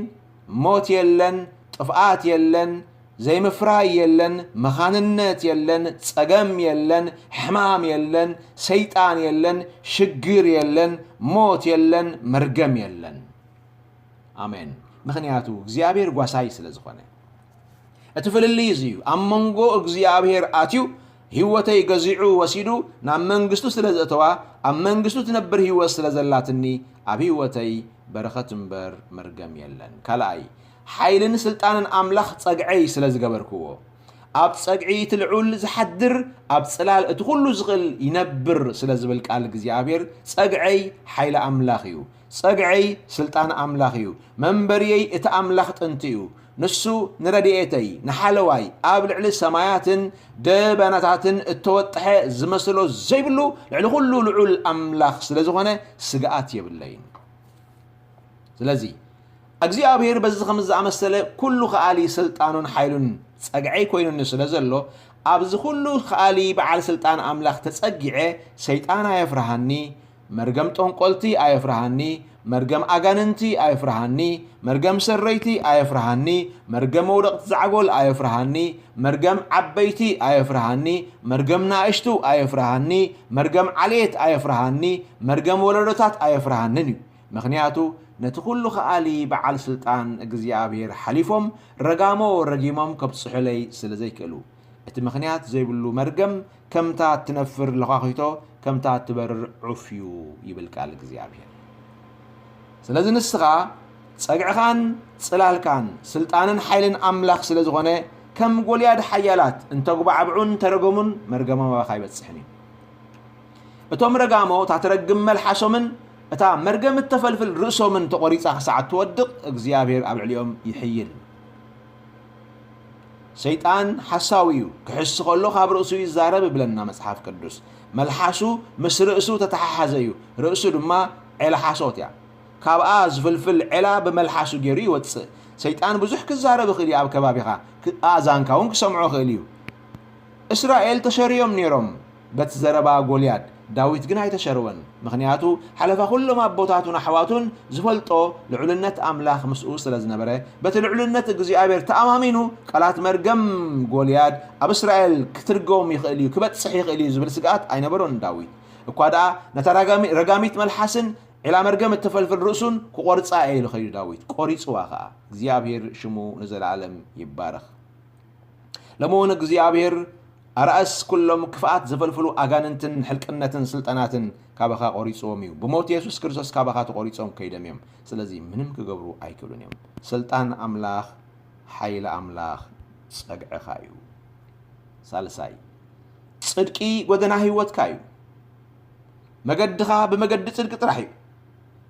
ሞት የለን፣ ጥፍኣት የለን፣ ዘይምፍራይ የለን፣ መኻንነት የለን፣ ጸገም የለን፣ ሕማም የለን፣ ሰይጣን የለን፣ ሽግር የለን፣ ሞት የለን፣ መርገም የለን። ኣሜን። ምኽንያቱ እግዚኣብሔር ጓሳይ ስለ ዝኾነ። እቲ ፍልልይ እዚ እዩ። ኣብ መንጎ እግዚኣብሔር ኣትዩ ህይወተይ ገዚዑ ወሲዱ ናብ መንግስቱ ስለ ዘእተዋ፣ ኣብ መንግስቱ ትነብር ህይወት ስለ ዘላትኒ ኣብ ህይወተይ በረኸት እምበር መርገም የለን። ካልኣይ፣ ሓይልን ስልጣንን ኣምላኽ ጸግዐይ ስለ ዝገበርክዎ። ኣብ ጸግዒ እቲ ልዑል ዝሓድር፣ ኣብ ጽላል እቲ ኩሉ ዝኽእል ይነብር ስለ ዝብል ቃል እግዚኣብሔር፣ ጸግዐይ ሓይሊ ኣምላኽ እዩ። ጸግዐይ ስልጣን ኣምላኽ እዩ። መንበርየይ እቲ ኣምላኽ ጥንቲ እዩ። ንሱ ንረድኤተይ፣ ንሓለዋይ፣ ኣብ ልዕሊ ሰማያትን ደበናታትን እተወጥሐ ዝመስሎ ዘይብሉ ልዕሊ ኩሉ ልዑል ኣምላኽ ስለ ዝኾነ ስግኣት የብለይን። ስለዚ እግዚኣብሔር በዚ ከም ዝኣመሰለ ኩሉ ከኣሊ ስልጣኑን ሓይሉን ጸግዐይ ኮይኑኒ ስለ ዘሎ፣ ኣብዚ ኩሉ ከኣሊ በዓል ስልጣን ኣምላኽ ተጸጊዐ፣ ሰይጣን ኣየፍርሃኒ፣ መርገም ጠንቆልቲ ኣየፍርሃኒ፣ መርገም ኣጋንንቲ ኣየፍርሃኒ፣ መርገም ሰረይቲ ኣየፍርሃኒ፣ መርገም መውደቕቲ ዛዕጎል ኣየፍርሃኒ፣ መርገም ዓበይቲ ኣየፍርሃኒ፣ መርገም ናእሽቱ ኣየፍርሃኒ፣ መርገም ዓሌት ኣየፍርሃኒ፣ መርገም ወለዶታት ኣየፍርሃንን እዩ። ምኽንያቱ ነቲ ኩሉ ከኣሊ በዓል ስልጣን እግዚኣብሔር ሓሊፎም ረጋሞ ረጊሞም ከብጽሑለይ ስለ ዘይክእሉ። እቲ ምኽንያት ዘይብሉ መርገም ከምታ እትነፍር ለዃኺቶ ከምታ እትበርር ዑፍ እዩ ይብል ቃል እግዚኣብሔር። ስለዚ ንስኻ ጸግዕኻን ጽላልካን ስልጣንን ሓይልን ኣምላኽ ስለ ዝኾነ ከም ጎልያድ ሓያላት እንተጉባዕብዑን እንተረገሙን መርገሞም ኣባኻ ኣይበጽሕን እዩ። እቶም ረጋሞ እታ ትረግም መልሓሶምን እታ መርገም እተፈልፍል ርእሶምን ተቖሪጻ ክሳዕ እትወድቕ እግዚኣብሔር ኣብ ልዕሊኦም ይሕይል። ሰይጣን ሓሳዊ እዩ፣ ክሕስ ከሎ ካብ ርእሱ ይዛረብ ይብለና መጽሓፍ ቅዱስ። መልሓሱ ምስ ርእሱ ተተሓሓዘ እዩ፣ ርእሱ ድማ ዔላ ሓሶት እያ። ካብኣ ዝፍልፍል ዔላ ብመልሓሱ ገይሩ ይወጽእ። ሰይጣን ብዙሕ ክዛረብ ይኽእል እዩ ኣብ ከባቢኻ፣ ክ-፣ ኣእዛንካ እውን ክሰምዖ ይኽእል እዩ። እስራኤል ተሸርዮም ነይሮም በቲ ዘረባ ጎልያድ፣ ዳዊት ግን ኣይተሸርወን። ምኽንያቱ ሓለፋ ኩሎም ኣቦታቱን ኣሕዋቱን ዝፈልጦ ልዑልነት ኣምላኽ ምስኡ ስለ ዝነበረ፣ በቲ ልዑልነት እግዚኣብሔር ተኣማሚኑ ቃላት መርገም ጎልያድ ኣብ እስራኤል ክትርጎም ይኽእል እዩ፣ ክበጽሕ ይኽእል እዩ ዝብል ስግኣት ኣይነበሮን ዳዊት። እኳ ደኣ ነታ ረጋሚ-፣ ረጋሚት መልሓስን ዒላ መርገም እትፈልፍል ርእሱን ክቖርጻ እየ ኢሉ ኸይዱ ዳዊት። ቆሪጽዋ ኸኣ። እግዚኣብሔር ሽሙ ንዘለኣለም ይባረኽ። ሎሚ እውን እግዚኣብሔር ኣርኣስ ኩሎም ክፍኣት ዘፈልፍሉ ኣጋንንትን ሕልቅነትን ስልጣናትን ካባኻ ቆሪጽዎም እዩ። ብሞት የሱስ ክርስቶስ ካባኻ ተቆሪጾም ከይዶም እዮም። ስለዚ ምንም ክገብሩ ኣይክእሉን እዮም። ስልጣን ኣምላኽ፣ ሓይሊ ኣምላኽ ጸግዕኻ እዩ። ሳልሳይ፣ ጽድቂ ጎደና ህይወትካ እዩ። መገድኻ ብመገዲ ጽድቂ ጥራሕ እዩ።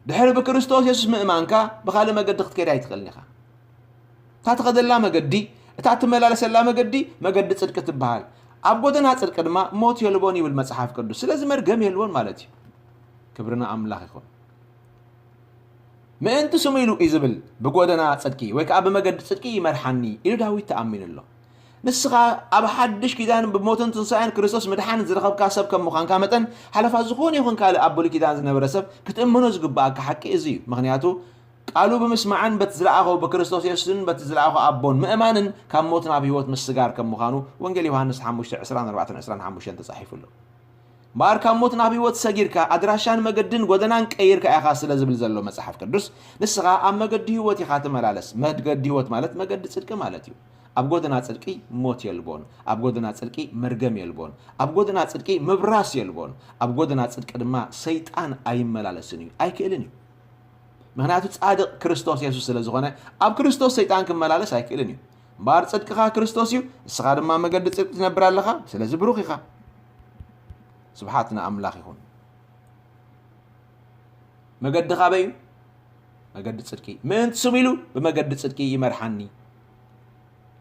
ድሕሪ ብክርስቶስ የሱስ ምእማንካ ብኻልእ መገዲ ክትከይድ ኣይትኽእልን ኢኻ። እታ ትኸደላ መገዲ፣ እታ ትመላለሰላ መገዲ፣ መገዲ ጽድቂ ትበሃል። ኣብ ጎደና ጽድቂ ድማ ሞት የልቦን ይብል መጽሓፍ ቅዱስ። ስለዚ መርገም የልቦን ማለት እዩ። ክብሪ ንኣምላኽ ይኹን። ምእንቲ ስሙ ኢሉ እዩ ዝብል፣ ብጎደና ጽድቂ ወይ ከኣ ብመገዲ ጽድቂ ይመርሓኒ ኢሉ ዳዊት ተኣሚኑ ኣሎ። ንስኻ ኣብ ሓድሽ ኪዳን ብሞትን ትንሳኤን ክርስቶስ ምድሓን ዝረኸብካ ሰብ ከም ምዃንካ መጠን፣ ሓለፋ ዝኾነ ይኹን ካልእ ኣብ ብሉይ ኪዳን ዝነበረ ሰብ ክትእምኖ ዝግብኣካ ሓቂ እዚ እዩ። ምኽንያቱ ቃሉ ብምስማዕን በቲ ዝለኣኾ ብክርስቶስ የሱስን በቲ ዝለኣኾ ኣቦን ምእማንን ካብ ሞት ናብ ህይወት ምስጋር ከም ምዃኑ ወንጌል ዮሃንስ ሓሙሽተ ዕስራን ኣርባዕተን ዕስራን ሓሙሽተን ተጻሒፉ ኣሎ። እምበኣር ካብ ሞት ናብ ህይወት ሰጊርካ ኣድራሻን መገድን ጎደናን ቀይርካ ኢኻ ስለ ዝብል ዘሎ መጽሓፍ ቅዱስ፣ ንስኻ ኣብ መገዲ ህይወት ኢኻ ትመላለስ። መገዲ ህይወት ማለት መገዲ ጽድቂ ማለት እዩ። ኣብ ጎደና ጽድቂ ሞት የልቦን፣ ኣብ ጎደና ጽድቂ መርገም የልቦን፣ ኣብ ጎደና ጽድቂ ምብራስ የልቦን፣ ኣብ ጎደና ጽድቂ ድማ ሰይጣን ኣይመላለስን እዩ፣ ኣይክእልን እዩ። ምኽንያቱ ጻድቕ ክርስቶስ የሱስ ስለ ዝኾነ፣ ኣብ ክርስቶስ ሰይጣን ክመላለስ ኣይክእልን እዩ። እምበኣር ጽድቅኻ ክርስቶስ እዩ፣ ንስኻ ድማ መገዲ ጽድቂ ትነብር ኣለኻ። ስለዚ ብሩኽ ኢኻ። ስብሓት ንኣምላኽ ይኹን። መገዲ ካበይ እዩ? መገዲ ጽድቂ። ምእንቲ ስሙ ኢሉ ብመገዲ ጽድቂ ይመርሓኒ።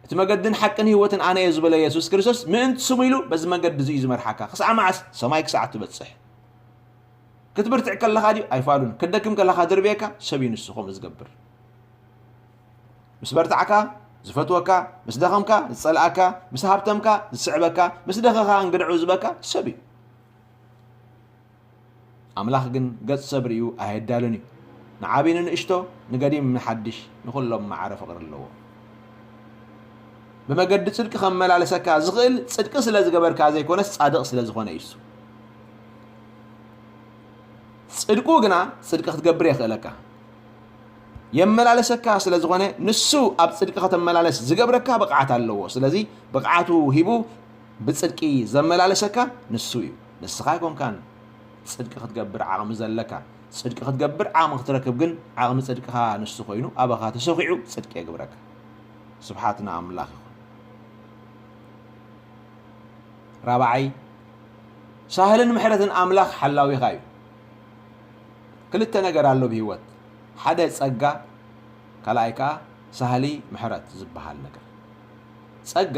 እቲ መገድን ሓቅን ህይወትን ኣነ እየ ዝበለ የሱስ ክርስቶስ ምእንቲ ስሙ ኢሉ በዚ መገዲ እዚ እዩ ዝመርሓካ። ክሳዕ መዓስ? ሰማይ ክሳዕ እትበጽሕ። ክትብርትዕ ከለኻ ድዩ? ኣይፋሉን። ክትደክም ከለኻ ድርብየካ? ሰብ እዩ ንሱ ከምኡ ዝገብር። ምስ በርታዕካ ዝፈትወካ፣ ምስ ደኸምካ ዝጸልኣካ፣ ምስ ሃብተምካ ዝስዕበካ፣ ምስ ደኸኻ እንግድዑ ዝበካ ሰብ እዩ። ኣምላኽ ግን ገጽ ሰብ ርእዩ ኣየዳልን እዩ። ንዓቢ ንንእሽቶ፣ ንገዲም ንሓድሽ፣ ንኹሎም ማዕረ ፍቕሪ ኣለዎ። ብመገዲ ጽድቂ ከመላለሰካ ዝኽእል ጽድቂ ስለ ዝገበርካ ዘይኮነስ ጻድቕ ስለ ዝኾነ እዩ እሱ። ጽድቁ ግና ጽድቂ ክትገብር የኽእለካ። የመላለሰካ ስለ ዝኾነ ንሱ ኣብ ጽድቂ ከተመላለስ ዝገብረካ ብቕዓት ኣለዎ። ስለዚ ብቕዓቱ ሂቡ ብጽድቂ ዘመላለሰካ ንሱ እዩ። ንስኻ ኣይኮንካን ጽድቂ ክትገብር ዓቕሚ ዘለካ። ጽድቂ ክትገብር ዓቕሚ ክትረክብ ግን ዓቕሚ ጽድቅኻ ንሱ ኮይኑ ኣባኻ ተሰኺዑ ጽድቂ የግብረካ። ስብሓት ንኣምላኽ ይኹን። ራብዓይ፣ ሳህልን ምሕረትን ኣምላኽ ሓላዊኻ እዩ። ክልተ ነገር ኣሎ ብህይወት፣ ሓደ ጸጋ፣ ካልኣይ ከኣ ሳህሊ ምሕረት ዝበሃል ነገር። ጸጋ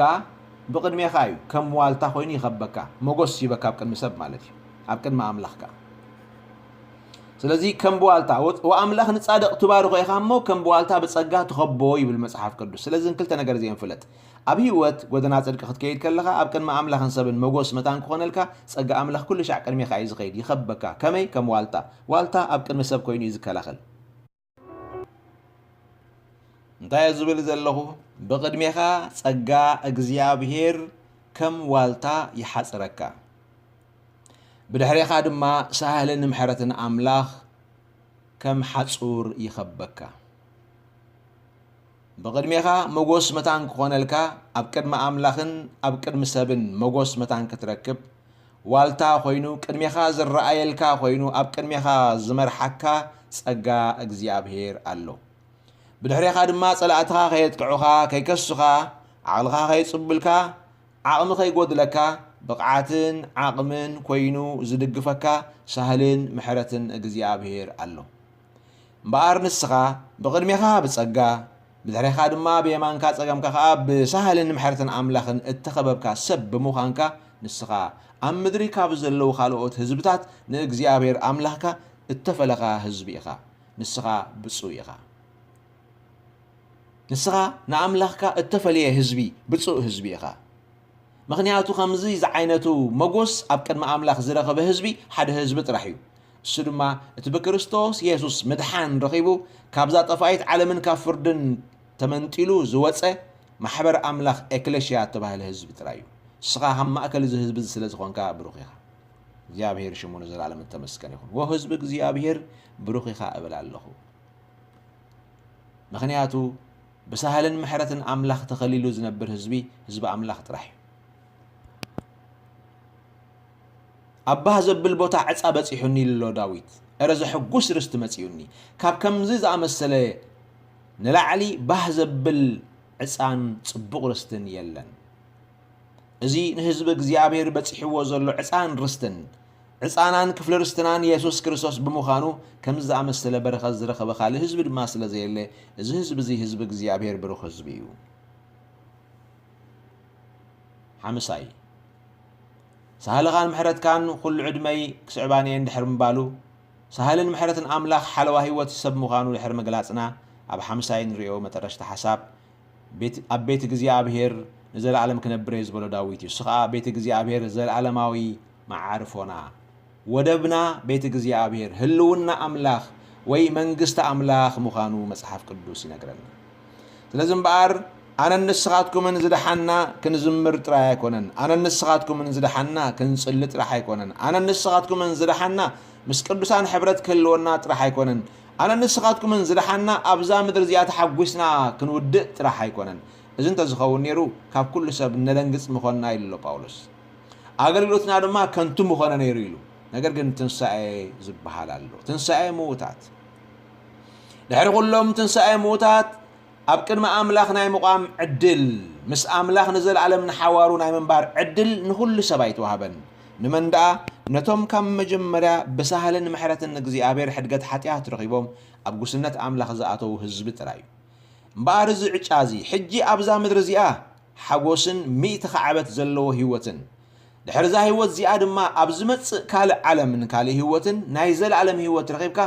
ብቕድሜኻ እዩ፣ ከም ዋልታ ኮይኑ ይኸበካ፣ መጎስ ይበካ ኣብ ቅድሚ ሰብ ማለት እዩ፣ ኣብ ቅድሚ ኣምላኽ ከኣ። ስለዚ ከም ብዋልታ፣ "ወ-፣ ወኣምላኽ ንጻድቕ ትባርኾ ኢኻ እሞ ከም ብዋልታ ብጸጋ ትኸቦ" ይብል መጽሓፍ ቅዱስ። ስለዚ ክልተ ነገር እዚአን ፍለጥ። ኣብ ህይወት ጎደና ጽድቂ ክትከይድ ከለኻ ኣብ ቅድሚ ኣምላኽን ሰብን መጎስ መታን ክኾነልካ ጸጋ ኣምላኽ ኩሉ ሻዕ ቅድሜኻ እዩ ዝኸይድ፣ ይኸበካ። ከመይ? ከም ዋልታ። ዋልታ ኣብ ቅድሚ ሰብ ኮይኑ እዩ ዝከላኸል። እንታይ እየ ዝብል ዘለኹ? ብቕድሜኻ ጸጋ እግዚኣብሔር ከም ዋልታ ይሓጽረካ። ብድሕሬኻ ድማ ሳህልን ምሕረትን ኣምላኽ ከም ሓጹር ይኸበካ። ብቕድሜኻ መጎስ መታን ክኾነልካ፣ ኣብ ቅድሚ ኣምላኽን ኣብ ቅድሚ ሰብን መጎስ መታን ክትረክብ፣ ዋልታ ኮይኑ ቅድሜኻ ዝረኣየልካ ኮይኑ ኣብ ቅድሜኻ ዝመርሓካ ጸጋ እግዚኣብሔር ኣሎ። ብድሕሬኻ ድማ ጸላእትኻ ከየጥቅዑኻ፣ ከይከሱኻ፣ ዓቕልኻ ከየጽቡልካ፣ ዓቕሚ ከይጎድለካ፣ ብቕዓትን ዓቕምን ኮይኑ ዝድግፈካ ሳህልን ምሕረትን እግዚኣብሔር ኣሎ። እምበኣር ንስኻ ብቕድሜኻ ብጸጋ፣ ብድሕሬኻ ድማ ብየማንካ ጸገምካ ኸኣ ብሳህልን ምሕረትን ኣምላኽን እተኸበብካ ሰብ ብምዃንካ፣ ንስኻ ኣብ ምድሪ ካብ ዘለዉ ካልኦት ህዝብታት ንእግዚኣብሔር ኣምላኽካ እተፈለኻ ህዝቢ ኢኻ። ንስኻ ብጹእ ኢኻ። ንስኻ ንኣምላኽካ እተፈልየ ህዝቢ፣ ብጹእ ህዝቢ ኢኻ። ምኽንያቱ ከምዚ ዝዓይነቱ መጎስ ኣብ ቅድሚ ኣምላኽ ዝረኸበ ህዝቢ ሓደ ህዝቢ ጥራሕ እዩ። እሱ ድማ እቲ ብክርስቶስ የሱስ ምድሓን ረኺቡ ካብዛ ጠፋኢት ዓለምን ካብ ፍርድን ተመንጢሉ ዝወጸ ማሕበር ኣምላኽ ኤክለሽያ እተባህለ ህዝቢ ጥራይ እዩ። ንስኻ ካብ ማእከል እዚ ህዝቢ እዚ ስለ ዝኾንካ ብሩኽ ኢኻ። እግዚኣብሔር ሽሙ ንዘለኣለም እተመስገነ ይኹን። ወ ህዝቢ እግዚኣብሔር ብሩኽ ኢኻ እብል ኣለኹ። ምኽንያቱ ብሳህልን ምሕረትን ኣምላኽ ተኸሊሉ ዝነብር ህዝቢ፣ ህዝቢ ኣምላኽ ጥራሕ እዩ። ኣብ ባህ ዘብል ቦታ ዕጻ በጺሑኒ ኣሎ ዳዊት። እረ ዘሕጉስ ርስቲ መጺኡኒ። ካብ ከምዚ ዝኣመሰለ ንላዕሊ ባህ ዘብል ዕጻን ጽቡቕ ርስትን የለን። እዚ ንህዝቢ እግዚኣብሔር በጺሕዎ ዘሎ ዕጻን ርስትን፣ ዕጻናን ክፍሊ ርስትናን የሱስ ክርስቶስ ብምዃኑ፣ ከምዚ ዝኣመሰለ በረኸት ዝረኸበ ካልእ ህዝቢ ድማ ስለ ዘየለ፣ እዚ ህዝቢ እዚ ህዝቢ እግዚኣብሔር ብሩኽ ህዝቢ እዩ። ሓምሳይ፣ ሳህልኻን ምሕረትካን ኩሉ ዕድመይ ክስዕባን እየ እንድሕር ምባሉ፣ ሳህልን ምሕረትን ኣምላኽ ሓለዋ ህይወት ሰብ ምዃኑ ድሕሪ ምግላጽና፣ ኣብ ሓምሳይ ንርእዮ መጠረሽታ ሓሳብ፣ ቤት-፣ ኣብ ቤት እግዚኣብሔር ንዘለዓለም ክነብር እየ ዝበሎ ዳዊት እዩ። እሱ ኸዓ ቤት እግዚኣብሔር ዘለዓለማዊ መዓርፎና፣ ወደብና ቤት እግዚኣብሔር፣ ህልውና ኣምላኽ ወይ መንግስቲ ኣምላኽ ምዃኑ መጽሓፍ ቅዱስ ይነግረና። ስለዚ እምበኣር ኣነን ንስኻትኩምን ዝደሓና ክንዝምር ጥራይ ኣይኮነን። ኣነን ንስኻትኩምን ዝደሓና ክንጽሊ ጥራሕ ኣይኮነን። ኣነን ንስኻትኩምን ዝደሓና ምስ ቅዱሳን ሕብረት ክህልወና ጥራሕ ኣይኮነን። ኣነን ንስኻትኩምን ዝደሓና ኣብዛ ምድሪ እዚኣ ተሓጒስና ክንውድእ ጥራሕ ኣይኮነን። እዚ እንተዝኸውን ነይሩ ካብ ኩሉ ሰብ ነደንግጽ ምኾንና ኢሉ ኣሎ ጳውሎስ። ኣገልግሎትና ድማ ከንቱ ምኾነ ነይሩ ኢሉ። ነገር ግን ትንሳኤ ዝበሃል ኣሎ። ትንሳኤ ምዉታት። ድሕሪ ኩሎም ትንሳኤ ምዉታት ኣብ ቅድሚ ኣምላኽ ናይ ምቋም ዕድል፣ ምስ ኣምላኽ ንዘለኣለም ንሓዋሩ ናይ ምንባር ዕድል ንኹሉ ሰብ ኣይተዋህበን። ንመን ደኣ? ነቶም ካብ መጀመርያ ብሳህልን ምሕረትን እግዚኣብሔር ሕድገት ሓጢኣት ረኺቦም ኣብ ጉስነት ኣምላኽ ዝኣተዉ ህዝቢ ጥራይ እዩ። እምበኣር እዚ ዕጫ እዚ ሕጂ ኣብዛ ምድሪ እዚኣ ሓጎስን ሚእቲ ኻዕበት ዘለዎ ህይወትን ድሕሪ እዛ ህይወት እዚኣ ድማ ኣብ ዝመጽእ ካልእ ዓለምን ካልእ ህይወትን ናይ ዘለኣለም ህይወት ረኺብካ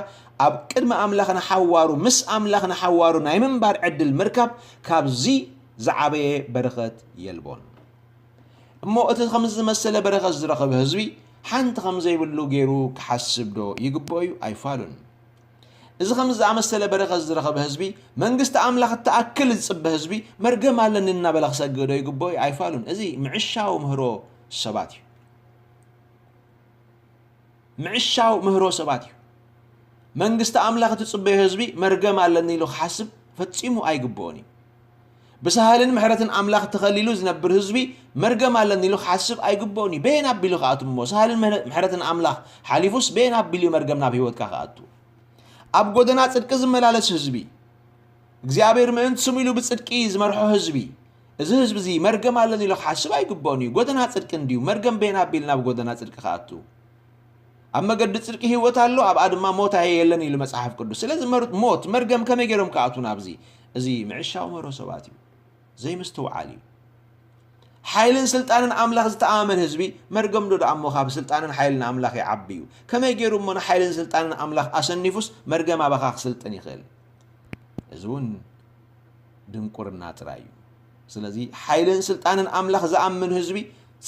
ኣብ ቅድሚ ኣምላኽ ንሓዋሩ ምስ ኣምላኽ ንሓዋሩ ናይ ምንባር ዕድል ምርካብ ካብዚ ዝዓበየ በረኸት የልቦን። እሞ እቲ ከምዚ ዝመሰለ በረኸት ዝረኸበ ህዝቢ ሓንቲ ከም ዘይብሉ ገይሩ ክሓስብ ዶ ይግብኦ እዩ? ኣይፋሉን። እዚ ከምዚ ዝኣመሰለ በረኸት ዝረኸበ ህዝቢ መንግስቲ ኣምላኽ እትኣክል ዝጽበ ህዝቢ መርገም ኣለኒ እናበለ ክሰግእ ዶ ይግብኦ እዩ? ኣይፋሉን። እዚ ምዕሻው ምህሮ ሰባት እዩ። ምዕሻው ምህሮ ሰባት እዩ። መንግስቲ ኣምላኽ እትጽበዮ ህዝቢ መርገም ኣለኒ ኢሉ ክሓስብ ፈጺሙ ኣይግብኦን እዩ። ብሳህልን ምሕረትን ኣምላኽ ተኸሊሉ ዝነብር ህዝቢ መርገም ኣለኒ ኢሉ ክሓስብ ኣይግብኦን እዩ። በየን ኣቢሉ ክኣቱ እሞ ሳህልን ምሕረትን ኣምላኽ ሓሊፉስ በየን ኣቢሉ እዩ መርገም ናብ ህይወትካ ክኣቱ? ኣብ ጎደና ጽድቂ ዝመላለስ ህዝቢ እግዚኣብሔር ምእንቲ ስሙ ኢሉ ብጽድቂ ዝመርሖ ህዝቢ እዚ ህዝቢ እዚ መርገም ኣለኒ ኢሉ ክሓስብ ኣይግብኦን እዩ። ጎደና ጽድቂ እንድዩ መርገም በየን ኣቢሉ ናብ ጎደና ጽድቂ ክኣቱ? ኣብ መገዲ ጽድቂ ህይወት ኣሎ ኣብኣ ድማ ሞት ኣየ የለን ኢሉ መጽሓፍ ቅዱስ። ስለዚ ሞት መርገም ከመይ ገይሮም ክኣቱ ናብዚ? እዚ ምዕሻው ምህሮ ሰባት እዩ። ዘይምስትውዓል እዩ። ሓይልን ስልጣንን ኣምላኽ ዝተኣማመን ህዝቢ መርገም ዶ ደኣ እሞ ካብ ስልጣንን ሓይልን ኣምላኽ ይዓቢ እዩ? ከመይ ገይሩ እሞ ንሓይልን ስልጣንን ኣምላኽ ኣሰኒፉስ መርገም ኣባኻ ክስልጥን ይኽእል? እዚ እውን ድንቁርና ጥራይ እዩ። ስለዚ ሓይልን ስልጣንን ኣምላኽ ዝኣምን ህዝቢ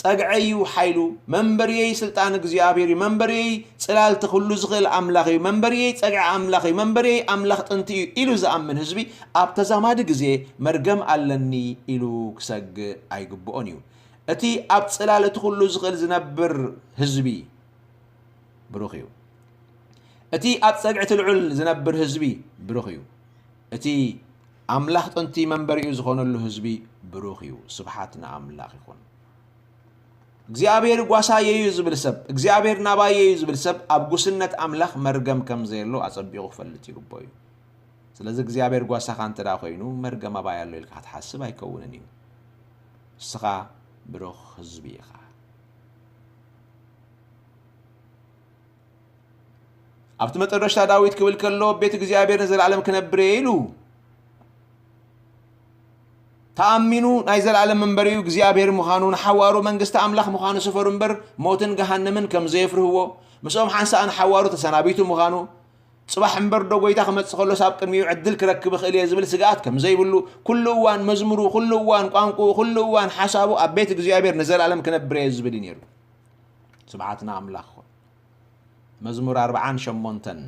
ጸግዐይ እዩ ሓይሉ፣ መንበርየይ ስልጣን እግዚኣብሔር እዩ፣ መንበርየይ ጽላልቲ ኩሉ ዝኽእል ኣምላኽ እዩ፣ መንበርየይ ጸግዒ ኣምላኽ እዩ፣ መንበርየይ ኣምላኽ ጥንቲ እዩ ኢሉ ዝኣምን ህዝቢ ኣብ ተዛማዲ ግዜ መርገም ኣለኒ ኢሉ ክሰግእ ኣይግብኦን እዩ። እቲ ኣብ ጽላል እቲ ኩሉ ዝኽእል ዝነብር ህዝቢ ብሩኽ እዩ። እቲ ኣብ ጸግዒ እቲ ልዑል ዝነብር ህዝቢ ብሩኽ እዩ። እቲ ኣምላኽ ጥንቲ መንበሪኡ ዝኾነሉ ህዝቢ ብሩኽ እዩ። ስብሓት ንኣምላኽ ይኹን። እግዚኣብሔር ጓሳየ እዩ ዝብል ሰብ እግዚኣብሔር ናባየ እዩ ዝብል ሰብ ኣብ ጉስነት ኣምላኽ መርገም ከም ዘየሎ ኣጸቢቑ ክፈልጥ ይግብኦ እዩ። ስለዚ እግዚኣብሔር ጓሳኻ እንተ ደኣ ኮይኑ መርገም ኣባይ ኣሎ ኢልካ ክትሓስብ ኣይከውንን እዩ። ንስኻ ብሩኽ ህዝቢ ኢኻ። ኣብቲ መጠረሽታ ዳዊት ክብል ከሎ ቤት እግዚኣብሔር ንዘለኣለም ክነብር እየ ኢሉ ተኣሚኑ ናይ ዘለኣለም መንበሪኡ እግዚኣብሔር ምዃኑ ንሓዋሩ መንግስቲ ኣምላኽ ምዃኑ ስፈሩ እምበር ሞትን ገሃነምን ከም ዘየፍርህዎ ምስኦም ሓንሳእ ንሓዋሩ ተሰናቢቱ ምዃኑ ጽባሕ እምበር ዶ ጎይታ ክመጽእ ከሎስ ኣብ ቅድሚኡ ዕድል ክረክብ እኽእል እየ ዝብል ስግኣት ከም ዘይብሉ ኩሉ እዋን መዝሙሩ ኩሉ እዋን ቋንቁኡ ኩሉ እዋን ሓሳቡ ኣብ ቤት እግዚኣብሔር ንዘለኣለም ክነብር እየ ዝብል እዩ ነይሩ። ስብሓት ንኣምላኽ ይኹን። መዝሙር ኣርብዓን ሸሞንተን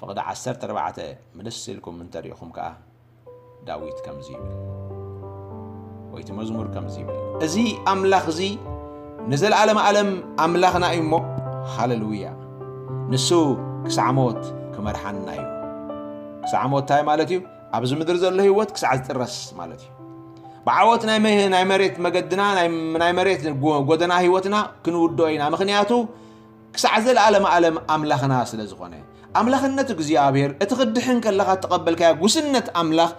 ፍቕዲ ዓሰርተ ኣርባዕተ ምልስ ኢልኩም እንተሪእኹም ከኣ ዳዊት ከምዚ ይብል ወይ እቲ መዝሙር ከምዚ ይብል፣ እዚ ኣምላኽ እዚ ንዘለኣለም ኣለም ኣምላኽና እዩ እሞ ሃለሉያ፣ ንሱ ክሳዕ ሞት ክመርሓና እዩ። ክሳዕ ሞት እንታይ ማለት እዩ? ኣብዚ ምድሪ ዘሎ ህይወት ክሳዕ ዝጥረስ ማለት እዩ። ብዓወት ናይ መ- ናይ መሬት መገድና ናይ ናይ መሬት ጎ- ጎደና ህይወትና ክንውድኦ ኢና። ምኽንያቱ ክሳዕ ዘለኣለም ኣለም ኣምላኽና ስለ ዝኾነ ኣምላኽነት እግዚኣብሔር እቲ ክድሕን ከለኻ እተቐበልካዮ ጉስነት ኣምላኽ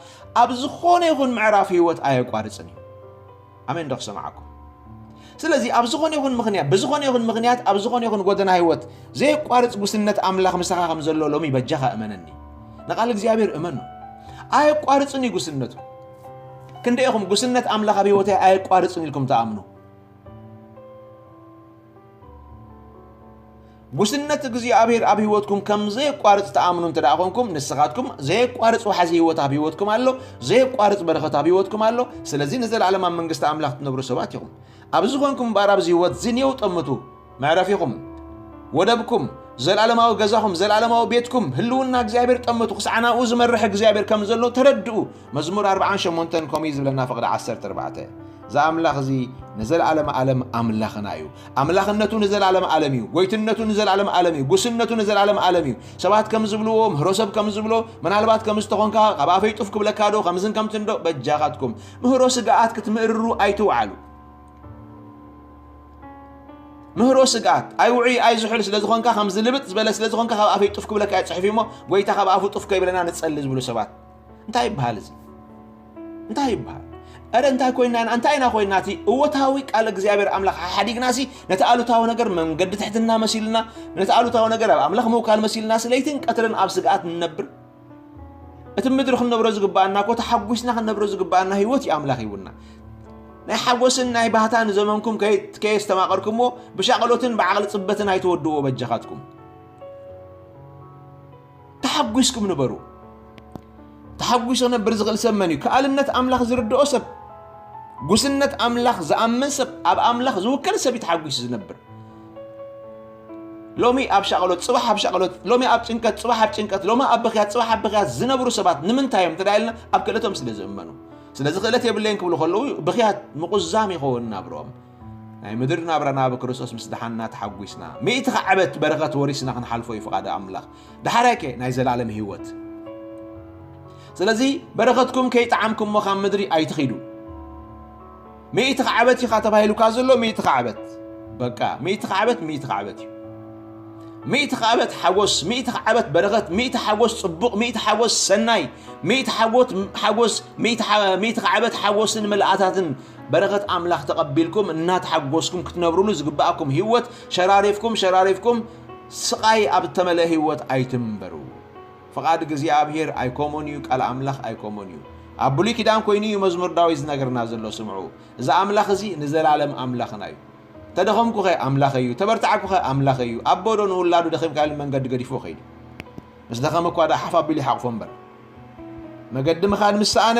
ኣብ ዝኾነ ይኹን ምዕራፍ ህይወት ኣየቋርፅን እዩ። ኣሜን ዶ ክሰምዓኩም? ስለዚ ኣብ ዝኾነ ይኹን ምኽንያት ብዝኾነ ይኹን ምኽንያት ኣብ ዝኾነ ይኹን ጎደና ህይወት ዘየቋርፅ ጉስነት ኣምላኽ ምሳኻ ከም ዘሎ ሎሚ በጃኻ እመነኒ። ንቓል እግዚኣብሔር እመኑ። ኣየቋርፅን እዩ ጉስነቱ። ክንደይ ኢኹም ጉስነት ኣምላኽ ኣብ ህይወተይ ኣየቋርፅን ኢልኩም ትኣምኑ? ጉስነት እግዚኣብሔር ኣብ ህይወትኩም ከም ዘየቋርጽ ትኣምኑ እንተ ደኣ ኾንኩም፣ ንስኻትኩም ዘየቋርጽ ወሓዚ ህይወት ኣብ ህይወትኩም ኣሎ፣ ዘየቋርጽ በረኸት ኣብ ህይወትኩም ኣሎ። ስለዚ ንዘለዓለም ኣብ መንግስቲ ኣምላኽ ትነብሩ ሰባት ኢኹም። ኣብዚ ኾንኩም እምበኣር ኣብዚ ህይወት ዝንየው ጠምቱ፣ መዕረፊኹም፣ ወደብኩም፣ ዘላለማዊ ገዛኹም፣ ዘላለማዊ ቤትኩም፣ ህልውና እግዚኣብሔር ጠምቱ። ክሳዕ ናብኡ ዝመርሕ እግዚኣብሔር ከም ዘሎ ተረድኡ። መዝሙር ኣርብዓን ሸሞንተን ከምኡ እዩ ዝብለና፣ ፍቕዲ ዓሰርተ ኣርባዕተ። እዚ ኣምላኽ እዚ ንዘለዓለም ዓለም ኣምላኽና እዩ። ኣምላኽነቱ ንዘለዓለም ዓለም እዩ። ጎይትነቱ ንዘለዓለም ዓለም እዩ። ጉስነቱ ንዘለዓለም ዓለም እዩ። ሰባት ከም ዝብልዎ፣ ምህሮ ሰብ ከም ዝብሎ፣ ምናልባት ከም ዝተኾንካ ካብ ኣፈይ ጡፍ ክብለካ ዶ፣ ከምዝን ከምትን ዶ፣ በጃኻትኩም። ምህሮ ስጋኣት ክትምእርሩ ኣይትውዓሉ። ምህሮ ስጋኣት፣ ኣይውዑይ ኣይዝሑል ስለ ዝኾንካ፣ ከም ዝልብጥ ዝበለ ስለ ዝኾንካ፣ ካብ ኣፈይ ጡፍ ክብለካ እየ ጽሑፍ እሞ፣ ጎይታ ካብ ኣፉ ጡፍ ከይብለና ንጸሊ ዝብሉ ሰባት። እንታይ ይበሃል እዚ? እንታይ ይበሃል? እረ እንታይ ኮይና ኢና? እንታይ ኢና ኮይና? እቲ እወታዊ ቃል እግዚኣብሔር ኣምላኽ ሓዲግናሲ፣ ነቲ ኣሉታዊ ነገር መንገዲ ትሕትና መሲልና፣ ነቲ ኣሉታዊ ነገር ኣብ ኣምላኽ ምውካል መሲልናሲ፣ ለይትን ቀትርን ኣብ ስግኣት ንነብር። እቲ ምድሪ ክንነብሮ ዝግባኣና እኮ፣ ተሓጒስና ክንነብሮ ዝግባኣና ህይወት እዩ ኣምላኽ ሂቡና። ናይ ሓጎስን ናይ ባህታን ዘመንኩም ከየ-፣ ከየስተማቐርኩምዎ፣ ብሻቕሎትን ብዓቕሊ ጽበትን ኣይትወድዎ በጃኻትኩም። ተሓጒስኩም ንበሩ። ተሓጒሱ ክነብር ዝኽእል ሰብ መን እዩ? ከኣልነት ኣምላኽ ዝርድኦ ሰብ፣ ጉስነት ኣምላኽ ዝኣምን ሰብ፣ ኣብ ኣምላኽ ዝውከል ሰብ እዩ ተሓጒሱ ዝነብር። ሎሚ ኣብ ሻቕሎት፣ ጽባሕ ኣብ ሻቕሎት፣ ሎሚ ኣብ ጭንቀት፣ ጽባሕ ኣብ ጭንቀት፣ ሎሚ ኣብ ብኽያት፣ ጽባሕ ኣብ ብኽያት ዝነብሩ ሰባት ንምንታይ እዮም እንተ ደኣ ኢልና፣ ኣብ ክእለቶም ስለ ዝእመኑ። ስለዚ ክእለት የብለይን ክብሉ ከለዉ ብኽያት ምቑዛም ይኸውን ናብርኦም። ናይ ምድሪ ናብራና ብክርስቶስ ምስ ደሓንና ተሓጒስና፣ ሚእቲ ዓመት በረኸት ወሪስና ክንሓልፎ እዩ ፍቓድ ኣምላኽ። ደሓራይ ከ ናይ ዘላለም ህይወት። ስለዚ በረኸትኩም ከይጠዓምኩሞ ካብ ምድሪ ኣይትኺዱ። ሚእቲ ዓመት ኢኻ ተባሂሉካ ዘሎ፣ ሚእቲ ዓመት። በቃ፣ ሚእቲ ዓመት፣ ሚእቲ ዓመት እዩ። ሚእቲ ዓመት ሓጎስ፣ ሚእቲ ዓመት በረኸት፣ ሚእቲ ሓጎስ ጽቡቕ፣ ሚእቲ ሓጎስ ሰናይ፣ ሚእቲ ሓጎት-፣ ሓጎስ፣ ሚእቲ ዓ-፣ ሚእቲ ዓመት ሓጎስን ምልኣታትን በረኸት ኣምላኽ ተቐቢልኩም እናተሓጎስኩም ክትነብሩሉ ዝግባኣኩም ህይወት ሸራሪፍኩም፣ ሸራሪፍኩም ስቓይ ኣብ እተመልአ ህይወት ኣይትንበሩ። ፍቓድ እግዚኣብሔር ኣይከሞን እዩ፣ ቃል ኣምላኽ ኣይከሞን እዩ። ኣብ ብሉይ ኪዳን ኮይኑ እዩ መዝሙር ዳዊት ዝነግርና ዘሎ፣ ስምዑ። እዚ ኣምላኽ እዚ ንዘላለም ኣምላኽና እዩ። ተደኸምኩኸ ኣምላኸይ እዩ፣ ተበርታዕኩኸ ኣምላኸይ እዩ። ኣቦ ዶ ንውላዱ ደኺምካ ኢሉ መንገዲ ገዲፉ ኸይዱ? ምስ ደኸመ እኳ ደኣ ሓፍ ኣቢሉ ይሓቕፎ እምበር። መገዲ ምኻድ ምስ ሰኣነ፣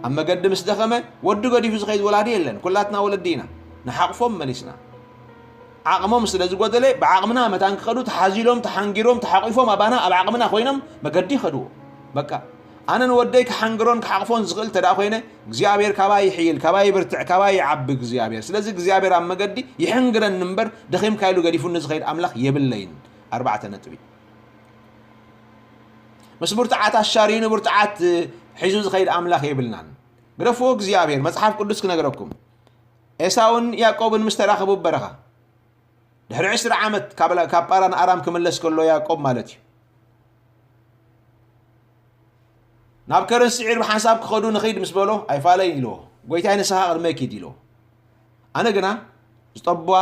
ኣብ መገዲ ምስ ደኸመ፣ ወዲ ገዲፉ ዝኸይድ ወላዲ የለን። ኩላትና ወለዲ ኢና። ንሓቕፎም መሊስና። ዓቕሞም ስለ ዝጎደለ፣ ብዓቕምና መታን ክኸዱ ተሓዚሎም፣ ተሓንጊሮም፣ ተሓቂፎም ኣባና ኣብ ዓቕምና ኮይኖም መገዲ ይኸድዎ። በቃ፣ ኣነ ንወደይ ክሓንግሮን ክሓቕፎን ዝኽእል እንተ ደኣ ኮይነ፣ እግዚኣብሔር ካባይ ይሕይል፣ ካባይ ይብርትዕ፣ ካባይ ይዓቢ እግዚኣብሔር። ስለዚ እግዚኣብሔር ኣብ መገዲ ይሕንግረኒ እምበር፣ ደኺምካ ኢሉ ገዲፉኒ ዝኸይድ ኣምላኽ የብለይን። ኣርባዕተ ነጥቢ። ምስ ብርቱዓት ኣሻርዩ ንብርቱዓት ሒዙ ዝኸይድ ኣምላኽ የብልናን። ግደፍዎ እግዚኣብሔር፣ መጽሓፍ ቅዱስ ክነግረኩም። ኤሳውን ያዕቆብን ምስ ተራኸቡ በረኻ። ድሕሪ ዕስራ ዓመት ካብ ላ-፣ ካብ ጳራን ኣራም ክምለስ ከሎ ያዕቆብ ማለት እዩ። ናብ ከረን ስዒር ብሓንሳብ ክኸዱ ንኺድ ምስ በሎ፣ ኣይፋለይን ኢልዎ። ጎይታይ ንስኻ ቅድመይ ኪድ ኢልዎ። ኣነ ግና ዝጠቡዋ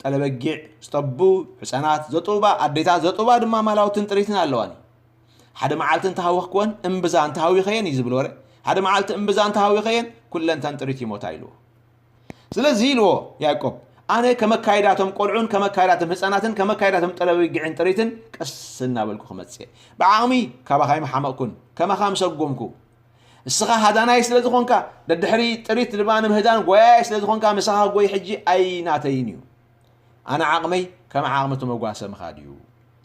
ጠለበጊዕ፣ ዝጠቡ ሕፃናት፣ ዘጥቡባ ኣዴታት፣ ዘጥቡባ ድማ ማላውትን ጥሪትን ኣለዋኒ። ሓደ መዓልቲ እንተሃወኽክወን እምብዛ እንተሃዊኸየን እዩ ዝብል ወረ። ሓደ መዓልቲ እምብዛ እንተሃዊኸየን ኩለንተን ጥሪት ይሞታ ኢልዎ። ስለዚ ኢልዎ ያዕቆብ፣ ኣነ ከመካይዳቶም ቆልዑን ከመካይዳቶም ህፃናትን ከመካይዳቶም ጠለበጊዕን ጥሪትን ቀስ እናበልኩ ክመፅእ እየ። ብዓቕሚ ካባኻ ኣይምሓመቕኩን፣ ከማኻ ምሰጎምኩ። እስኻ ሃዳናይ ስለ ዝኾንካ፣ ደድሕሪ ጥሪት ድማ ንምህዳን ጎያይ ስለ ዝኾንካ፣ ምሳኻ ጎይ ሕጂ ኣይናተይን እዩ። ኣነ ዓቕመይ ከም ዓቕሚ እቲ መጓሰ ምኻድ እዩ።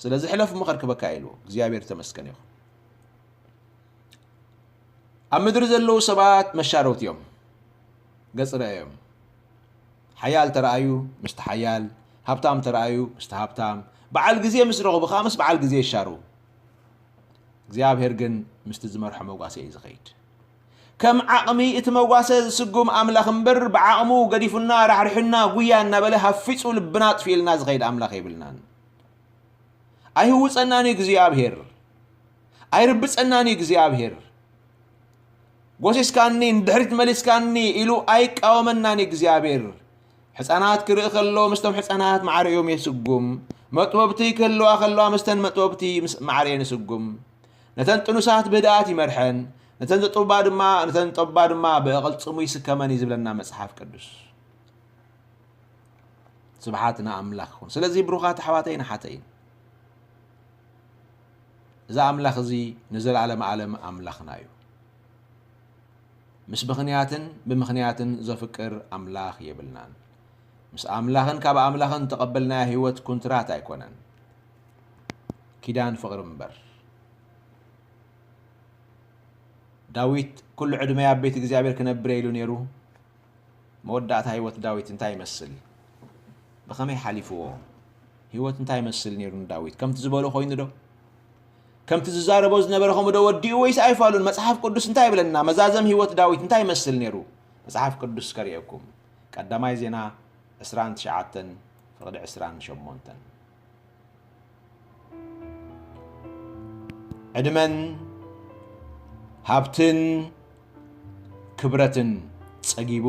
ስለዚ ሕለፍ ምኸድ ክበካ ኢልዎ። እግዚኣብሔር ተመስገን ይኹን። ኣብ ምድሪ ዘለዉ ሰባት መሻረውቲ እዮም። ገጽ ረኣዮም። ሓያል ተረኣዩ ምስቲ ሓያል፣ ሃብታም ተረኣዩ ምስቲ ሃብታም፣ በዓል ግዜ ምስ ረኸቡ ከኣ ምስ በዓል ግዜ ይሻረዉ። እግዚኣብሔር ግን ምስቲ ዝመርሖ መጓሰ እዩ ዝኸይድ። ከም ዓቕሚ እቲ መጓሰ ዝስጉም ኣምላኽ እምበር፣ ብዓቕሙ ገዲፉና፣ ራሕሪሑና፣ ጉያ እናበለ ሃፊጹ ልብና ኣጥፊኡልና ዝኸይድ ኣምላኽ የብልናን። ኣይህውጸናን እዩ እግዚኣብሔር። ኣይርብጸናን እዩ እግዚኣብሔር። ጎሲስካኒ፣ ንድሕሪት መሊስካኒ ኢሉ ኣይቃወመናን እዩ እግዚኣብሔር። ሕፃናት ክርኢ ከሎ ምስቶም ሕፃናት ማዕረ እዮም የስጉም። መጥበብቲ ክህልዋ ከለዋ ምስተን መጥበብቲ ምስ-፣ ማዕረ እየን የስጉም። ነተን ጥኑሳት ብህድኣት ይመርሐን፣ ነተን ዘጥቡባ ድማ፣ ነተን ጠቡባ ድማ ብእቕልጽሙ ይስከመን እዩ ዝብለና መጽሓፍ ቅዱስ። ስብሓት ንኣምላኽ ይኹን። ስለዚ ብሩኻት ኣሕዋተይን ኣሓተይን፣ እዚ ኣምላኽ እዚ ንዘለኣለም ዓለም ኣምላኽና እዩ። ምስ ምኽንያትን ብምኽንያትን ዘፍቅር ኣምላኽ የብልናን። ምስ ኣምላኽን ካብ ኣምላኽን ተቐበልናዮ ህይወት ኩንትራት ኣይኮነን፣ ኪዳን ፍቕሪ እምበር። ዳዊት ኩሉ ዕድመይ ኣብ ቤት እግዚኣብሔር ክነብር ኢሉ ነይሩ። መወዳእታ ህይወት ዳዊት እንታይ ይመስል? ብኸመይ ሓሊፍዎ? ህይወት እንታይ ይመስል ነይሩ ንዳዊት? ከምቲ ዝበሎ ኮይኑ ዶ? ከምቲ ዝዛረቦ ዝነበረ ከምኡ ዶ ወዲኡ ወይስ ኣይፋሉን? መጽሓፍ ቅዱስ እንታይ ይብለና? መዛዘም ህይወት ዳዊት እንታይ ይመስል ነይሩ? መጽሓፍ ቅዱስ ከርእየኩም። ቀዳማይ ዜና ዕስራን ትሽዓተን ፍቕዲ ዕስራን ሸሞንተን። ዕድመን ሃብትን ክብረትን ጸጊቡ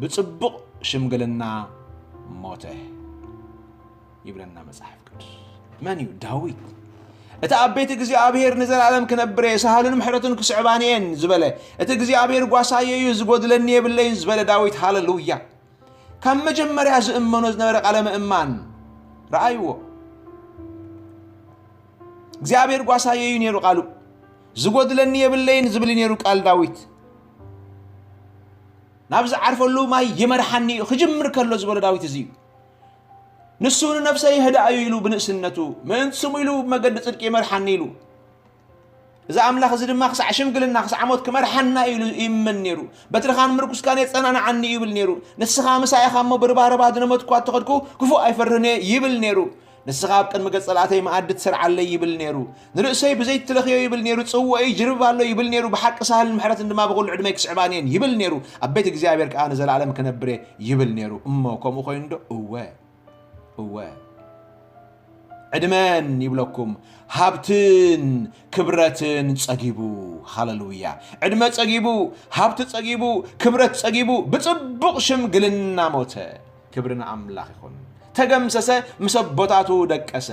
ብጽቡቕ ሽምግልና ሞተ ይብለና መጽሓፍ ቅዱስ። መን እዩ? ዳዊት። እቲ ኣብ ቤት እግዚኣብሔር ንዘለኣለም ክነብር እየ፣ ሳህሉን ምሕረቱን ክስዕባኒ እየን ዝበለ፣ እቲ እግዚኣብሔር ጓሳየ እዩ፣ ዝጎድለኒ የብለይን ዝበለ ዳዊት። ሃለሉያ። ካብ መጀመርያ ዝእመኖ ዝነበረ ቃለ ምእማን ረኣይዎ። እግዚኣብሔር ጓሳየ እዩ ነይሩ ቃሉ። ዝጎድለኒ የብለይን ዝብል ነይሩ ቃል ዳዊት። ናብ ዝዓርፈሉ ማይ ይመርሓኒ እዩ ክጅምር ከሎ ዝበሎ ዳዊት እዚ እዩ። ንሱ ንነፍሰይ የህድኣ እዩ ኢሉ ብንእስነቱ፣ ምእንቲ ስሙ ኢሉ መገዲ ጽድቂ ይመርሓኒ ኢሉ። እዚ ኣምላኽ እዚ ድማ ክሳዕ ሽምግልና፣ ክሳዕ ሞት ክመርሓና እዩ ኢሉ ይእመን ነይሩ። በትርኻን ምርኩስካን የጸናንዓኒ ይብል ነይሩ። ንስኻ ምሳይ ኢኻ እሞ ብርባረባ ዝነመትኳ እተኸድኩ ክፉእ ኣይፈርህን እየ ይብል ነይሩ። ንስኻ ኣብ ቅድሚ ገጸ ላእተይ መኣዲ ትሰርዓለይ ይብል ነይሩ። ንርእሰይ ብዘይቲ ትለኽዮ ይብል ነይሩ። ጽውኦይ ጅርብ ኣሎ ይብል ነይሩ። ብሓቂ ሳህልን ምሕረትን ድማ ብኹሉ ዕድመይ ክስዕባኒ እየን ይብል ነይሩ። ኣብ ቤት እግዚኣብሔር ከኣ ንዘለኣለም ክነብር እየ ይብል ነይሩ። እሞ ከምኡ ኮይኑ ዶ? እወ፣ እወ። ዕድመን ይብለኩም፣ ሃብትን ክብረትን ጸጊቡ። ሃለሉያ። ዕድመ ጸጊቡ፣ ሃብቲ ጸጊቡ፣ ክብረት ጸጊቡ፣ ብጽቡቕ ሽምግልና ሞተ። ክብሪ ንኣምላኽ ይኹን። ተገምሰሰ፣ ምስ ኣቦታቱ ደቀሰ።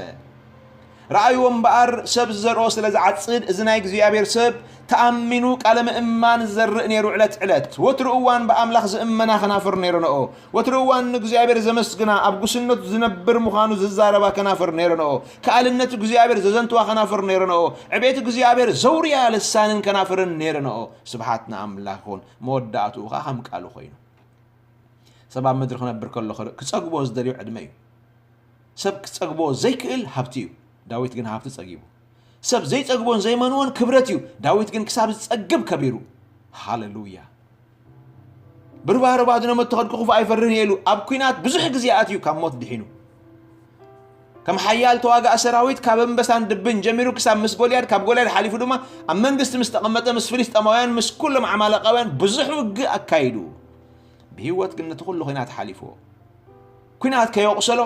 ረኣይዎ እምበኣር፣ ሰብ ዝዘርኦ ስለ ዝዓጽድ፣ እዚ ናይ እግዚኣብሔር ሰብ ተኣሚኑ ቃለ ምእማን ዝዘርእ ነይሩ ዕለት ዕለት። ወትሩ እዋን ብኣምላኽ ዝእመና ከናፍር ነይረንኦ። ወትሩ እዋን ንእግዚኣብሔር ዘመስግና፣ ኣብ ጉስነቱ ዝነብር ምዃኑ ዝዛረባ ከናፍር ነይረንኦ። ከኣልነት እግዚኣብሔር ዘዘንትዋ ከናፍር ነይረንኦ። ዕቤት እግዚኣብሔር ዘውርያ ልሳንን ከናፍርን ነይረንኦ። ስብሓት ንኣምላኽ ይኹን። መወዳእትኡ ኸዓ ከም ቃሉ ኮይኑ። ሰብ ኣብ ምድሪ ክነብር ከሎ ክር-፣ ክጸግቦ ዝደልዮ ዕድመ እዩ። ሰብ ክጸግቦ ዘይክእል ሃብቲ እዩ። ዳዊት ግን ሃብቲ ጸጊቡ። ሰብ ዘይጸግቦን ዘይመንዎን ክብረት እዩ። ዳዊት ግን ክሳብ ዝጸግብ ከቢሩ። ሃሌሉያ። ብርባረ ባድኖ መተኸድኩ ክፉእ ኣይፈርህን እየ ኢሉ። ኣብ ኲናት ብዙሕ ግዜ ኣትዩ ካብ ሞት ድሒኑ። ከም ሓያል ተዋጋኢ ሰራዊት ካብ ኣንበሳን ድብን ጀሚሩ ክሳብ ምስ ጎልያድ፣ ካብ ጎልያድ ሓሊፉ ድማ ኣብ መንግስቲ ምስ ተቐመጠ ምስ ፍልስጤማውያን ምስ ኩሎም ዓማለቃውያን ብዙሕ ውግእ ኣካይዱ። ብህይወት ግን ነቲ ኩሉ ኲናት ሓሊፍዎ። ኲናት ከየቑሰሎ፣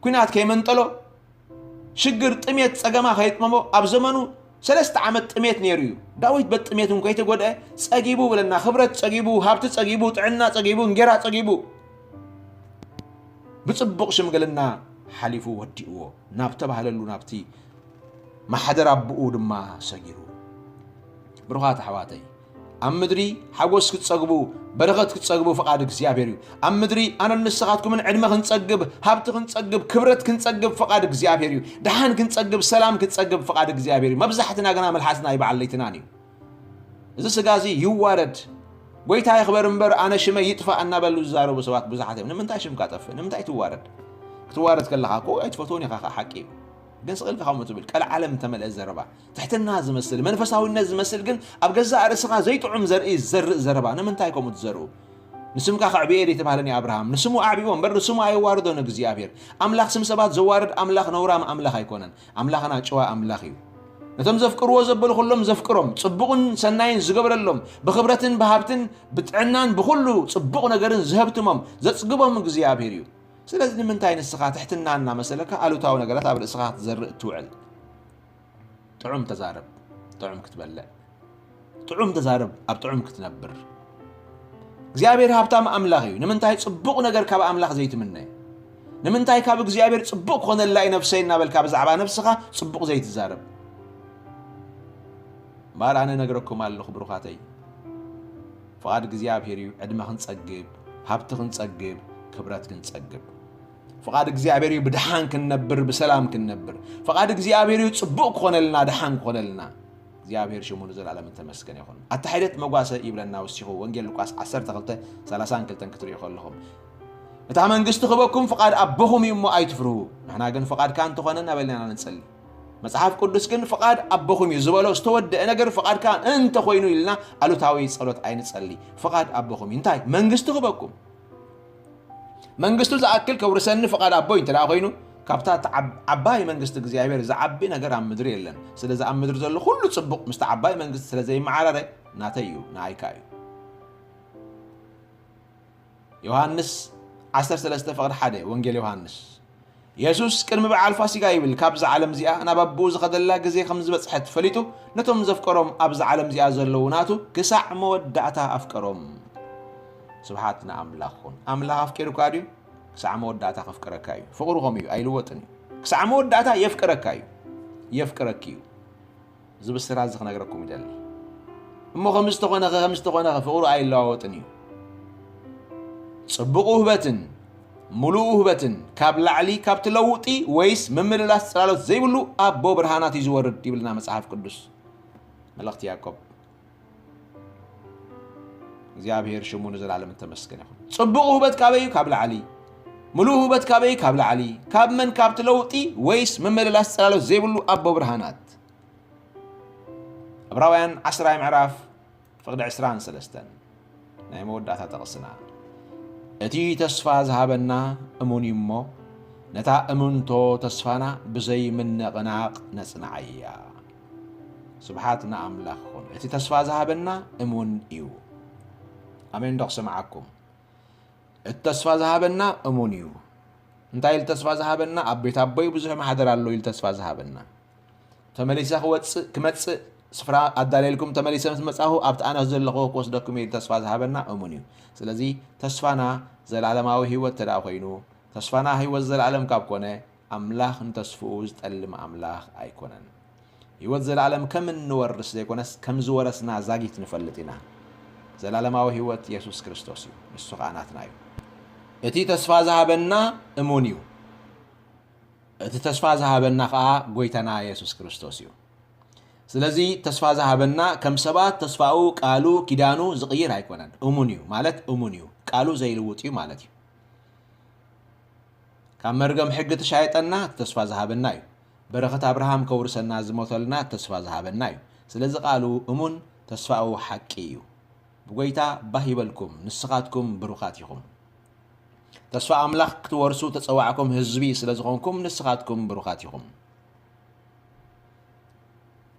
ኲናት ከይመንጠሎ፣ ሽግር፣ ጥሜት፣ ጸገማ ከየጥመሞ ኣብ ዘመኑ ሰለስተ ዓመት ጥሜት ነይሩ እዩ። ዳዊት በቲ ጥሜት እውን ከይተጎድአ ጸጊቡ ብለና፣ ክብረት ጸጊቡ፣ ሃብቲ ጸጊቡ፣ ጥዕና ጸጊቡ፣ እንጌራ ጸጊቡ፣ ብጽቡቕ ሽምግልና ሓሊፉ ወዲእዎ፣ ናብ ተባህለሉ ናብቲ ማሕደር ኣቦኡ ድማ ሰጊሩ። ብሩኻት ኣሕዋተይ፣ ኣብ ምድሪ ሓጎስ ክትጸግቡ፣ በረኸት ክትጸግቡ ፍቓድ እግዚኣብሔር እዩ። ኣብ ምድሪ ኣነን ንስኻትኩምን ዕድመ ክንጸግብ፣ ሃብቲ ክንጸግብ፣ ክብረት ክንጸግብ ፍቓድ እግዚኣብሔር እዩ። ደሓን ክንጸግብ፣ ሰላም ክንጸግብ ፍቓድ እግዚኣብሔር እዩ። መብዛሕትና ግና መልሓስና ይበዓል ለይትናን እዩ። እዚ ስጋ እዚ ይዋረድ፣ ጎይታ ይኽበር እምበር ኣነ ሽመይ ይጥፋእ እናበሉ ዝዛረቡ ሰባት ብዙሓት እዮም። ንምንታይ ሽምካ ጠፍእ? ንምንታይ ትዋረድ? ክትዋረድ ከለኻ እኮ ኣይትፈትዎን ኢኻ፣ ከዓ ሓቂ እዩ። ግን ስቕ ኢልካ ከምኡ ትብል፣ ቀልዓለም ተመልአ ዘረባ። ትሕትና ዝመስል፣ መንፈሳዊነት ዝመስል ግን ኣብ ገዛእ ርእስኻ ዘይጥዑም ዘርኢ ዝዘርእ ዘረባ። ንምንታይ ከምኡ ትዘርኡ? ንስምካ ከዕብየ ድየ ተባህለ ንኣብርሃም? ንስሙ ኣዕብዎ እምበር ንስሙ ኣየዋርዶን እግዚኣብሔር። ኣምላኽ ስም ሰባት ዘዋርድ ኣምላኽ ነውራም ኣምላኽ ኣይኮነን። ኣምላኽና ጭዋ ኣምላኽ እዩ። ነቶም ዘፍቅርዎ ዘበሉ ኩሎም ዘፍቅሮም፣ ጽቡቕን ሰናይን ዝገብረሎም፣ ብኽብረትን ብሃብትን ብጥዕናን ብኹሉ ጽቡቕ ነገርን ዘህብትሞም፣ ዘጽግቦም እግዚኣብሔር እዩ። ስለዚ ንምንታይ ንስኻ ትሕትና እናመሰለካ ኣሉታዊ ነገራት ኣብ ርእስኻ ክትዘርእ ትውዕል? ጥዑም ተዛረብ፣ ጥዑም ክትበልዕ። ጥዑም ተዛረብ፣ ኣብ ጥዑም ክትነብር። እግዚኣብሔር ሃብታም ኣምላኽ እዩ። ንምንታይ ጽቡቕ ነገር ካብ ኣምላኽ ዘይትምነ? ንምንታይ ካብ እግዚኣብሔር ጽቡቕ ክኾነላ እዩ ነፍሰይ እናበልካ ብዛዕባ ነፍስኻ ጽቡቕ ዘይትዛረብ? እምበኣር ኣነ እነግረኩም ኣለኹ ብሩኻተይ፣ ፍቓድ እግዚኣብሔር እዩ። ዕድመ ክንጸግብ፣ ሃብቲ ክንጸግብ፣ ክብረት ክንጸግብ። ፍቓድ እግዚኣብሔር እዩ ብድሓን ክንነብር፣ ብሰላም ክንነብር። ፍቓድ እግዚኣብሔር እዩ ጽቡቕ ክኾነልና፣ ድሓን ክኾነልና። እግዚኣብሔር ሽሙ ንዘለኣለም እተመስገነ ይኹን። ኣታ ሒደት መጓሰ ይብለና ወሲኹ ወንጌል ሉቃስ ዓሰርተ ክልተ ሰላሳን ክልተን ክትርእዩ ከለኹም፣ "እታ መንግስቲ ክበኩም ፍቓድ ኣቦኹም እዩ እሞ ኣይትፍርሁ። ንሕና ግን ፍቓድካ እንተኾነ" እናበልና ኢና ንጸሊ። መጽሓፍ ቅዱስ ግን "ፍቓድ ኣቦኹም እዩ" ዝበሎ ዝተወደአ ነገር "ፍቓድካ እንተኾይኑ" ኢልና ኣሉታዊ ጸሎት ኣይንጸሊ። "ፍቓድ ኣቦኹም እዩ" እንታይ? መንግስቲ ክበኩም። መንግስቱ ዝኣክል ከውርሰኒ ፍቓድ ኣቦይ እንተ ደኣ ኮይኑ፣ ካብታ እታ ዓብ-፣ ዓባይ መንግስቲ እግዚኣብሔር ዝዓቢ ነገር ኣብ ምድሪ የለን። ስለዚ ኣብ ምድሪ ዘሎ ኩሉ ጽቡቕ ምስቲ ዓባይ መንግስቲ ስለ ዘይመዓራረ ናተይ እዩ፣ ንኣይካ እዩ። ዮሃንስ ዓሰርተ ሰለስተ ፍቕዲ ሓደ፣ ወንጌል ዮሃንስ። የሱስ ቅድሚ በዓል ፋሲጋ ይብል፣ "ካብዛ ዓለም እዚኣ ናብ ኣቦኡ ዝኸደላ ግዜ ከም ዝበጽሐት ፈሊጡ፣ ነቶም ዘፍቀሮም ኣብዛ ዓለም እዚኣ ዘለዉ ናቱ ክሳዕ መወዳእታ ኣፍቀሮም።" ስብሓት ንኣምላኽ ኹን። ኣምላኽ ኣፍቂሩካ ድዩ? ክሳዕ መወዳእታ ከፍቅረካ እዩ። ፍቕሩ ከምኡ እዩ፣ ኣይልወጥን እዩ። ክሳዕ መወዳእታ የፍቅረካ እዩ። የፍቅረኪ እዩ። እዚ ብስራት እዚ ክነግረኩም ይደሊ። እሞ ከም ዝተኾነ ኸ፣ ከም ዝተኾነ ኸ ፍቕሩ ኣይለዋወጥን እዩ። ጽቡቕ ውህበትን ምሉእ ውህበትን ካብ ላዕሊ ካብቲ ለውጢ ወይስ ምምልላስ ጽላሎት ዘይብሉ ኣቦ ብርሃናት እዩ ዝወርድ ይብልና መጽሓፍ ቅዱስ። መልእኽቲ ያዕቆብ። እግዚኣብሔር ሽሙ ንዘለኣለም እተመስገነ ይኹን። ጽቡቕ ውህበት ካበይ እዩ? ካብ ላዕሊ። ምሉእ ውህበት ካበይ እዩ? ካብ ላዕሊ። ካብ መን? ካብቲ ለውጢ ወይስ ምምልላስ ጽላሎት ዘይብሉ ኣቦ ብርሃናት? ዕብራውያን ዓስራይ ምዕራፍ ፍቕዲ ዕስራን ሰለስተን ናይ መወዳእታ ጥቕስና። እቲ ተስፋ ዝሃበና እሙን እዩ እሞ፣ ነታ እሙንቶ ተስፋና ብዘይ ምንቕናቕ ነጽንዓያ። ስብሓት ንኣምላኽ ይኹን። እቲ ተስፋ ዝሃበና እሙን እዩ። ኣሜን ዶ ክሰምዓኩም? እቲ ተስፋ ዝሃበና እሙን እዩ። እንታይ ኢሉ ተስፋ ዝሃበና? ኣብ ቤት ኣቦይ ብዙሕ ማሕደር ኣሎ ኢሉ ተስፋ ዝሃበና። ተመሊሰ ክወጽእ፣ ክመጽእ ስፍራ ኣዳልየልኩም፣ ተመሊሰ ምስ መጻኹ ኣብቲ ኣነ ዘለኹ ክወስደኩም ኢሉ ተስፋ ዝሃበና እሙን እዩ። ስለዚ ተስፋና ዘላለማዊ ህይወት ተደኣ ኮይኑ፣ ተስፋና ህይወት ዘላለም ካብ ኮነ፣ ኣምላኽ ንተስፍኡ ዝጠልም ኣምላኽ ኣይኮነን። ህይወት ዘላለም ከም እንወርስ ዘይኮነስ፣ ከም ዝወረስና ዛጊት ንፈልጥ ኢና። ዘላለማዊ ህይወት የሱስ ክርስቶስ እዩ፣ ንሱ ኸኣ ናትና እዩ። እቲ ተስፋ ዝሃበና እሙን እዩ። እቲ ተስፋ ዝሃበና ኸኣ ጐይታና የሱስ ክርስቶስ እዩ። ስለዚ ተስፋ ዝሃበና ከም ሰባት ተስፋኡ፣ ቃሉ፣ ኪዳኑ ዝቕይር ኣይኮነን። እሙን እዩ ማለት እሙን እዩ። ቃሉ ዘይልውጥ እዩ ማለት እዩ። ካብ መርገም ሕጊ ተሻይጠና፣ እቲ ተስፋ ዝሃበና እዩ። በረኸት ኣብርሃም ከውርሰና ዝሞተልና ተስፋ ዝሃበና እዩ። ስለዚ ቃሉ እሙን፣ ተስፋኡ ሓቂ እዩ። ብጐይታ ባህ ይበልኩም፣ ንስኻትኩም ብሩኻት ኢኹም። ተስፋ ኣምላኽ ክትወርሱ ተጸዋዕኩም ህዝቢ ስለ ዝኾንኩም፣ ንስኻትኩም ብሩኻት ኢኹም።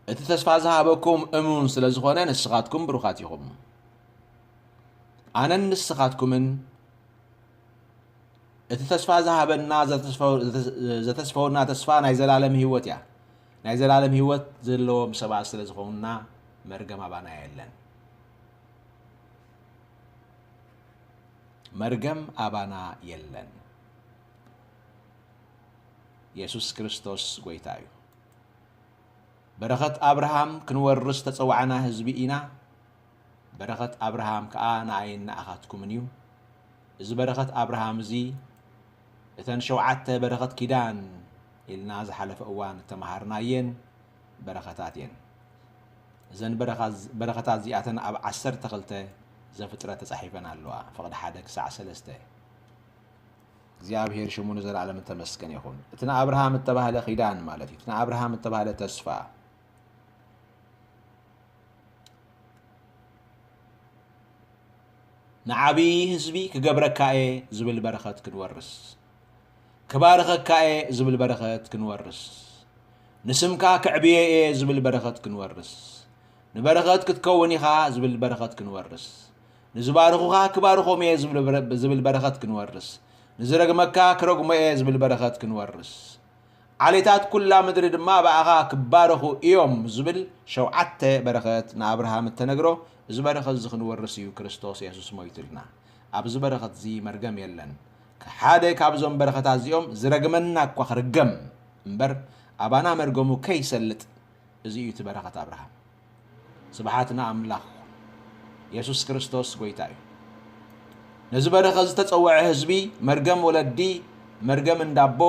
እቲ ተስፋ ዝሃበኩም እሙን ስለ ዝኾነ፣ ንስኻትኩም ብሩኻት ኢኹም። ኣነን ንስኻትኩምን እቲ ተስፋ ዝሃበና ዘተስፈው-፣ ዘተስ-፣ ዘተስፈወና ተስፋ ናይ ዘላለም ህይወት እያ። ናይ ዘላለም ህይወት ዘለዎም ሰባት ስለ ዝኾንና መርገም ኣባና የለን። መርገም ኣባና የለን። የሱስ ክርስቶስ ጐይታ እዩ። በረኸት ኣብርሃም ክንወርስ ተጸዋዕና ህዝቢ ኢና። በረኸት ኣብርሃም ከኣ ንኣይን ንኣኻትኩምን እዩ። እዚ በረኸት ኣብርሃም እዚ፣ እተን ሸውዓተ በረኸት ኪዳን ኢልና ዝሓለፈ እዋን እተመሃርናየን በረኸታት እየን። እዘን በረኻ-፣ በረኸታት እዚኣተን ኣብ ዓሰርተ ክልተ ዘፍጥረት ተጻሒፈን ኣለዋ፣ ፍቕዲ ሓደ ክሳዕ ሰለስተ። እግዚኣብሔር ሽሙ ንዘለኣለም እተመስገነ ይኹን። እቲ ንኣብርሃም እተባህለ ኪዳን ማለት እዩ። እቲ ንኣብርሃም እተባህለ ተስፋ። "ንዓብዪ ህዝቢ ክገብረካ እየ" ዝብል በረኸት ክንወርስ፣ "ክባርኸካ እየ" ዝብል በረኸት ክንወርስ፣ "ንስምካ ክዕብየ እየ" ዝብል በረኸት ክንወርስ፣ "ንበረኸት ክትከውን ኢኻ" ዝብል በረኸት ክንወርስ፣ "ንዝባርኹኻ ክባርኾም እየ" ዝብል በረ-፣ ዝብል በረኸት ክንወርስ፣ "ንዝረግመካ ክረግሞ እየ" ዝብል በረኸት ክንወርስ፣ "ዓሌታት ኩላ ምድሪ ድማ ብኣኻ ክባረኹ እዮም" ዝብል ሸውዓተ በረኸት ንኣብርሃም እተነግሮ፣ እዚ በረኸት እዚ ክንወርስ እዩ ክርስቶስ የሱስ ሞይቱልና። ኣብዚ በረኸት እዚ መርገም የለን። ሓደ ካብዞም በረኸታት እዚኦም ዝረግመና እኳ ክርገም እምበር፣ ኣባና መርገሙ ከይሰልጥ፣ እዚ እዩ እቲ በረኸት ኣብርሃም። ስብሓት ንኣምላኽ። የሱስ ክርስቶስ ጐይታ እዩ። ነዚ በረኸ ዝተጸውዐ ህዝቢ መርገም ወለዲ፣ መርገም እንዳቦ፣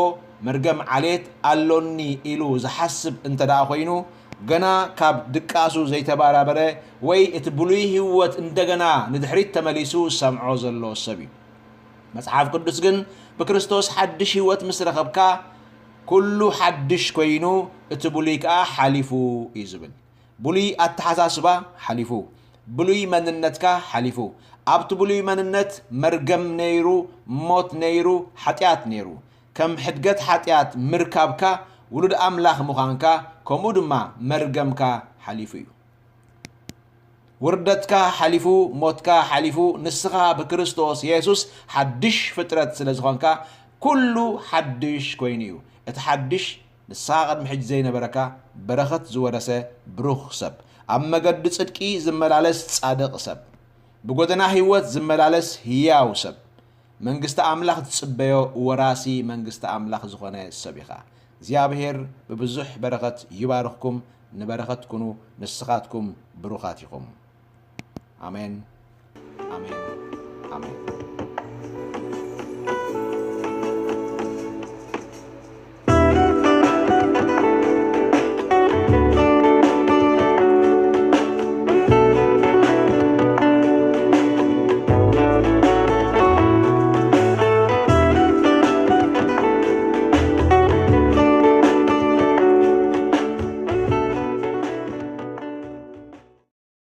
መርገም ዓሌት ኣሎኒ ኢሉ ዝሓስብ እንተ ደኣ ኮይኑ፣ ገና ካብ ድቃሱ ዘይተባራበረ ወይ እቲ ብሉይ ህይወት እንደገና ንድሕሪት ተመሊሱ ዝሰምዖ ዘሎ ሰብ እዩ። መጽሓፍ ቅዱስ ግን ብክርስቶስ ሓድሽ ህይወት ምስ ረኸብካ ኩሉ ሓድሽ ኮይኑ እቲ ብሉይ ከኣ ሓሊፉ እዩ ዝብል። ብሉይ ኣተሓሳስባ ሓሊፉ፣ ብሉይ መንነትካ ሓሊፉ። ኣብቲ ብሉይ መንነት መርገም ነይሩ፣ ሞት ነይሩ፣ ሓጢኣት ነይሩ። ከም ሕድገት ሓጢኣት ምርካብካ ውሉድ ኣምላኽ ምዃንካ ከምኡ ድማ መርገምካ ሓሊፉ እዩ። ውርደትካ ሓሊፉ፣ ሞትካ ሓሊፉ፣ ንስኻ ብክርስቶስ የሱስ ሓድሽ ፍጥረት ስለ ዝኾንካ ኩሉ ሓድሽ ኮይኑ እዩ። እቲ ሓድሽ ንስኻ ቅድሚ ሕጂ ዘይነበረካ በረኸት ዝወረሰ ብሩኽ ሰብ፣ ኣብ መገዲ ጽድቂ ዝመላለስ ጻድቕ ሰብ፣ ብጎደና ህይወት ዝመላለስ ህያው ሰብ፣ መንግስቲ ኣምላኽ ዝጽበዮ ወራሲ መንግስቲ ኣምላኽ ዝኾነ ሰብ ኢኻ። እግዚኣብሔር ብብዙሕ በረኸት ይባርኽኩም። ንበረኸት ኩኑ፣ ንስኻትኩም ብሩኻት ኢኹም። ኣሜን፣ ኣሜን፣ ኣሜን።